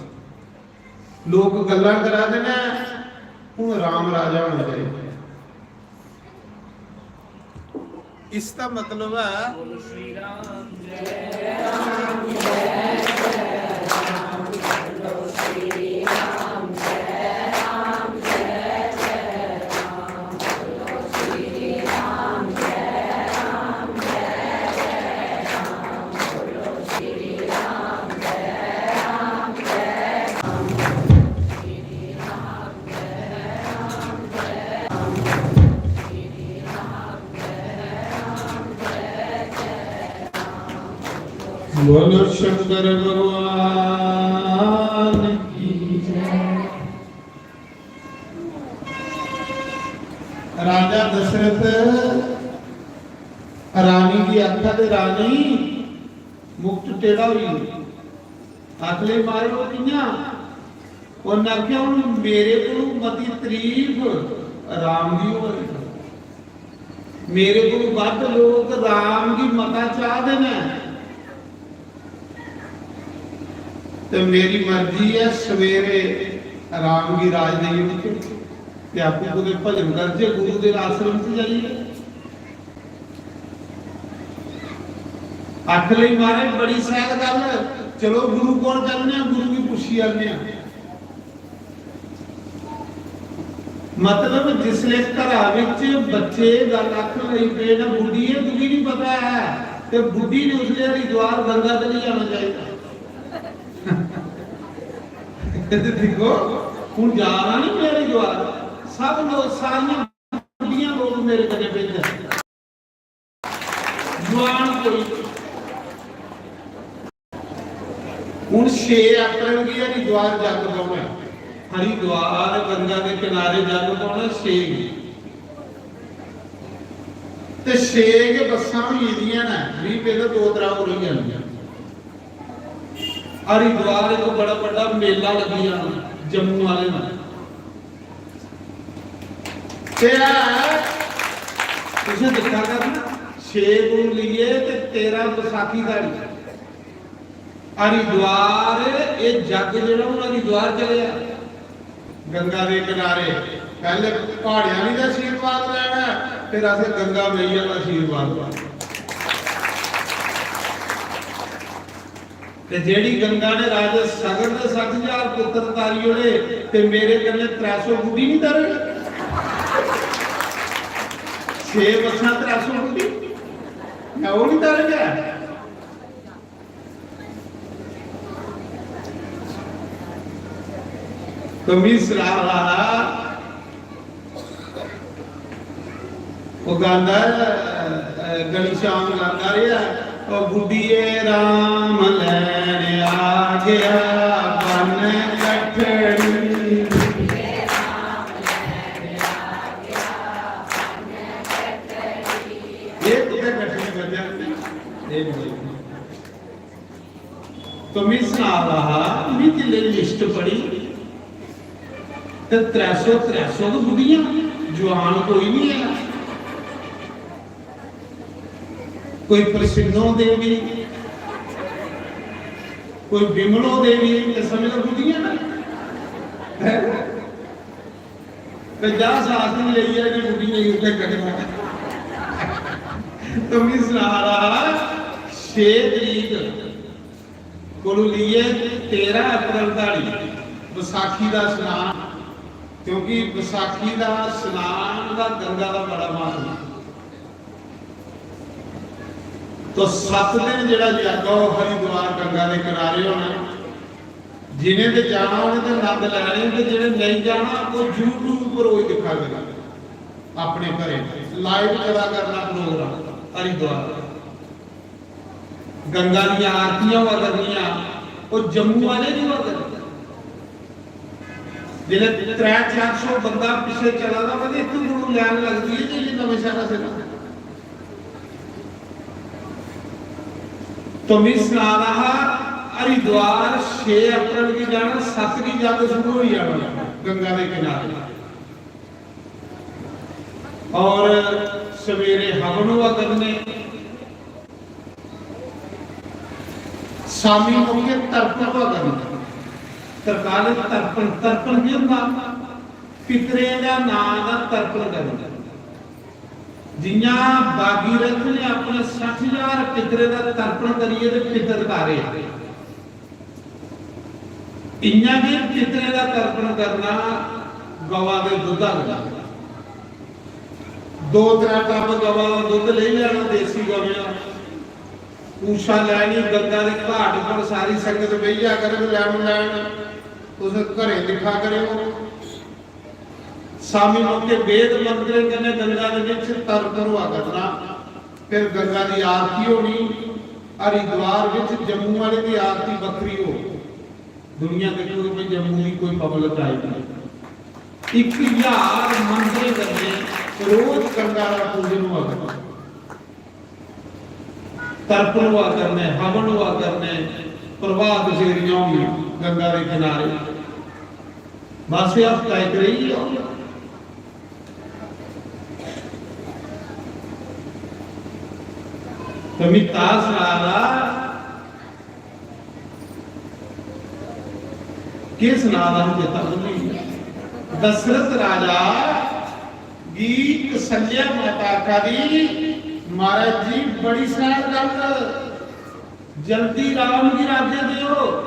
लोक गल्लां करा दे न, हुन राम राजा होना चाहिदा।" इसदा मतलब ऐ, बोलो शंकर भगवान की जय। राजा दशरथ रानी गी आखा दे, "रानी, मुकुट टेढ़ा होई गेआ।" आखले मारो कियां? उन्हें आखेआ, "हुन मेरे कोलू मती तारीफ राम दी होआ दी, मेरे कोलू बद्ध लोक राम गी मता चाहदे न, ते मेरी मर्जी ऐ सवेरे राम गी राज देई ओड़चै ते आपूं कुतै भजन करचै गुरु दे आश्रम च जाइयै।" आख लेई, "महाराज, बड़ी शैल गल्ल, चलो गुरु कोल चलने आं, गुरु गी पुच्छी आने आं।" मतलब, जिसले घरा विच बच्चे गल्ल आखन लगी पे ना, "बुड्ढिये, तुगी नहीं पता है," ते बुड्ढी ने उसले हरिद्वार गंगा तली जाना चाहिए। ते दिक्खो, हून जा ना नहीं मैं हरिद्वार, सब लोग, सारियां बुड्ढियां लोग मेरे कन्नै बेहतर। जुआन कोई। हून छे अप्रैल गी हरिद्वार जग पौना ऐ। हरिद्वार गंगा दे किनारे जग पौना छे गी। ते छे गै बस्सां होई गेदियां न, बीह, पैह्ले दो त्रै होर होई जानियां। हरिद्वार इक बड़ा बड्डा मेला लग्गी जाना जम्मू आह्ले दा। ते है, तुसें दिक्खा करना, छे कोला लेइयै ते तेरां बसाखी धोड़ी हरिद्वार, एह् जग जेह्ड़ा हून हरिद्वार चलेआ, गंगा दे किनारे, पैह्ले प्हाड़े आह्ली दा आशीर्वाद लैना, फिर असें गंगा मैया दा आशीर्वाद लैना। ते जेह्ड़ी गंगा ने राजे सगर दे सट्ठ ज्हार पुत्तर तारी ओड़े, ते मेरे कन्नै त्रै सौ बुड्ढी नहीं तरग? छे बस्सां त्रै सौ बुड्ढी, मैं ओह् नहीं तरग ऐ? तो मी सना रहा, वो गांदा है, अ, घनश्याम गांदा रेहा, "ओ बुड्ढिए, राम लैने आ गया बन कठड़ी।" ये कुत्थै कठड़ी बज्जा? ये बोल। तो मैं सना रहा हा, मैं जिसलै लिस्ट पढ़ी ते त्रै सौ, त्रै सौ तो बुढ़ियां, जवान कोई नहीं है। कोई प्रसिन्नो देवी, कोई बिमलो देवी, ते समझो बुढ़ियां ना। हैं? ते जा साथ में लेइयै ते बुढ़ियें गी उत्थै कड्ढना। तो मैं सना रहा, छे तरीक कोलू लेइयै तेरां अप्रैल धोड़ी बसाखी दा स्नान, क्योंकि बसाखी दा स्नान दा गंगा दा बड़ा महत्व। तो सत्त दिन जेह्ड़ा जग ऐ, ओह् हरिद्वार गंगा दे किनारे होना। जिनें ते जाना, उनें ते नंद लैने, ते जेह्ड़े नेईं जाना, ओह् YouTube पर रोज दिक्खा करना, अपने घरें live चला करना प्रोग्राम हरिद्वार। गंगा दियां आरतियां होआ करनियां, ओह् जम्मू आह्ले नहीं होआ करनियां। जिसलै त्रै चार सौ बंदा पिच्छे चला दा होऐ, ते इत्थूं कोलू लैन लगदी है, जेह्ड़ी नमें शैह्रा से ना। तो मैं सना रहा हा, हरिद्वार छे अप्रैल गी जाना, सत्त गी जग शुरू होई जाना गंगा दे किनारे। और सवेरे हवन हुआ करने, शामी मौके तर्पण हुआ करने। तरकालें तर्पण, तर्पण की होंदा? पितरें दा नां दा तर्पण करना। जियां भागीरथ ने अपने सट्ठ हजार पितरें दा तर्पण करियै ते पितर तारे, इयां गै पितरें दा तर्पण करना गवा दे दुद्धा कन्नै। दो त्रै टब गवा दा दुद्ध लेई लैना, देसी गवें दा, पूछा लैनी, गंगा दे घाट पर सारी संगत बेही जा करग, लैन लैन, तुस घरें दिक्खा करेओ। शामी मौके वेद मंत्रें कन्नै गंगा दे विच तरपण होआ करना, फिर गंगा दी आरती होनी। हरिद्वार विच जम्मू आह्ले दी आरती बक्खरी हो। दुनिया देखो कि भाई जम्मू दी कोई पब्लिक आई नहीं। इक हजार मंत्रें कन्नै रोज गंगा दा पूजन होआ करना। तर्पण हुआ करने, हवन हुआ करने, प्रभात फेरियां होंदियां गंगा दे किनारे। बस ये हफ्ता इक रेही गेआ। तो मैं तां सना दा, केह् सना दा हा, चेता भुल्ली गेआ। दशरथ राजा गी कौशल्या माता आखा दी, "महाराज जी, बड़ी शैल गल्ल, जल्दी राम गी राज्य देओ,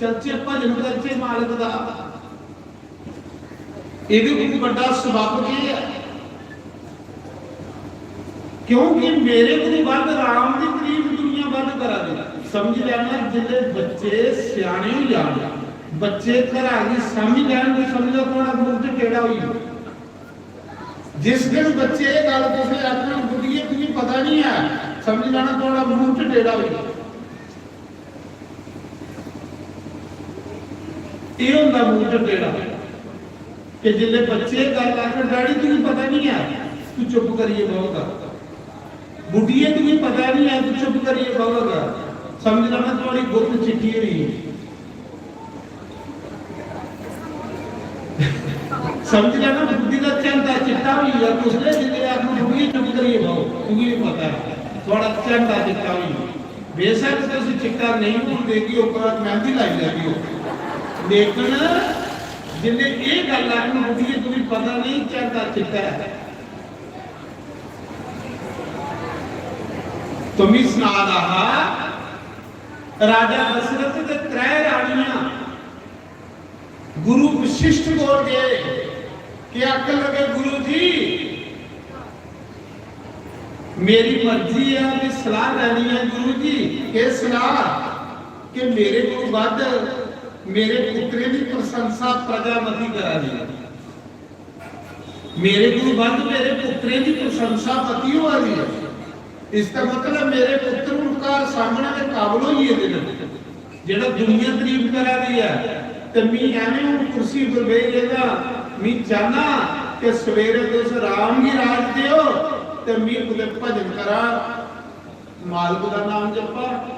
चलचे भजन करचे मालक दा। एह्दे कोला बड्डा सबब केह् ऐ? क्योंकि मेरे कोला बद्ध राम दी तारीफ दुनिया बद्ध करा दी। समझी लैना, जिसले बच्चे स्याने होई जान, बच्चे घरा गी साम्भी लैन, ते समझो थुआढ़ा मुंह ते टेढ़ा होई जाना। जिस दिन बच्चे एह् गल्ल तुसें आखना, "बुड्ढिये, तुगी पता नहीं ऐ," समझी लैना थुआढ़ा मुंह ते टेढ़ा होई जाना। एह् होंदा मूड टेढ़ा कि जिसले बच्चे गल्ल आखन, "डैडी, तुगी पता नहीं ऐ," तू चुप करियै बौह्गा। "बुड्ढिये, तुगी पता नहीं ऐ," तू चुप करियै बौह्गा। समझ लैना, थुआढ़ी गुत्त चिट्टी होई गेई। समझ लैना, बुड्ढी दा झंडा चिट्टा होई गेआ। कुसलै जिसले आखन, "बुड्ढिये, चुप करियै बौह्, तुगी भी पता ऐ," थुआढ़ा झंडा चिट्टा होई गेआ। बेशक तुस चिट्टा नेईं होन देगे, उप्परा मेहंदी लाई लैगे ओ, लेकिन जिन्ने एह् गल्ल आखन, "बुड्ढिये, तुगी पता नहीं, झंडा चिट्टा ऐ।" तो मी सना दा हा, राजा दशरथ ते त्रै रानियां गुरु वशिष्ठ कोल गए। केह् आखन लगे, "गुरु जी, मेरी मर्जी ऐ, में सलाह लैनी ऐ गुरु जी।" केह् सलाह? कि मेरे कोला बद्ध मेरे पुत्तरें दी प्रशंसा प्रजा मती करा दी ऐ, मेरे कोला बद्ध मेरे पुत्तरें दी प्रशंसा मती होआ दी ऐ। इसदा मतलब मेरे पुत्तर हून घर सामने दे काबल होई गेदे न, जेह्ड़ा दुनिया तारीफ करा दी ऐ। ते मी एवें हून कुर्सी पर बेही गेदा, मी चाहना कि सवेरे तुस राम गी राज देओ ते मी कुतै भजन करा, मालक दा नाम जपा।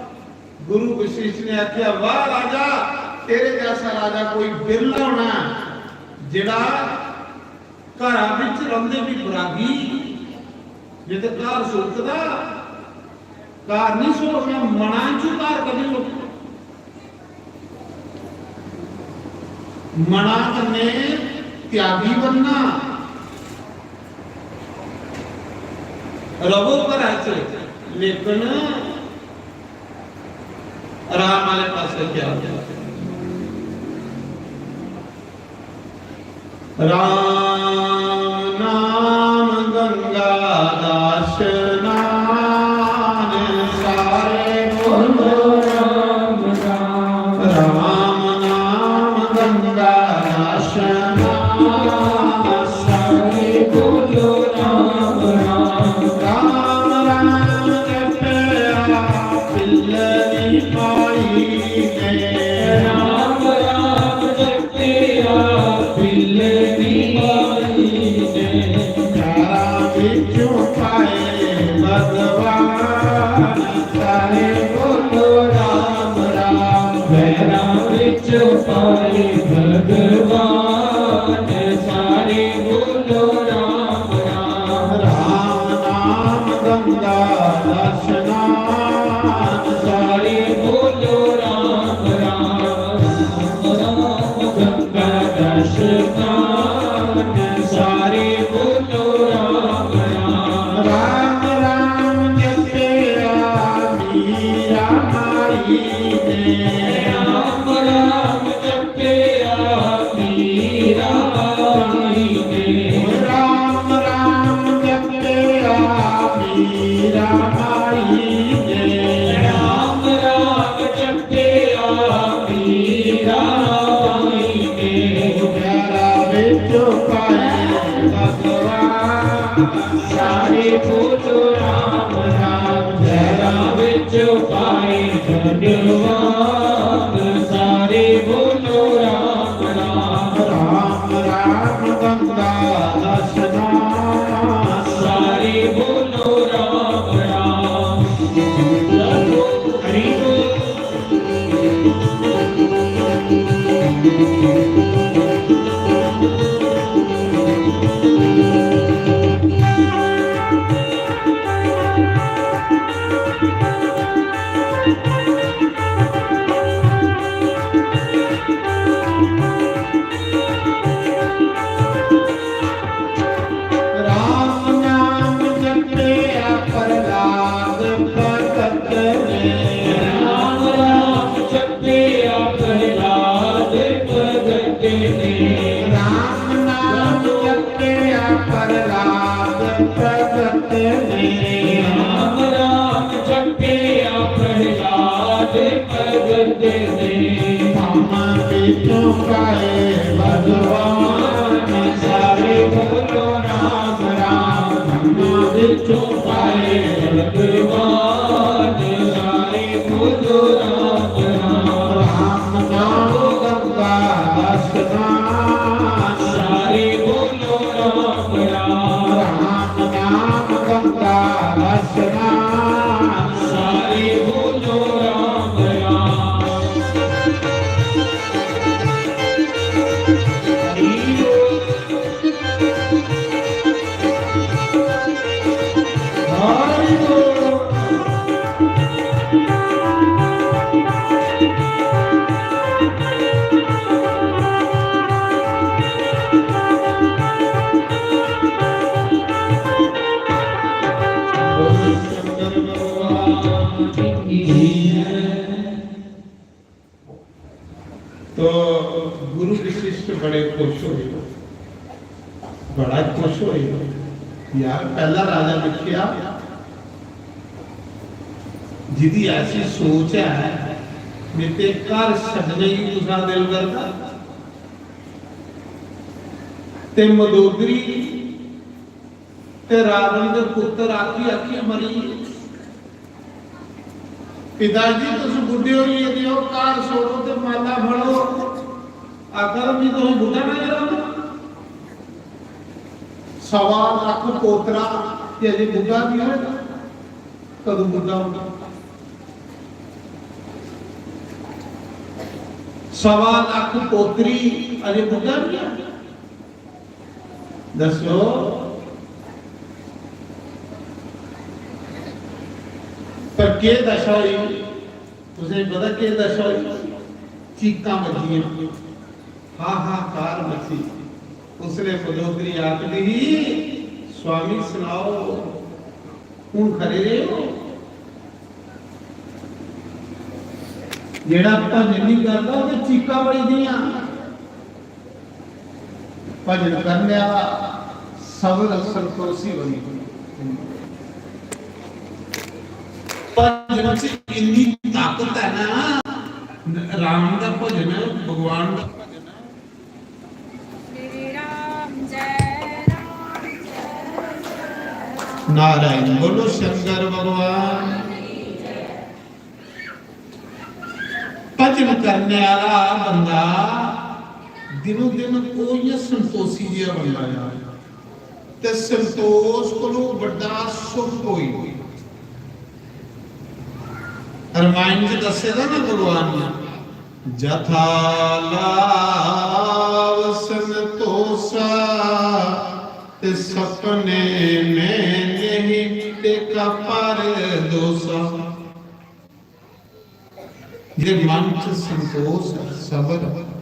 गुरु वशिष्ठ ने आख्या, "वाह राजा, तेरे जैसा राजा कोई बिरला होना है, जेड़ा घरा बिच रौंदे भी बरागी, जे ते घर सुलकदा, घर नहीं सुलकना, मना चू घर कभी सुलकना।" मना कन्नै त्यागी बनना। रवो घरा च, लेकिन राम आह्ले पासै क्या? राम नाम गंगा दा स्नान, सारे बोलो राम राम। राम नाम गंगा दा स्नान, सारे बोलो राम राम। राम राम जपया पिल्ले दी माई ने, राम राम जपया पिल्ले दी माई ने, प्यारा बिचों पाए भगवान, सारे बोलो राम राम। पैरां विच पाए भगवान, सारे बोलो राम राम। राम नाम गंगा दा स्नान, सारे बोलो राम राम। राम राम गंगा दा स्नान, सारे बोलो राम राम। राम राम जपया मीरा माई ने, राम राम जपया मीरा माई ने, राम राम जपया मीरा माई ने, राम राम जपया मीरा माई ने, प्यारा बिचों पाए भगवान, सारे बोलो राम राम। पैरां विच पाए भगवान, सारे बोलो राम राम। राम राम गंगा दा स्नान, सारे बोलो राम राम। हरि बोल। पाए भगवान, सारे बोलो राम राम। ब्रह्मा विचों पाए भगवान, सारे बोलो राम राम। राम नाम गंगा स्नान, सारे बोलो राम राम। राम नाम गंगा स्नान, सारे बोलो राम राम। तो गुरु विशिष्ट बड़े खुश होए, बड़ा खुश होए। यार, पहला राजा लिखिया, जिदी ऐसी सोच है, मेरे ते घर छड्डने गी कुसै दा दिल करदा? ते मंदोदरी ते रावण दे पुत्र आखी आखी मरी। पिता जी, तुस बुड्ढे होई गेदे ओ, घर छोड़ो ते माला फड़ो, अगर मी तुसें बुड्ढा नजर आंदा। सवा लक्ख पोतरा ते अजे बुड्ढा नहीं होया, कदूं बुड्ढा होना? सवा लक्ख पोतरी, अजे बुड्ढा नहीं होया। दसो, पर केह् दशा होई? तुसें पता केह् दशा होई? चीकां बज्जियां, हाहाकार मची। उसलै मंदोदरी आखदी ही, "स्वामी, सनाओ, हून खरे रेह् ओ?" जेह्ड़ा भजन नहीं करदा, ओह्दे चीकां बजदियां। भजन करने आह्ला सबर संतोषी बनी। भजन च इन्नी ताकत है ना, राम दा भजन, भगवान दा भजन। श्री राम जय राम जय राम। नारायण बोलो शंकर भगवान। भजन करने आह्ला बंदा दिनों दिन ओह् इ'यां संतोषी जेहा बनदा जा, ते संतोष कोलू बड्डा सुख कोई। रामायण च दस्से दा ना भगवान ने, "जथा लाव संतोषा, ते सपने में नहीं टेका पर दोषा।" जेह्दे मन च संतोष ऐ, सबर ऐ,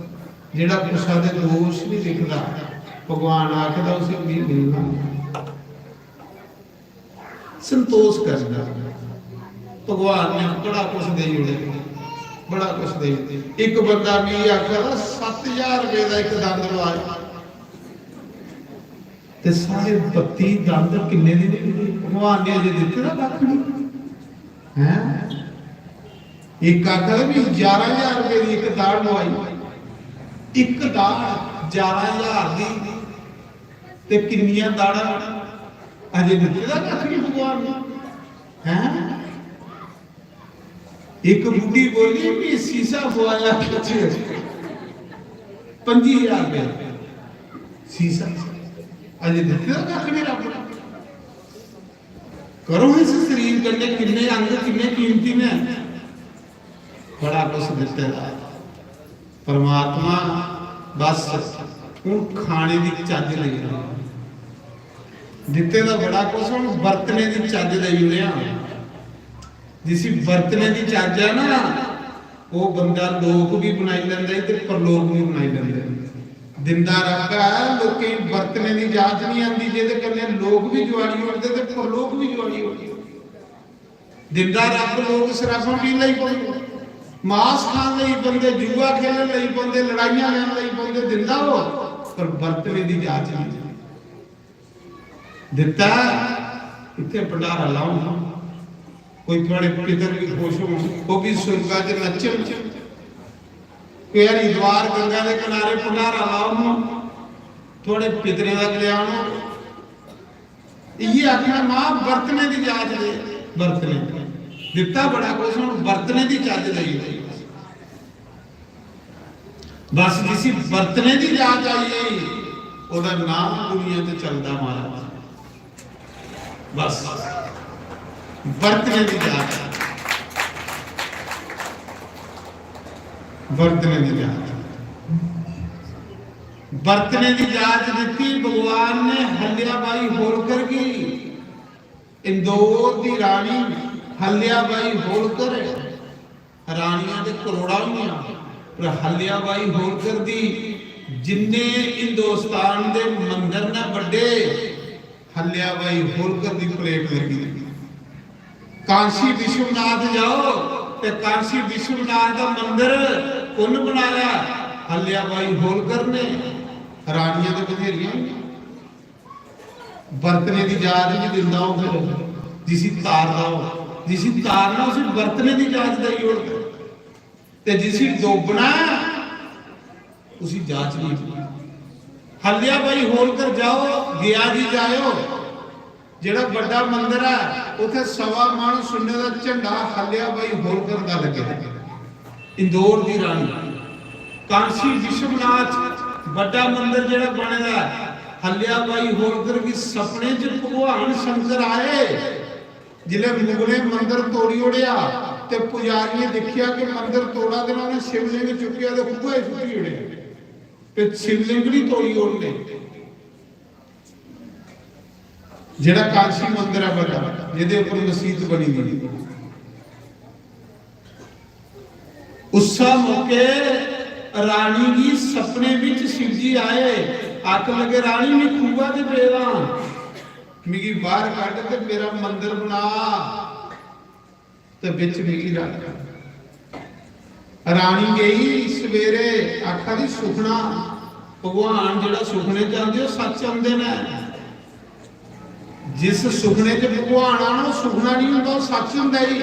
जेह्ड़ा कुसै दे दोष नहीं दिखदा, भगवान आखदा उसी भी मिलना। संतोष करना। भगवान ने बड़ा कुछ देई ओड़ेआ, बड़ा कुछ देई ओड़ेआ। इक बंदा मिगी आखा दा, "सत्त ज्हार रपेऽ दा इक दंद लुआए।" ते साढ़े बत्ती दंद किन्ने दे निकले? भगवान ने अजें दित्ते दा कक्ख नहीं। हैं? इक आखा दा भी ग्यारह ज्हार रपेऽ दी इक दाढ़ लुआई, इक दाढ़ ग्यारह ज्हार दी, ते किन्नियां दाढ़ां अजें दित्ते दा कक्ख नहीं भगवान ने। हैं? एक बुढ़ी बोली भी शीशा पवाया, पंजी हजार रुपया शीशा, अजे दित्ते दा कक्ख नहीं रब ने। करो इस शरीर कन्नै किन्ने अंग किन्ने कीमती ने, बड़ा कुछ दित्ते दा। परमात्मा बस हूँ खाने दी चज्ज लेई रहा, दित्ते दा बड़ा कुछ, हूँ बरतने दी चज्ज लेई रहा। जिसी बरतने दी चज्ज है ना, वो बंदा लोक भी बनाई लैंदा है ते परलोक भी बनाई लैंदा है। दिंदा रब है, लोकें गी बरतने दी जाच नहीं आंदी, जेह्दे कन्नै लोक भी जुआड़ी उठदे ते परलोक भी जुआड़ी उठदे। दिंदा रब, लोक शराबां पीन लगी पौंदे, मांस खान लगी पौंदे, जुआ खेलन लगी पौंदे, लड़ाइयां लड़न लगी पौंदे, दिंदा वो, पर बरतने दी जाच नहीं। दित्ता, इत्थै भंडारा लाओ, कोई थुआड़े पितर भी खुश होन, ओह् भी सुरगा च नच्चन। कोई हरिद्वार गंगा दे किनारे भंडारा लाओ, थुआड़े पितरें दा कल्याण हो। इ'यै आखना, मां बरतने दी जाच दे, बरतने दित्ता बड़ा कुछ, हून बरतने दी जाच देई। बस जिसी बरतने दी जाच आई गेई, ओह्दा नाम दुनिया ते चलदा महाराज। बस बरतने दी जाच, बरतने दी जाच, बरतने दी जाच दित्ती भगवान ने हल्या बाई होलकर गी। इंदौर दी रानी हल्या बाई होलकर, रानियां ते करोड़ां होइयां, पर हल्या बाई होलकर दी जिन्ने हिंदुस्तान दे मंदर न बड्डे, हल्या बाई होलकर दी प्लेट लगी दी। काशी विश्वनाथ जाओ ते काशी विश्वनाथ दा मंदर कु'न बनाया? हल्या बाई होलकर ने। रानियां ते बथेरियां होइयां। बरतने दी जाच भी दिंदा हो, फिर जिसी तारदा हो, जिसी तारना उसी बरतने दी जाच देई ओड़दा, ते जिसी डोबना उसी जाच नहीं। हल्या बाई होलकर जाओ, गया जी जाओ, जेड़ा बड़ा मंदिर है, उथे सवा मन सुन्ने दा झंडा हल्या बाई होलकर दा लगे। इंदौर दी रानी, काशी विश्वनाथ बड़ा मंदिर जेड़ा बने दा है, हल्या बाई होलकर की सपने च भगवान शंकर आए। जिले मुगले मंदिर तोड़ी ओड़िया ते पुजारिये देखिया कि मंदिर तोड़ा देना, उन्हें शिवलिंग चुकिया ते खूहे सुट्टी ओड़िया। ते शिवलिंग नहीं तोड़ी ओड़ने। जेड़ा कांसी मंदिर है बड़ा, जेदे ऊपर मसीत बनी हुई, उस मौके रानी गी सपने विच शिव जी आए। आख लगे, "रानी, मैं खूहा ते पेदा, मिगी बाहर कड्ढ ते मेरा मंदिर बना।" ते बिच मिगी रख। रानी गई सवेरे, आखा दी, "सुखना, भगवान जेड़ा सुखने च आंदे, ओह् सच आंदे न। जिस सुखने च भगवान आना, ओह् सुखना नहीं होंदा, ओह् सच होंदा ही।"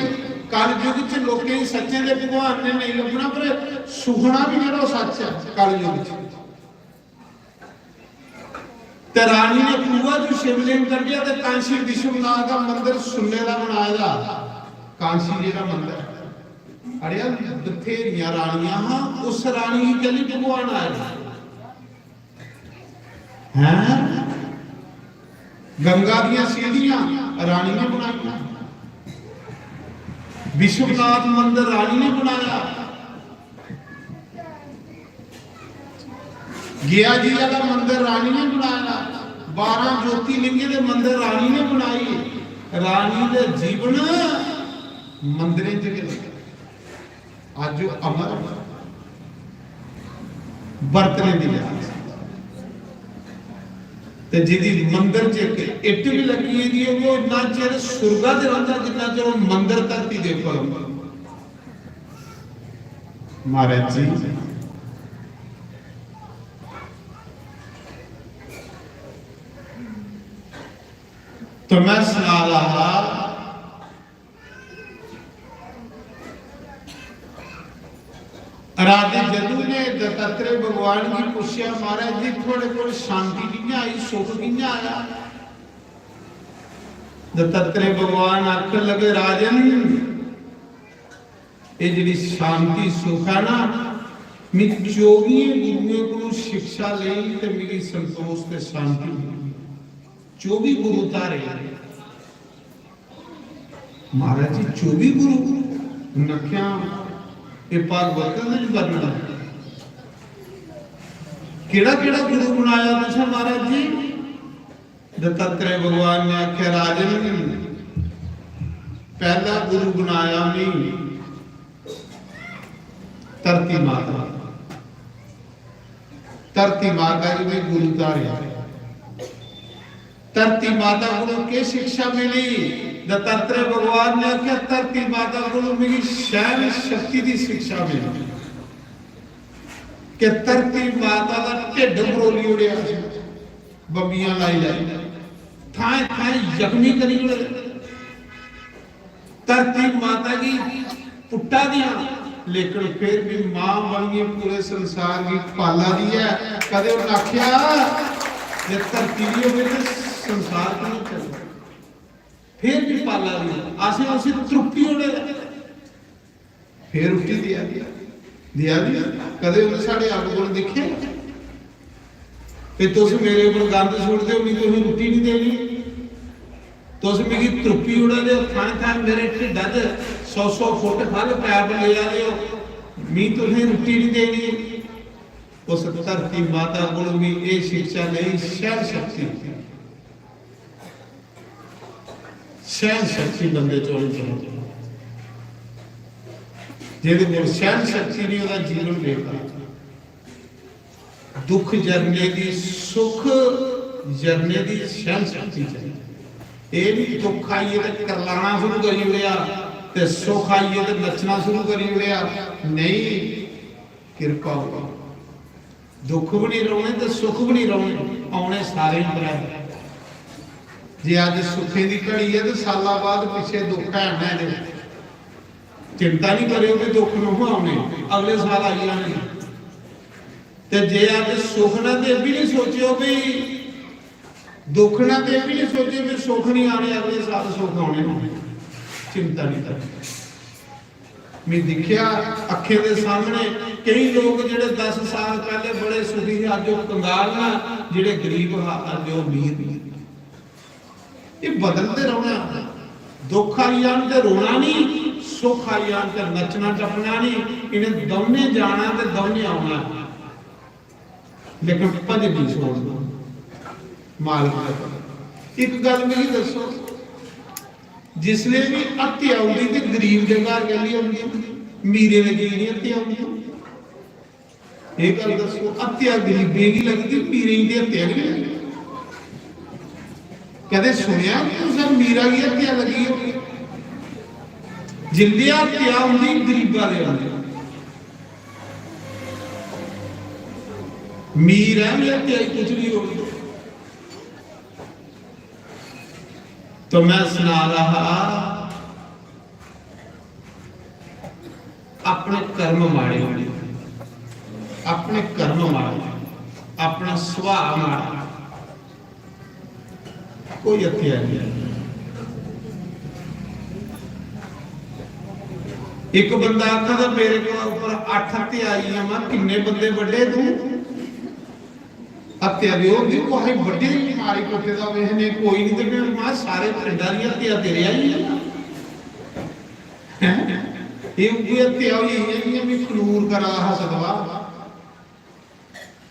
कल युग च लोकें गी सच्चें दे भगवान ने नहीं लब्भना, पर सुखना भी जेड़ा, ओह् सच है कल युग च। ते रानी ने खूहा चों शिवलिंग कड्ढेआ ते कांशी विश्वनाथ दा मंदिर सुन्ने दा बनाए दा। कांशी जेह्ड़ा मंदिर, अड़ेआ, बथेरियां रानियां हां, उस रानी गी कैली भगवान आए? हैं? गंगा दियां सीढ़ियां रानी ने बनाइयां, विश्वनाथ मंदिर रानी ने बनाया, गया जी वाला मंदिर रानी ने बनाया, बारह ज्योतिर्लिंगे दे मंदिर रानी ने बनाई। रानी दे जीवन मंदिरें च गै लग्गे। अज्ज ओह् अमर बरतने दी याद। ते जिदी मंदिर च इक इट्ट भी लगी दी होवे, ओह् इन्ना चिर सुरगा च रौंह्दा जिन्ना चिर ओह् मंदिर धरती दे उप्पर होंदा। महाराज जी, तो मैं सना रहा हा, राजे जदू ने दत्तात्रेय भगवान गी पूछेआ, "महाराज जी, थुआड़े कोल शांति कि'यां आई, सुख कि'यां आया?" दत्तात्रेय भगवान आखन लगे, "राजन, ये जेह्ड़ी शांति सुख है ना, मैं चौबियें गुरुएं कोलों शिक्षा लेई ते मिगी संतोष ते शांति मिली। चौबी गुरु धारे।" महाराज जी, चौबी गुरु? उन्हें आखेआ, "ये भागवत दे विच वर्णन है। केड़ा-केड़ा गुरु बनाया तुसें महाराज जी?" दत्तात्रेय भगवान ने आखेआ, "राजन, पहला गुरु बनाया मी धरती माता। धरती माता गी मी गुरु धारेआ।" धरती माता कोलों केह् शिक्षा मिली? दत्तात्रेय भगवान ने आखेआ, "धरती माता कोलों मिगी सहन शक्ति दी शिक्षा मिली कि धरती माता दा ढिड्ड मरोली ओड़ेआ, बम्बियां लाई लाई, थाएं थाएं जख्मी करी ओड़े। धरती माता गी पुट्टा दियां, लेकिन फिर भी मां बनियै पूरे संसार गी पाला दी ऐ। कदें उन्नै आखेआ जे धरती दी होवे ते संसार कि'यां चलदा? फिर भी पाला दी ऐ। असें उसी त्रुप्पी ओड़े दा। फिर रुट्टी देआ दी, देआ दी। कदें उन्नै साढ़े अवगुण दिक्खे? ते तुस मेरे उप्पर गंद सुट्टदे ओ, मी तुसें रुट्टी निं देनी। तुस मिगी त्रुप्पी ओड़ा दे ओ, थाएं थाएं मेरे ढिड्डा च सौ सौ फुट ख'ल्ल पैप लेआ दे ओ, मी तुसें रुट्टी निं देनी। उस धरती माता कोल भी एह् शिक्षा लेई, सैह्न शक्ति। सैह्न शक्ति बंदे च होनी चाहिदी। जेह्दे कोल सैह्न शक्ति नहीं, ओह्दा जीवन बेकार। दुख जरने दी, सुख जरने दी सैह्न शक्ति चाहिदी। एह् नहीं दुख आइए ते करलाना शुरू करी ओड़ेआ ते सुख आइए ते नच्चना शुरू करी ओड़ेआ। नहीं, किरपा होई। दुख भी नहीं रौहने ते सुख भी नहीं रौहने, औने सारें पर ऐ। जे अज्ज सुखें दी घड़ी ऐ ते साला बाद पिच्छे दुख है ना, एह्दे चिंता नहीं करेओ कि दुख नहीं औने, अगले साल आई जाने। ते जे अज्ज सुख ने ते एह् बी नहीं सोचेओ भी दुख ने ते एह् बी नहीं सोचेओ भी सुख नहीं आने, अगले साल सुख औने न। चिंता नहीं करनी। मैं दिक्खेआ अक्खें दे सामने केई लोक जेह्ड़े दस साल पैह्ले बड़े सुखी हे, अज्ज ओह् कंगाल न, जेह्ड़े गरीब हा, अज्ज ओह् अमीर न। एह् बदलदे रौह्ना। दुख आई जान ते रोना नहीं, सुख आई जान ते नच्चना टप्पना नहीं। इ'नें दौनें जाना ते दौनें औना। लेकिन भजन नहीं छोड़ना मालक दा। एक गल मिगी दस्सो, जिसले भी हत्या होंदी ते गरीब दे घर कैल्ली होंदी? मीरे दे की नहीं हत्या होंदी? ये गल दस्सो, हत्या गरीबें गी लगदी, मीरें गी ते हत्या गै नहीं लगदी। कदें सुनेआ कि कुसै मीरा गी हत्या लगी होगी? जिंदी हत्या होंदी गरीबा दे होंदी। मीर ऐ, मैं हत्या ही कुछ नहीं होगी। तो मैं सना रहा हा, अपने कर्म माड़े होने, अपने कर्म माड़े, अपना सुभाऽ माड़ा, कोई हत्या नहीं। एक बंदा आखा दा, मेरे को ऊपर अठ हत्या आई है। मैं, किन्ने बंदे बड्डे तू? हत्या दे होंदी, कुसै बड्डे गी मारी कुट्टे दा वेखने कोई नहीं, ते फिर मैं, सारे पिंडा दी हत्या तेरे आई है। हैं? ये उ'ऐ हत्या होई है, जि'यां मैं खनूर करा हा सतवा।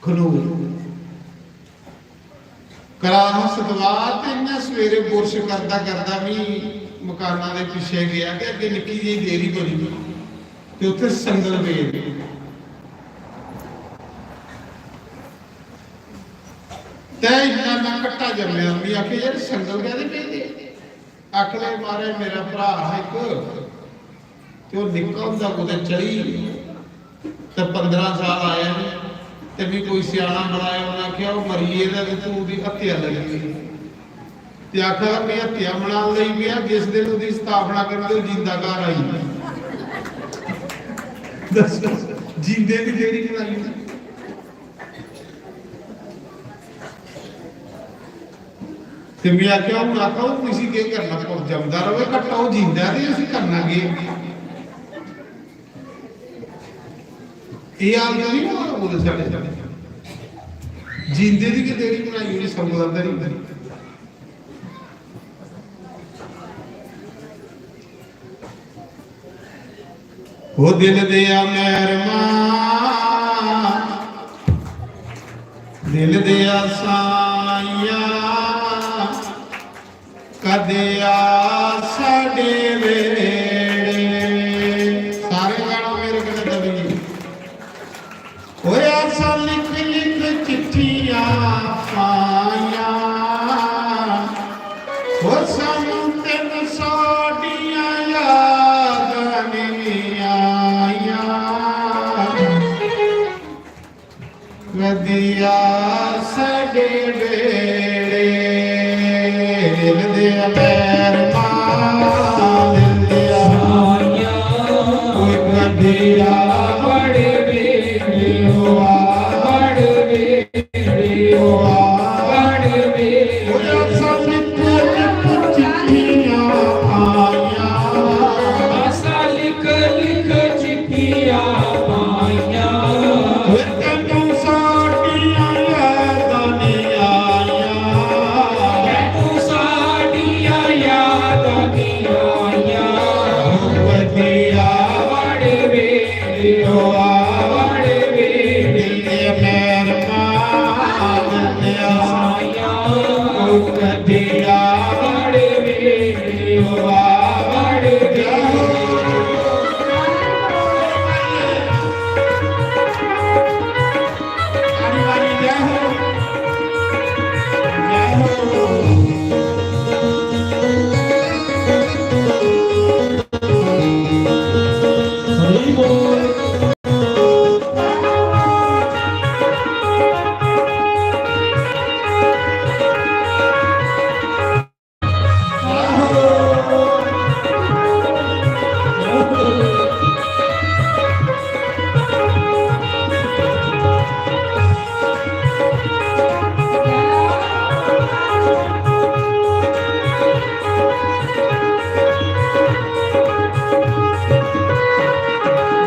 खनूर करा हा सतवा, ते इ'यां सवेरे बुरश करदा करदा मैं मकाना दे पिच्छे गया, ते अग्गें निक्की जेही देरी बनी, ते उत्थें संगल पे। ते इन्ना ना घट्टा जम्मेआ, मैं आखेआ, "यार, संगल कैह्दे पेदे?" आखन लगे, "महाराज, मेरा भ्राऽ हा इक, ते ओह् निक्का होंदा कुतै चली, ते पंदरां साल आया निं, ते मी कोई स्याना बनाया, उ'नें आखेआ, 'ओह् मरी गेदा ते तूं ओह्दी हत्या लगी गेई।' ते आखा दा, 'में हत्या मनान लगी पेआ, जिस दिन ओह्दी स्थापना करदे, ओह् जींदा घर आई गेआ।'" दस्सो, जींदे दी देरी बनाई ओड़ी। ते में आखेआ, "हून आखो, हून इसी केह् करना? जमदा र'वै, घट्टा ओह् जींदा ऐ ते इसी करना केह्?" एह् हाल ते निं होआ कुतै साढ़े? जींदे दी गै देरी बनाई ओड़ी, संगल अंदर ही। ओ दिल दिया मैहरमा, दिल दिया साइया, कदे आ साडे वेड़े। सारे गाना मेरे कन्नै दबी। ओए असां लिख लिख चिट्ठियां पाइयां, ओ सानू तिन्न सौ दियां यादां नहीं आइयां। कदिया साडे बेड़े, दिल दे मैहरमा, दिल दिया। कोई कदी आवड़ बेड़े हो, आवड़ बेड़े हो, आवड़ बेड़े। ओ असां लिख लिख चिट्ठियां पाइयां, असां लिख लिख चिट्ठियां पाइयां। ओ तैनूं साडियां यादां नहीं आइयां, तैनूं साडियां यादां नहीं आइयां। ओ कदी आवड़ बेड़े हो, आवड़ बेड़े। दिल दे मेहरबान दिल आइयां, ओ कदी आवड़ बेड़े हो, आवड़ बेड़े।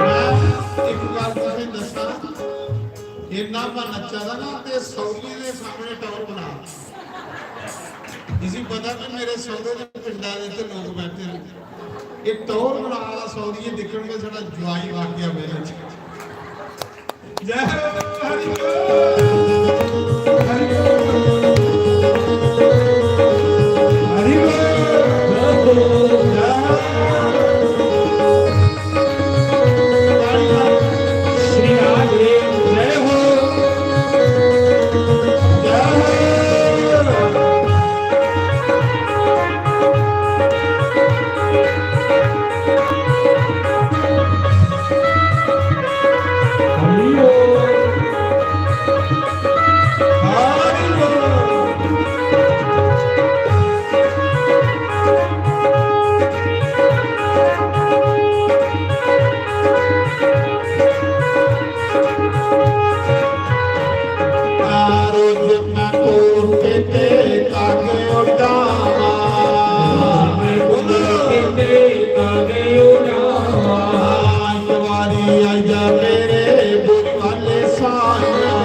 मैं इक गल्ल तुसें दस्सां, इन्ना मैं नच्चा दा ना ते सौरिये दे सामने टौर बना। इसी पता कि मेरे सौरे दे पिंडा दे इत्थे लोग बैठे ने। ये टौर बना वाला सौरिये दिक्खन के साढ़ा ज्वाई वाकया मेरे च। जय हो, हरि बोल। हरि बोल। हरि बोल। जय हो। श्री राधे, जय हो। जय हो। हरि बोल। हरि बोल। रोज मैं कोठे ते ताके उड़ावां। मैं कोठे ते ताके उड़ावां। एक बारी आजा मेरे बुरी वाले साया।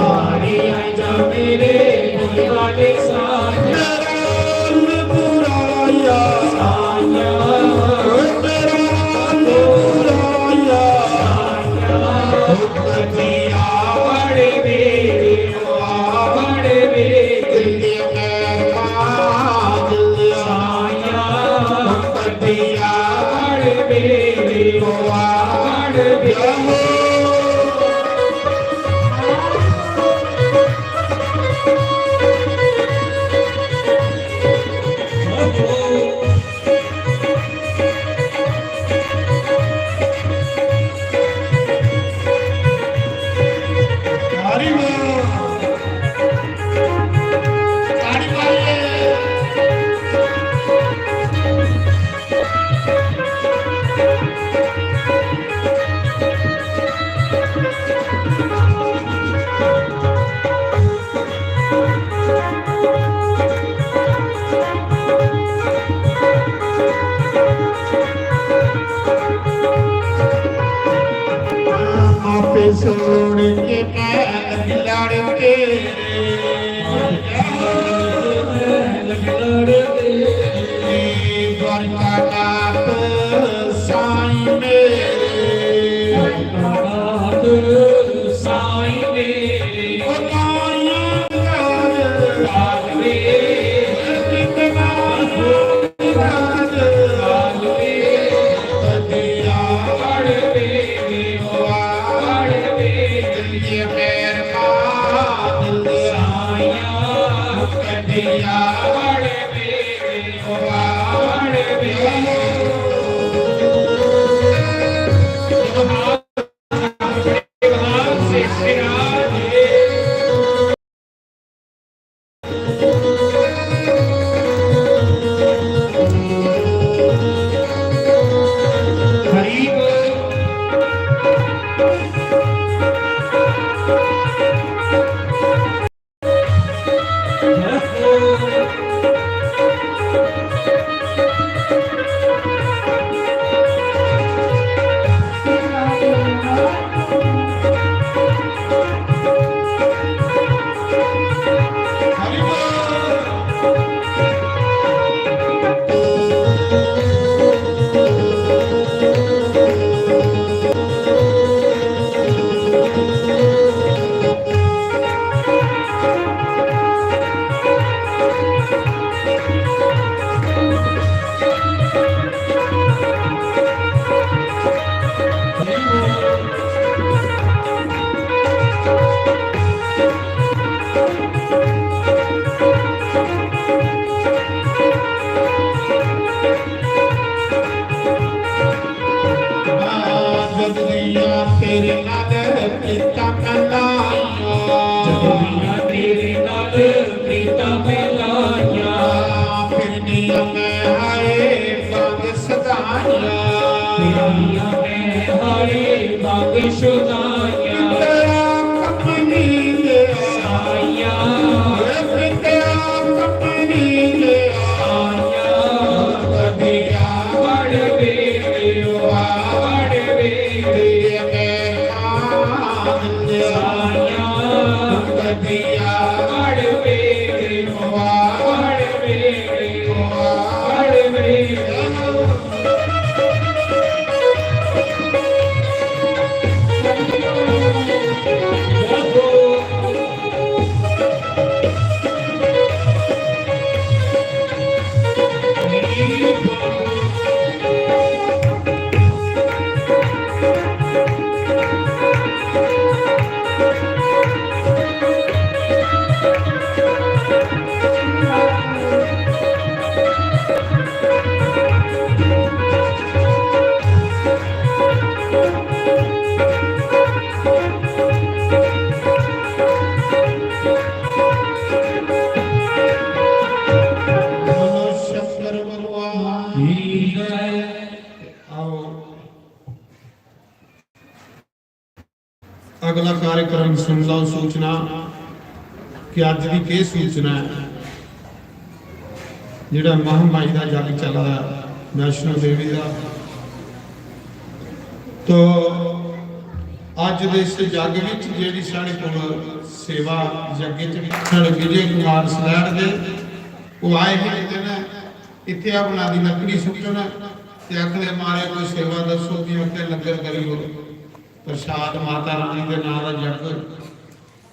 बारी आजा मेरे बुरी वाले साया। मेरा रंग बुराया। साया। मेरा रंग बुराया। साया। ओ कदी आवड़ बेड़े, आवड़ बेड़े। दिल दे मेहरबान दिल आया। ओ कदी आवड़ बेड़े, आवड़ बेड़े। आपे छोड़ के मैं लड़ के द्वारकानाथ साईं मेरे, द्वारकानाथ साईं मेरे, ओ माया कर आवे, कितना कर आवे, कदिया पड़ पे, ओ पड़ पे, ये मेरे पास साया, कदिया पड़ पे। तेरे नाल प्रीतां मिलाइयां। जदों मीयां तेरे नाल प्रीतां मिलाइयां। फिरनियां मैं हाय वांग सदाइयां। फिरनियां मैं हाय वांग सदाइयां। तेरा कपनी ले आइयां। तेरा कपनी ले आइयां। कदिया वड़ वेड़े, वड़ वेड़े में आइयां। कदिया वड़ वेड़े, वड़ वेड़े, वड़ वेड़े। मनोज शंकर भगवान की जय। आओ। अगला कार्यक्रम सुन लो, सूचना कि अज्ज दी केह् सूचना ऐ। जेह्ड़ा महामाई दा जग चला दा वैष्णो देवी दा, तो अज्ज दे इस जग विच जेह्ड़ी साढ़े कोल सेवा यज्ञ च साढ़े विजय कुमार सलैड़ दे, ओह् आए हे, इत्थै अपना दी लकड़ी सुट्टन ते आखदे, "महाराज, कोई सेवा दस्सो।" ते आखदे, "लंगर करी ओड़ो।" प्रसाद माता रानी दे नां दा जग,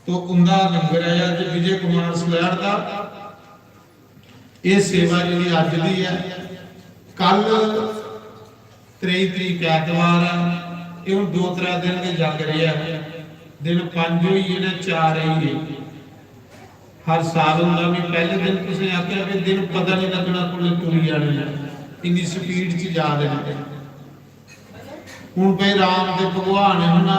तो उंदा लंगर ऐ अज्ज विजय कुमार सलैड़ दा। एह् सेवा जेह्ड़ी अज्ज दी ऐ, कल त्रेई तरीक ऐतवार ऐ, एह् हून दो त्रै दिन गै जग रेहा ऐ। दिन पंज होई गे न, चार रेही गे। हर साल होंदा, में पैह्ले दिन तुसें आखेआ कि दिन पता निं लग्गना कुसलै टुरी जाने न, इन्नी स्पीड च जा दे न। हून भाई राम दे भगवान है ना,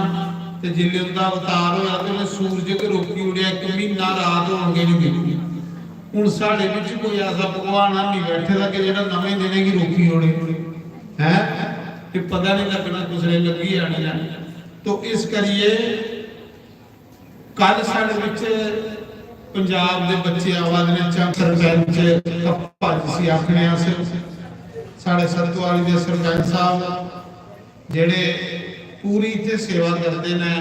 ते जिसलै उंदा अवतार होया ते उन्हें सूरज गी रोकी ओड़ेआ, इक म्हीना रात होन गै नहीं दित्ती। हून साढ़े बिच कोई ऐसा भगवान है नहीं बैठे दा कि जेह्ड़ा नमें दिनें गी रोकी ओड़े, हैं? ते पता नहीं लगना कुसलै लग्गी जानी है। तो इस करिए कल साढ़े बिच पंजाब दे बच्चे आवा दे ने, चंद सरपंच कप्पा जिसी आखने अस, साढ़े सतवाली दे सरपंच साहब जेह्ड़े पूरी इत्थै सेवा करदे ने,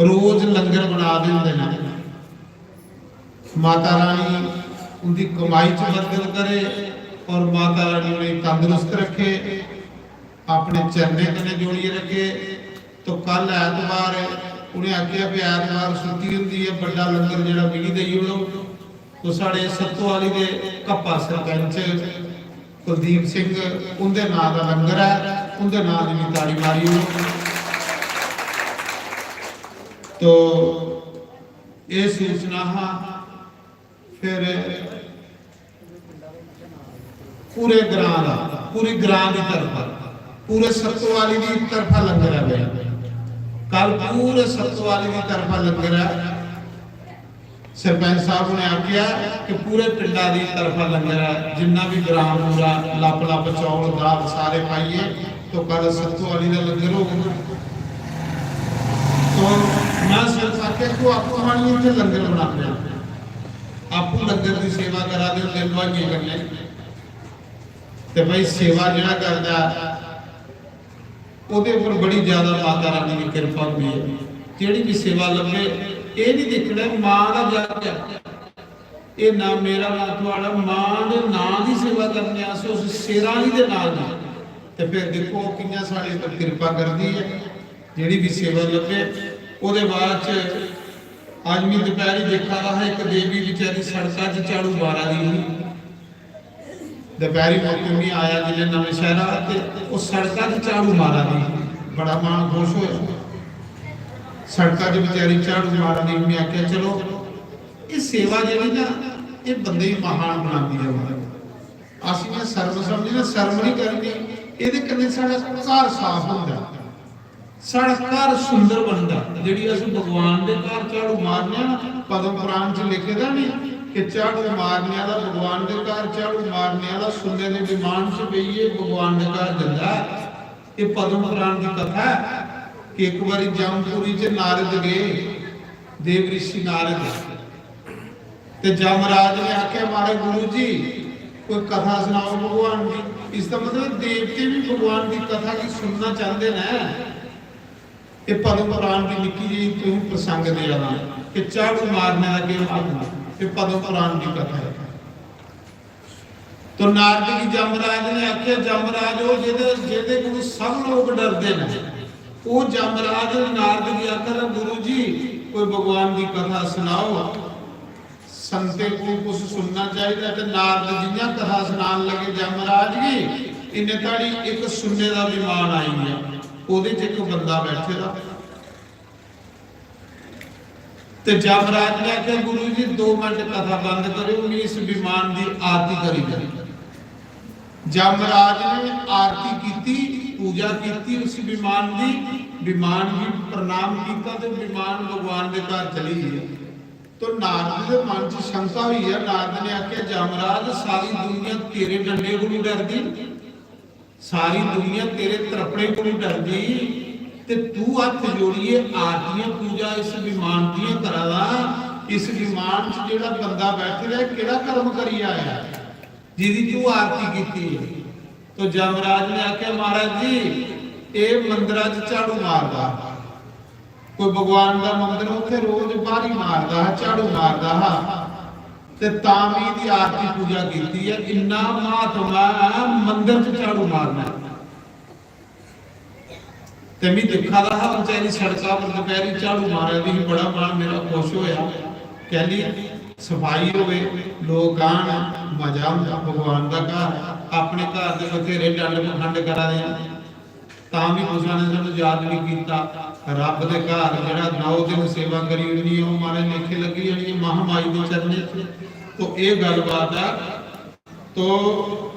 रोज लंगर बना दे होंदे ने। माता रानी उंदी कमाई च बरकत करे और माता रानी उ'नेंगी तंदुरुस्त रखे, अपने चरणें कन्नै जोड़ियै रखे। तो कल ऐतवार ऐ, उ'नें आखेआ भी ऐतवार छुट्टी होंदी ऐ, बड्डा लंगर जेह्ड़ा मिगी देई ओड़ो। तो साढ़े सत्तोआली दे कप्पा सरपंच कुलदीप सिंह उं'दे नांऽ दा लंगर ऐ, उं'दे नांऽ दी बी ताड़ी मारी ओड़ो। तो एह् सूचना हा। फिर पूरे ग्रां दा, पूरी ग्रां दी तरफा, पूरे सत्तोआली दी तरफा लंगर है भाई। कल पूरे सत्तोआली दी तरफा लंगर है। सरपंच साहब ने आख्या कि पूरे पिंडा दी तरफा लंगर है, जिन्ना भी ग्रां पूरा लप लप चौल दाल सारे पाइए तो कल सत्तोआली दा लंगर होगा। तो मैं सिर्फ आख्या तू आपको हानी इतने लंगर बनाते हैं। आपूं लंगर दी सेवा करा दे होंदे लुहाइयें कन्नै, ते भाई सेवा जेह्ड़ा करदा ओह्दे उप्पर बड़ी ज्यादा माता रानी दी किरपा होंदी ऐ। जेह्ड़ी भी सेवा लब्भे, एह् नहीं दिक्खना मां दा जग ऐ, एह् ना मेरा ना थुआढ़ा, मां दे नां दी सेवा करने अस उस शेरा आह्ली दे नां दी, ते फिर दिक्खो ओह् कि'यां साढ़े उप्पर किरपा करदी ऐ। जेह्ड़ी भी सेवा लब्भे। ओह्दे बाद च अज्ज में दपैह्री दिक्खा दा हा, इक देवी बेचारी सड़का च झाड़ू मारा दी ही। दपैह्री मौके में आया जिसलै नमें शैह्रा, ते ओह् सड़का च झाड़ू मारा दी ही। बड़ा मन खुश होया। सड़का च बेचारी झाड़ू मारा दी ही। में आखेआ, "चलो, एह् सेवा जेह्ड़ी ना, एह् बंदे गी महान बनांदी ऐ।" अस इ'यां शर्म समझने, शर्म नहीं करनी, एह्दे कन्नै साढ़ा घर साफ होंदा। साढ़ा घर सुंदर बनदा। जेह्ड़ी अस भगवान दे घर झाड़ू मारने आं ना, पद्म पुराण च लिखे दा नहीं कि झाड़ू मारने आह्ला भगवान दे घर झाड़ू मारने आह्ला सुन्ने दे विमान च बेहियै भगवान दे घर जंदा ऐ। एह् पद्म पुराण दी कथा ऐ कि इक बारी जमपुरी च नारद गे, देव ऋषि नारद। ते जमराज ने आखेआ, "महाराज गुरु जी, कोई कथा सनाओ भगवान दी।" इसदा मतलब देवते भी भगवान दी कथा गी सुनना चांह्दे न। एह् पद्म पुराण दी निक्की जेही तुसें प्रसंग देआ ना कि झाड़ू मारने दा केह् महत्व ऐ। एह् पद्म पुराण दी कथा ऐ। तो नारद गी जमराज ने आखेआ, "जमराज, ओह् जेह्दे, जेह्दे कोलू सब लोक डरदे न, ओह् जमराज नारद गी आखदा, 'गुरु जी, कोई भगवान दी कथा सनाओ।'" संतें को कुछ सुनना चाहिदा। ते नारद जियां कथा सनान लगे जमराज गी, इन्ने धड़ी इक सुन्ने दा विमान आई गया, ओह्दे च इक बंदा बैठे दा। ते जमराज ने आखेआ, "गुरु जी, दो मिनट कथा बंद करो, मैं इस विमान दी आरती करी दें।" जमराज ने आरती कीती, पूजा कीती उस विमान दी, विमान गी प्रणाम कीता ते विमान भगवान दे घर चली गया। तो नारद दे मन च शंका हुई है। नारद ने आखेआ, "जमराज, सारी दुनिया तेरे डंडे कोलू डरदी, सारी दुनिया तेरे त्रप्पड़े कोलू डरदी, ते तू हत्थ जोड़ियै आरतियां पूजा इस विमान दियां करा दा। इस विमान च जेह्ड़ा बंदा बैठे दा ऐ, केह्ड़ा कर्म करियै आया, जेह्दी तू आरती कीती है?" तो जमराज ने आखेआ, "महाराज जी, एह् मंदरा च झाड़ू मारदा, कोई भगवान दा मंदर, उत्थे रोज बारी मारदा हा, झाड़ू मारदा हा, ते तां भी एह्दी आरती पूजा कीती ऐ। इन्ना महात्मा ऐ, मंदर च झाड़ू मारना।" ते मैं दिक्खा दा हा, बेचारी सड़का पर दपैह्री झाड़ू मारा दी ही, बड़ा मन मेरा खुश होया। कैली सफाई होवे, लोक आन, मजा आंदा। भगवान दा घर, अपने घर दे बथेरे डंड पखंड करा दे आ, तां भी कुसै ने सानू याद नहीं कीता। रब दे घर जेह्ड़ा नौ दिन सेवा करी ओड़नी ऐ, ओह् मारे लेखे लग्गी जानी ऐ महामाई दे चरणें च। तो एह् गल्लबात ऐ। तो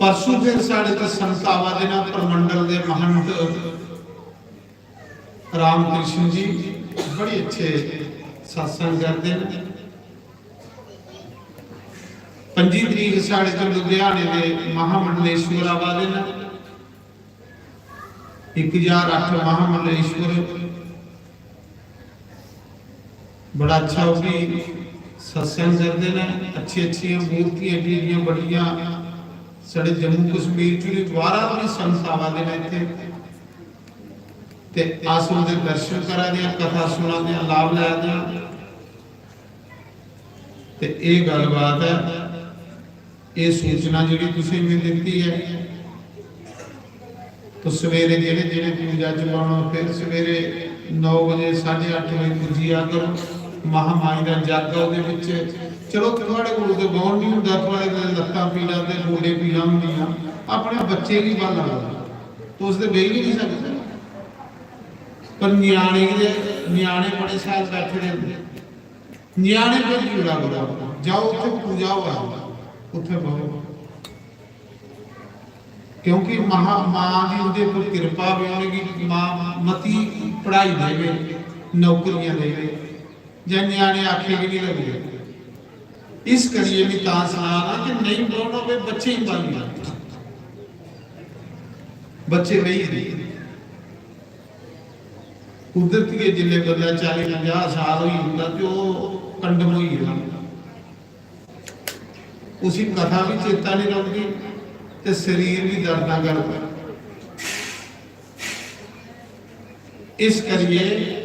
परसों फिर साढ़े ते संत आवा दे न, परमंडल दे महंत रामकृष्ण जी बड़े अच्छे सत्संग करदे न। पंजी तरीक साढ़े तो लुधियाने दे महामंडलेश्वर आवा दे न। इक हजार अट्ठ महामंडलेश्वर बड़ा अच्छा, ओह् भी सत्संग करदे न। अच्छी अच्छियां मूर्तियां एड्डियां एड्डियां बड्डियां। साढ़े जम्मू कश्मीर च भी बाहरा भी संत आवा दे न इत्थे, ते अस उंदे दर्शन करा दे आं, कथा सुना दे आं, लाभ लै दे आं। ते एह् गल्लबात ऐ। एह् सूचना जेह्ड़ी तुसें मैं दित्ती ऐ, तो सवेरे जेह्ड़े जेह्ड़े पूजा च बौह्ना, फिर सवेरे नौ बजे, साढ़े अट्ठ बजे पुज्जी जा करो। महामाई दा जग ऐ ओह्दे बिच। चलो, थुआढ़े कोल ते बौह्न निं होंदा, थुआढ़े कोल लत्तां पीड़ां ते गोडे पीड़ां होंदियां, अपने बच्चे गी ब्हाला करो। तुस ते बेही गै निं सकदे। पर ञ्याणे गी ते, ञ्याणे बड़े शैल बैठे दे होंदे। ञ्याणे भेजी ओड़ा करो, जाओ उत्थै पूजा होआ दी, उत्थै बवो। क्योंकि महा-, मां दी उं'दे पर किरपा होवे, उ'नेंगी मां मती पढ़ाई देवे, नौकरियां देवे, जां ञ्याणे आखे गै निं लगदे। इस करियै में तां सना ना कि नेईं बौह्ना होवे, बच्चें गी ब्हाली लैओ। बच्चे बेही जंदे। कुदरत गै जिसलै बंदा चाली पंजाह् साल होई जंदा ते ओह् कंडम होई गेदा। उसी कथा बी चेता निं रौंह्दी ते शरीर बी दर्दां करदा। इस करियै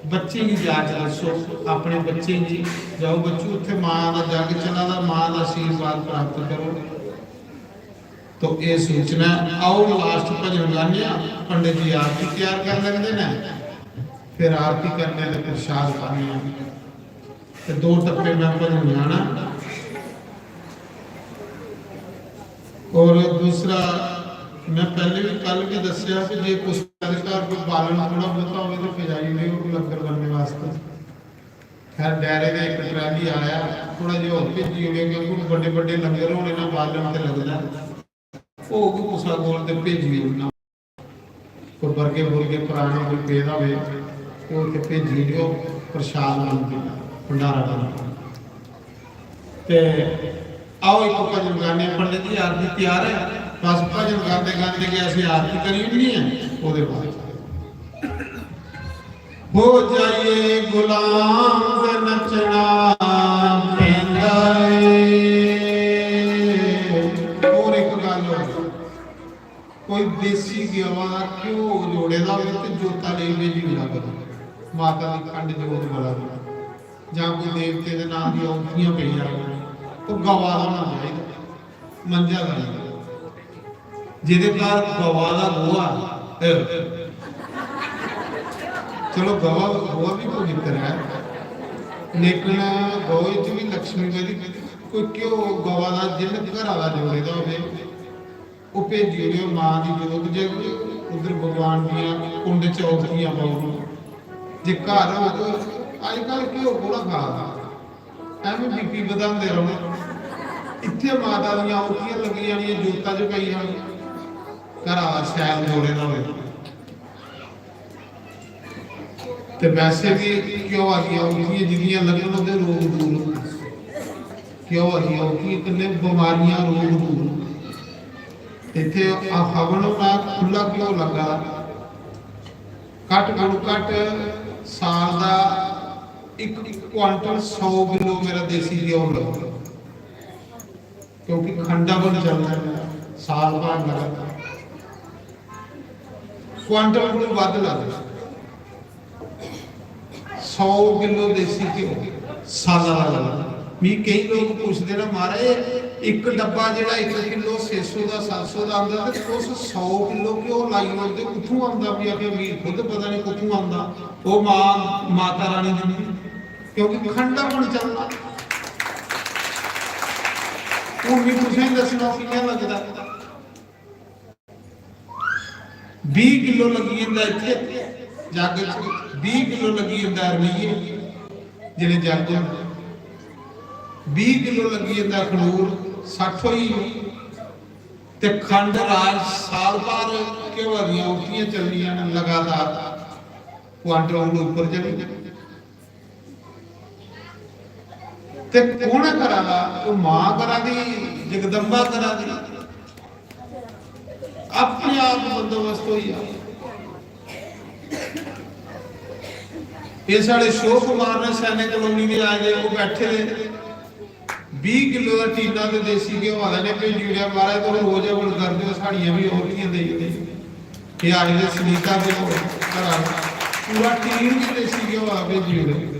बच्चें गी जाच दस्सो, अपने बच्चें गी, "जाओ बच्चू, उत्थै मां दा जग चला दा, मां दा आशीर्वाद प्राप्त करो।" तो एह् सूचना ऐ। आओ, लास्ट भजन गाने आं, पंडित जी आरती त्यार कर लैंदे न, फिर आरती करने ते प्रसाद पाने आं। ते दो टप्पे में भजन गाना। और दूसरा, मैं पहले भी, कल भी दस्सेआ कि जे कुसै दे घर कोई बालन थोड़ा बहुता होवे ते पजाई ओड़ेओ लंगर बनने वास्ते। खैर, डैरे दा इक ट्राली आया, थोड़ा जेहा होर भेजी ओड़ेआ, क्योंकि हून बड्डे बड्डे लंगर होने ना, बालन ते लगदा। होग कुसै कोल ते भेजी ओड़ना। कोई बर्गे बुर्गे पराने कोई पेदा होवे, ते ओह् इत्थै भेजी ओड़ेओ, प्रसाद बन पेआ, भंडारा बन पेआ। ते आओ, इक भजन गाने, पंडित जी, आरती त्यार ऐ, बस भजन गांदे गांदे गै असें आरती करी ओड़नी ऐ। ओह्दे बाद हो जाइए गुलाम ते नच्चना पैंदा ਏ। और एक गल, कोई देसी गवा दा घ्यो जोड़े दा होवे ते जोता लेई भेजी ओड़ा करो। माता दी खंड जोत बला दी, जां कोई देवते दे नां दी औंथियां पेई जान, तो गवा दा होना चाहिदा, मंझा दा नहीं। जेह्दे घर गवा दा गोहा, ए, चलो, गवा, गोहा भी पवित्र है, लेकिन गौ च भी लक्ष्मी बड़ी। कोई घ्यो गवा दा जिन्न घरा दा जोड़े दा होवे, ओह् भेजी ओड़ेओ, मां दी जोत जग, उद्धर भगवान दियां कुंड च औंथियां पाओ। जे घर होग, अजकल घ्यो कोला खा दा, एवं बीपी बधांदे रौहना। इत्थै माता दियां औंथियां लग्गी जानियां, जोता च पेई जानी, घरा दा शैल जोड़े दा होवे। ते वैसे भी घ्योआ दियां औंथियां जिंदियां लगन, ओह्दे रोग दूर होंदे। घ्योआ दियां औंथियां कन्नै बमारियां, रोग दूर होंदे। इत्थै आ हवन होना, खु'ल्ला घ्यो लग्गा दा। घट्ट कोला घट्ट साल दा इक क्वांटल सौ किलो मेरा देसी घ्यो लगदा, क्योंकि खंड हवन चलदा ऐ साल भर लगातार। क्वांटल कोला बद्ध लगदा, सौ किलो देसी घ्यो साला दा लगदा। मी केई लोक पुछदे न, "महाराज, इक डब्बा जेह्ड़ा इक किलो छे सौ दा, सत्त सौ दा आंदा, ते तुस सौ किलो घ्यो लाई ओड़दे, कुत्थूं आंदा?" मी आखेआ, "मी खुद पता नहीं कुत्थूं आंदा, ओह् मां, माता रानी दिंदी, क्योंकि खंड हवन चलदा।" हून मी तुसें दस्सना कि'यां लगदा। बीह् किलो लग्गी जंदा इत्थै जग च, बीह् किलो लग्गी जंदा अरनिये, जिसलै जग होंदा, बीह् किलो लग्गी जंदा अखनूर, सट्ठ होई गे। ते खंड राज साल भर घ्योआ दियां औंथियां चलनियां न लगातार, क्वांटल कोला उप्पर चली। ते कु'न करा दा? ओह् मां करा दी, जगदम्बा करा दी, अपने आप बंदोबस्त होई जा। एह् साढ़े शिव कुमार ने सैनिक कॉलोनी दे आए दे, ओह् बैठे दे, बीह् किलो दा टीना ते देसी घ्यो आह्ले ने भेजी ओड़ेआ, "महाराज, तुस रोज हवन करदे ओ, साढ़ियां बी औंथियां देई ओड़ो।" एह् आए दे सुनीता दे कोल, घरा दा पूरा टीन गै देसी घ्यो आह्ला भेजी ओड़ेआ।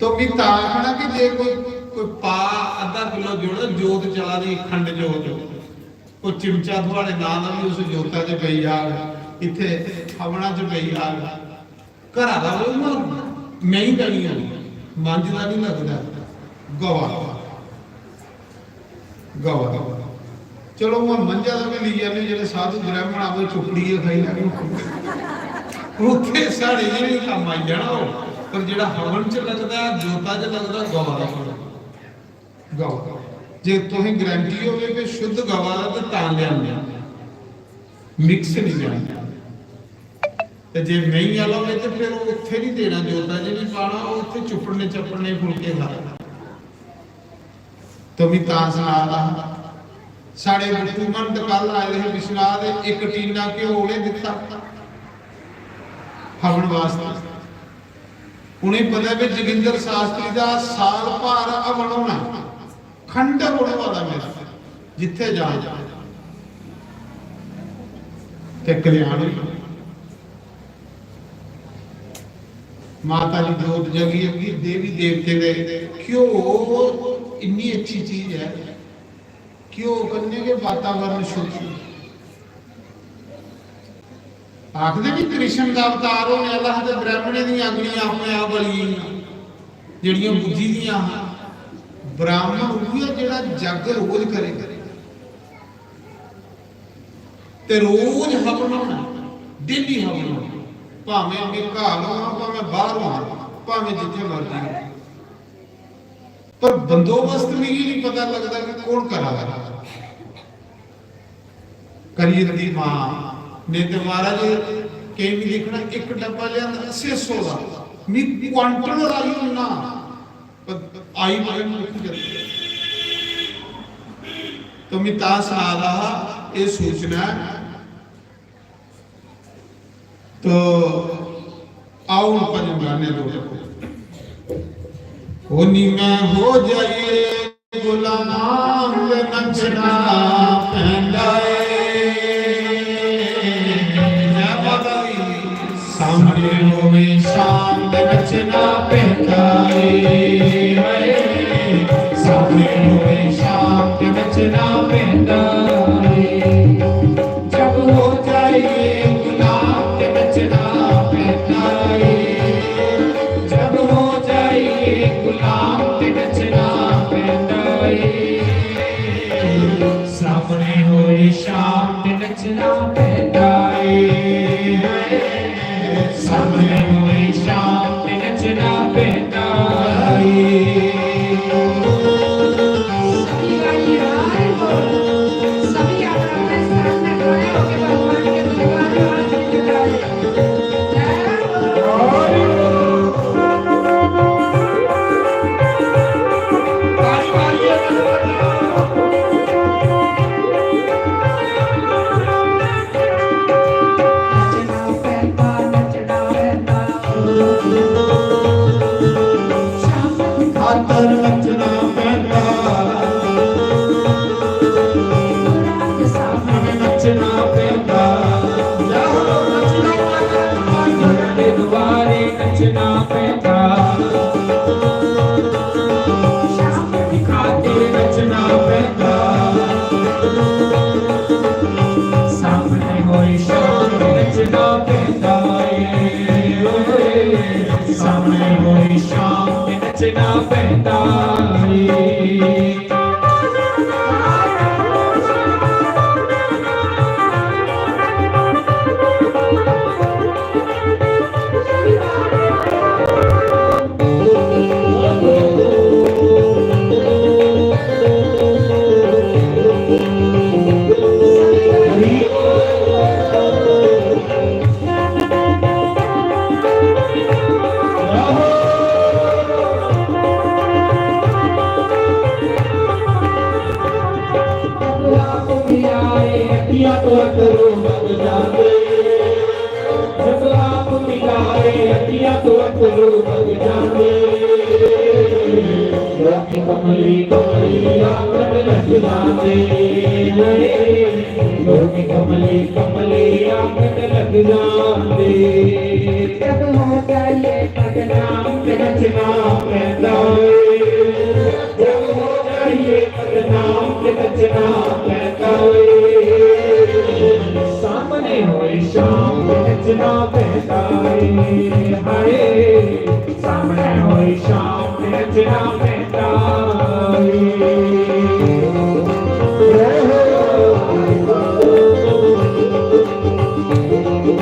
तो मी तां आखना कि जे कोई, कोई पा अद्धा किलो जोड़ो, जोत चला दी, खंड जोत, कोई चिमचा थुआड़े नां दा बी उस जोता च पेई जाग, इत्थै हवना च पेई जाग, घरा दा उ'आं मेंही दा निं होना, मंझ दा निं लगदा, गवा दा। गवा दा। चलो, उ'आं मंझा दा बी लेई जन्ने, जेह्ड़े साधु ब्राह्मण आवे, चुप्पड़ियै खाई लैने। उत्थै साढ़े जेह्ड़े कम्म आई जाना ओह्, पर जेह्ड़ा हवन च लगदा, जोता च लगदा, गवा दा। गवा दा। जे तुसें गारंटी होवे कि शुद्ध गवा दा, ते तां लेआने, मिक्स निं लेआने। ते जे मेंही आह्ला होवे, ते फिर ओह् उत्थै निं देना, जोता च निं पाना, ओह् उत्थै चुप्पड़ने चप्पड़ने फुलके खाना। तो मी तां सना दा हा। साढ़े बिट्टू महंत कल आए दे हे बिश्नाह दे, इक टीना घ्यो उ'नें दित्ता हवन वास्तै। उ'नें पता ऐ कि जोगिंदर शास्त्री दा साल भर हवन होना, खंड हवन होआ दा मेरा, जित्थै जां ते कल्याण होई। माता दी जोत जगी, अग्गी देवी देवते दे घ्यो इन्नी अच्छी चीज ऐ, घ्यो कन्नै गै वातावरण शुद्ध। आखदे भी कृष्ण दा अवतार होने आह्ला हा ते ब्राह्मणें दियां अग्नियां अपने आप बली गेइयां, जेह्ड़ियां बुझी दियां हां। ब्राह्मण उ'ऐ जेह्ड़ा जग रोज करे। ते रोज हवन होना, डेली हवन होना, भामें में घर होआं, भामें बाहर होआं, भामें जित्थै मर्जी होआं। पर बंदोबस्त मिगी नहीं पता लगदा कि कौन करा दा। करियै दी मां ने ते महाराज केईं बी दिक्खना, इक डब्बा लेआंदा छे सौ दा, मी क्वांटल राई होना, पर आई बड़े मुख जंदी। तो मी तां सना दा हा, एह् सूचना ऐ। तो आओ, हुन भजन गाने दो। ओ नी मैं हो जाइए गुलाम, नचना पैंदा ए। जय माता दी। सामने होवे शाम ते नचना पैंदा ए। सामने होवे शाम ते नचना पैंदा ए। जब हो जाइए गुलाम ते नचना पैंदा ए। जब हो जाइए गुलाम ते नचना पैंदा ए। सामने होए शाम ते नचना पैंदा ए। सामने होए शाम ते नचना पैंदा ए। सभी भाई आए हो, सभी अपना अपना स्थान में खड़े होके भगवान के दरबार में हाथ उठाए। जय हो। नचना पैंदा, नचना पैंदा। शाम खातर नचना पैंदा। गुरांग सामने नचना पैंदा। यारो नचना पैंदा। दुआरे नचना पैंदा। शाम खातिर नचना पैंदा। सामने होई शाम नचना पैंदा ए। सामने होई शाम नचना पैंदा ए। जब आप मिलाए अखियां तो अथरू बग जाते, जब आप मिलाए अखियां तो अथरू बग जाते, लोग कमली कमली आंगन लग जाते, लोग कमली कमली आंगन लग जाते। जब हो जाइए बदनाम, रचना पैदा होए, जब हो जाइए बदनाम, रचना पैदा होए। सामने होए शाम, रचना पैदा होए। हाय, सामने होए शाम, रचना पैदा होए।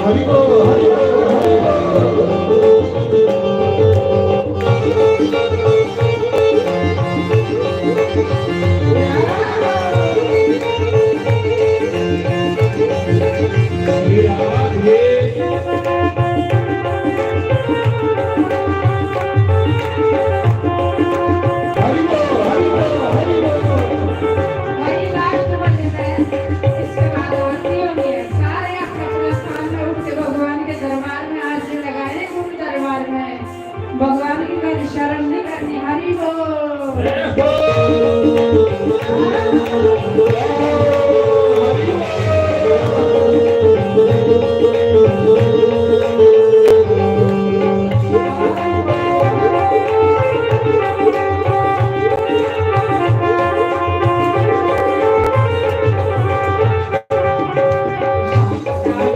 हरि बोल, हरि बोल, हरि बोल। हरि बोल, हरि बोल, हरि बोल। वही लास्ट मंदिर है, इसके बाद आरती होनी है। सारे अपने अपने स्थान में उठ के भगवान के दरबार में आरती लगाए, गुरु दरबार में। भगवान की कभी शर्म नहीं करनी। हरि बोल।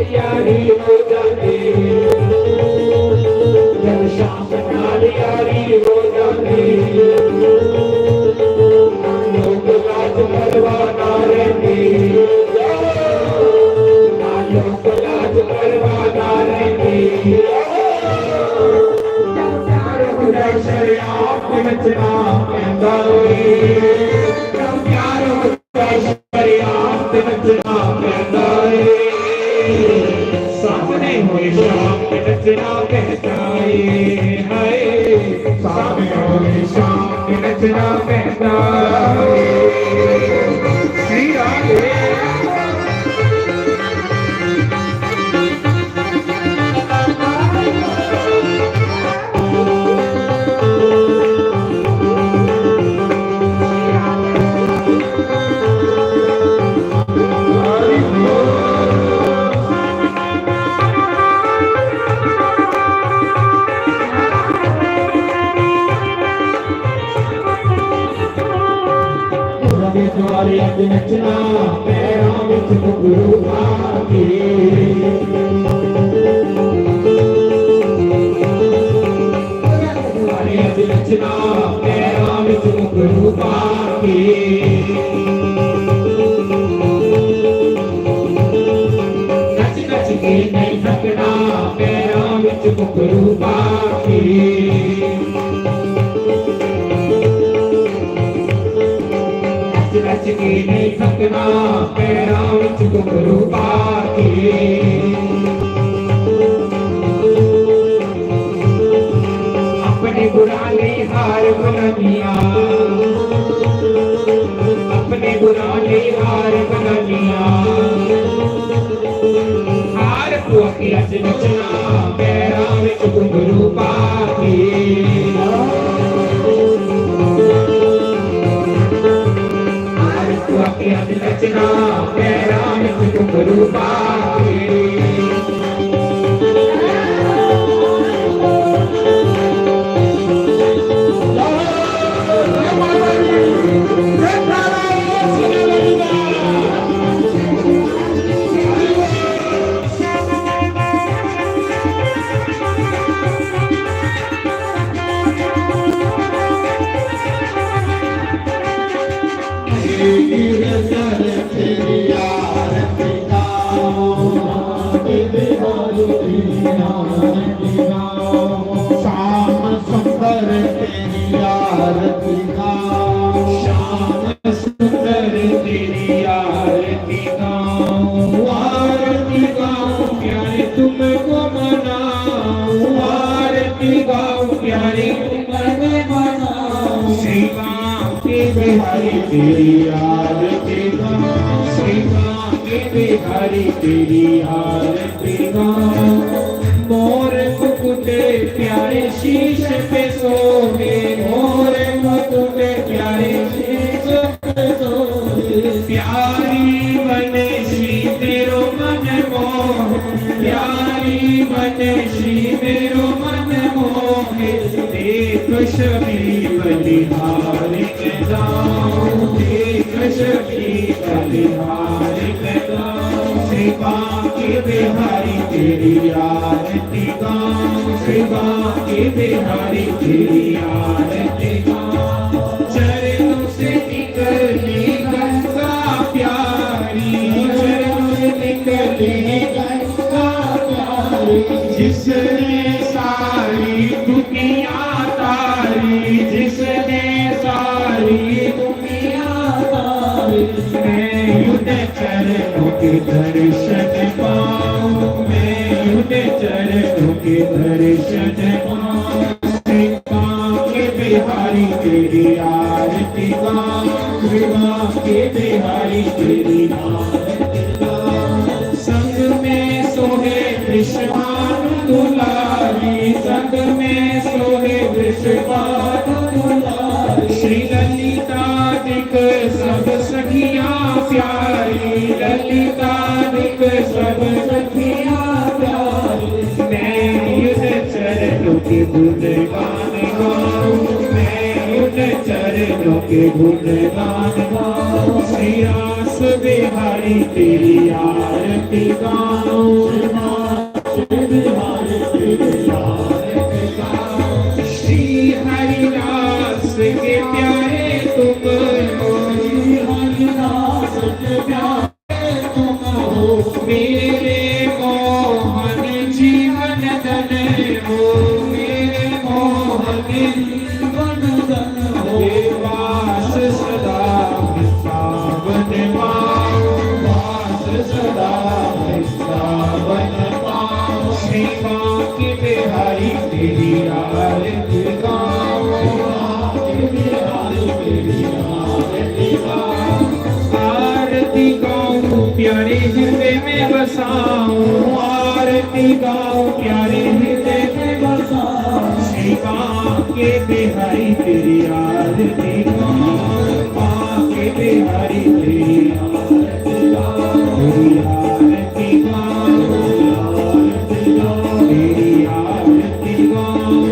यारी हो जाती, जब शाम नाल यारी हो जाती, लोक लाज परवाह ना रहिंदी, ना लोक लाज परवाह ना रहिंदी। जब प्यार हो जाए शरेआम ते नचना पैंदा होए, जब प्यार हो जाए शरेआम ते नचना पैंदा ज्वारे अज नचना, पैरां विच घुंघरू पा के। ज्वारे अज नचना, पैरां विच घुंघरू पा के। नच नच के नहीं थकना, पैरां विच घुंघरू पा के। नच नच के नहीं थकना, पैरां विच घुंघरू पा के। अपने गुणां लेई हार बनानियां, अपने गुणां लेई हार बनानियां। हार पुआ के अज नचना, पैरां विच घुंघरू पा के। हार पुआ के अज नचना, पैरां विच घुंघरू पा के। शाम सुंदर तेरी आरती गाऊं, शाम सुंदर तेरी आरती गाऊं, आरती गाऊं प्यारे तुमको मनाऊं, आरती गाऊं प्यारे तुमको मनाऊं। श्री बांके बिहारी तेरी आरती गाऊं, श्री बांके बिहारी तेरी आरती गाऊं। मोर मुकुट प्यारे शीश पे सोहे, मोर मुकुट प्यारे शीश पे सोहे। प्यारी बनशी मेरो मन मोहे, प्यारी बनशी मेरो मन मोहे। देख छवि बलिहारी मैं गाऊं, देख छवि बलिहारी मैं गाऊं। श्री बांके बिहारी तेरी आरती गाऊं, श्री बांके बिहारी तेरी आरती गाऊं। चरणों से निकली गंगा प्यारी, चरणों से निकली गंगा प्यारी। जिसने सारी दुनिया तारी, जिसने सारी दुनिया तारी। मैं उन चरणों के दर्शन पाऊं, मैं उन चरणों के दर्शन पाऊं। श्री बांके बिहारी तेरी आरती गाऊं, श्री बांके बिहारी तेरी आरती गाऊं। संग में सोहे वृषभानु दुलारी, संग में सोहे वृषभानु दुलारी। श्री ललितादिक सब सखियां प्यारी, ललितादिक सब सखियां प्यारी। मैं उन चरणों के गुणगान गाऊं, मैं उन चरणों के गुणगान गाऊं। श्री रास बिहारी तेरी आरती गाऊं, श्री रास बिहारी तेरी आरती गाऊं। श्री हरिदास के प्यारे तुम हो, श्री हरिदास के प्यारे मेरे मोहन जीवन धन हो, मेरे मोहन जीवन धन हो। वास सदा वृंदावन पाओ, वास सदा वृंदावन पाओ। श्री बांके बिहारी तेरी आरती गाओ, बांके बिहारी तेरी आरती गाओ। आरती गाऊं प्यारे हृदय में बसाऊं, आरती गाऊं प्यारे हृदय में बसाऊं। श्री बांके बिहारी तेरी आरती गाऊं, बांके बिहारी तेरी आरती गाऊं, तेरी आरती गाऊं, तेरी आरती गाऊं,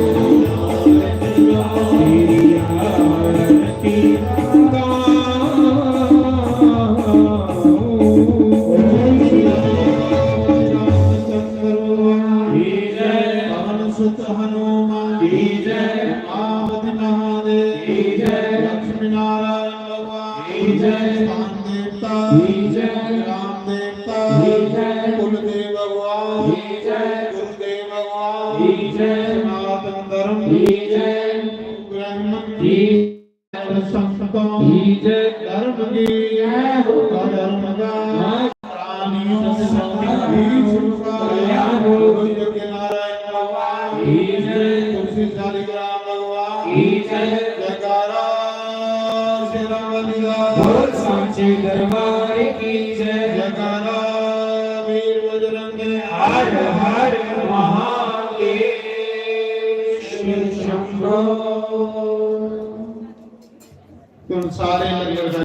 तेरी आरती गाऊं। देवता की जय। राम देवता की जय। कुलदेव भगवान की जय। गुरुदेव भगवान की जय। सनातन धर्म की जय। ब्राह्मण की संतों की जय। धर्म की जय। धर्म का प्राणियों की सुख कल्याण हो। नारायण भगवान की जय। तुलसी शालिग्राम भगवान की जय। जयकारा शेरावाली का। बोल सांचे दरबार की जय। जयकारा वीर बजरंग। हर हर महादेव शिव शंभो। तुम सारे लंगर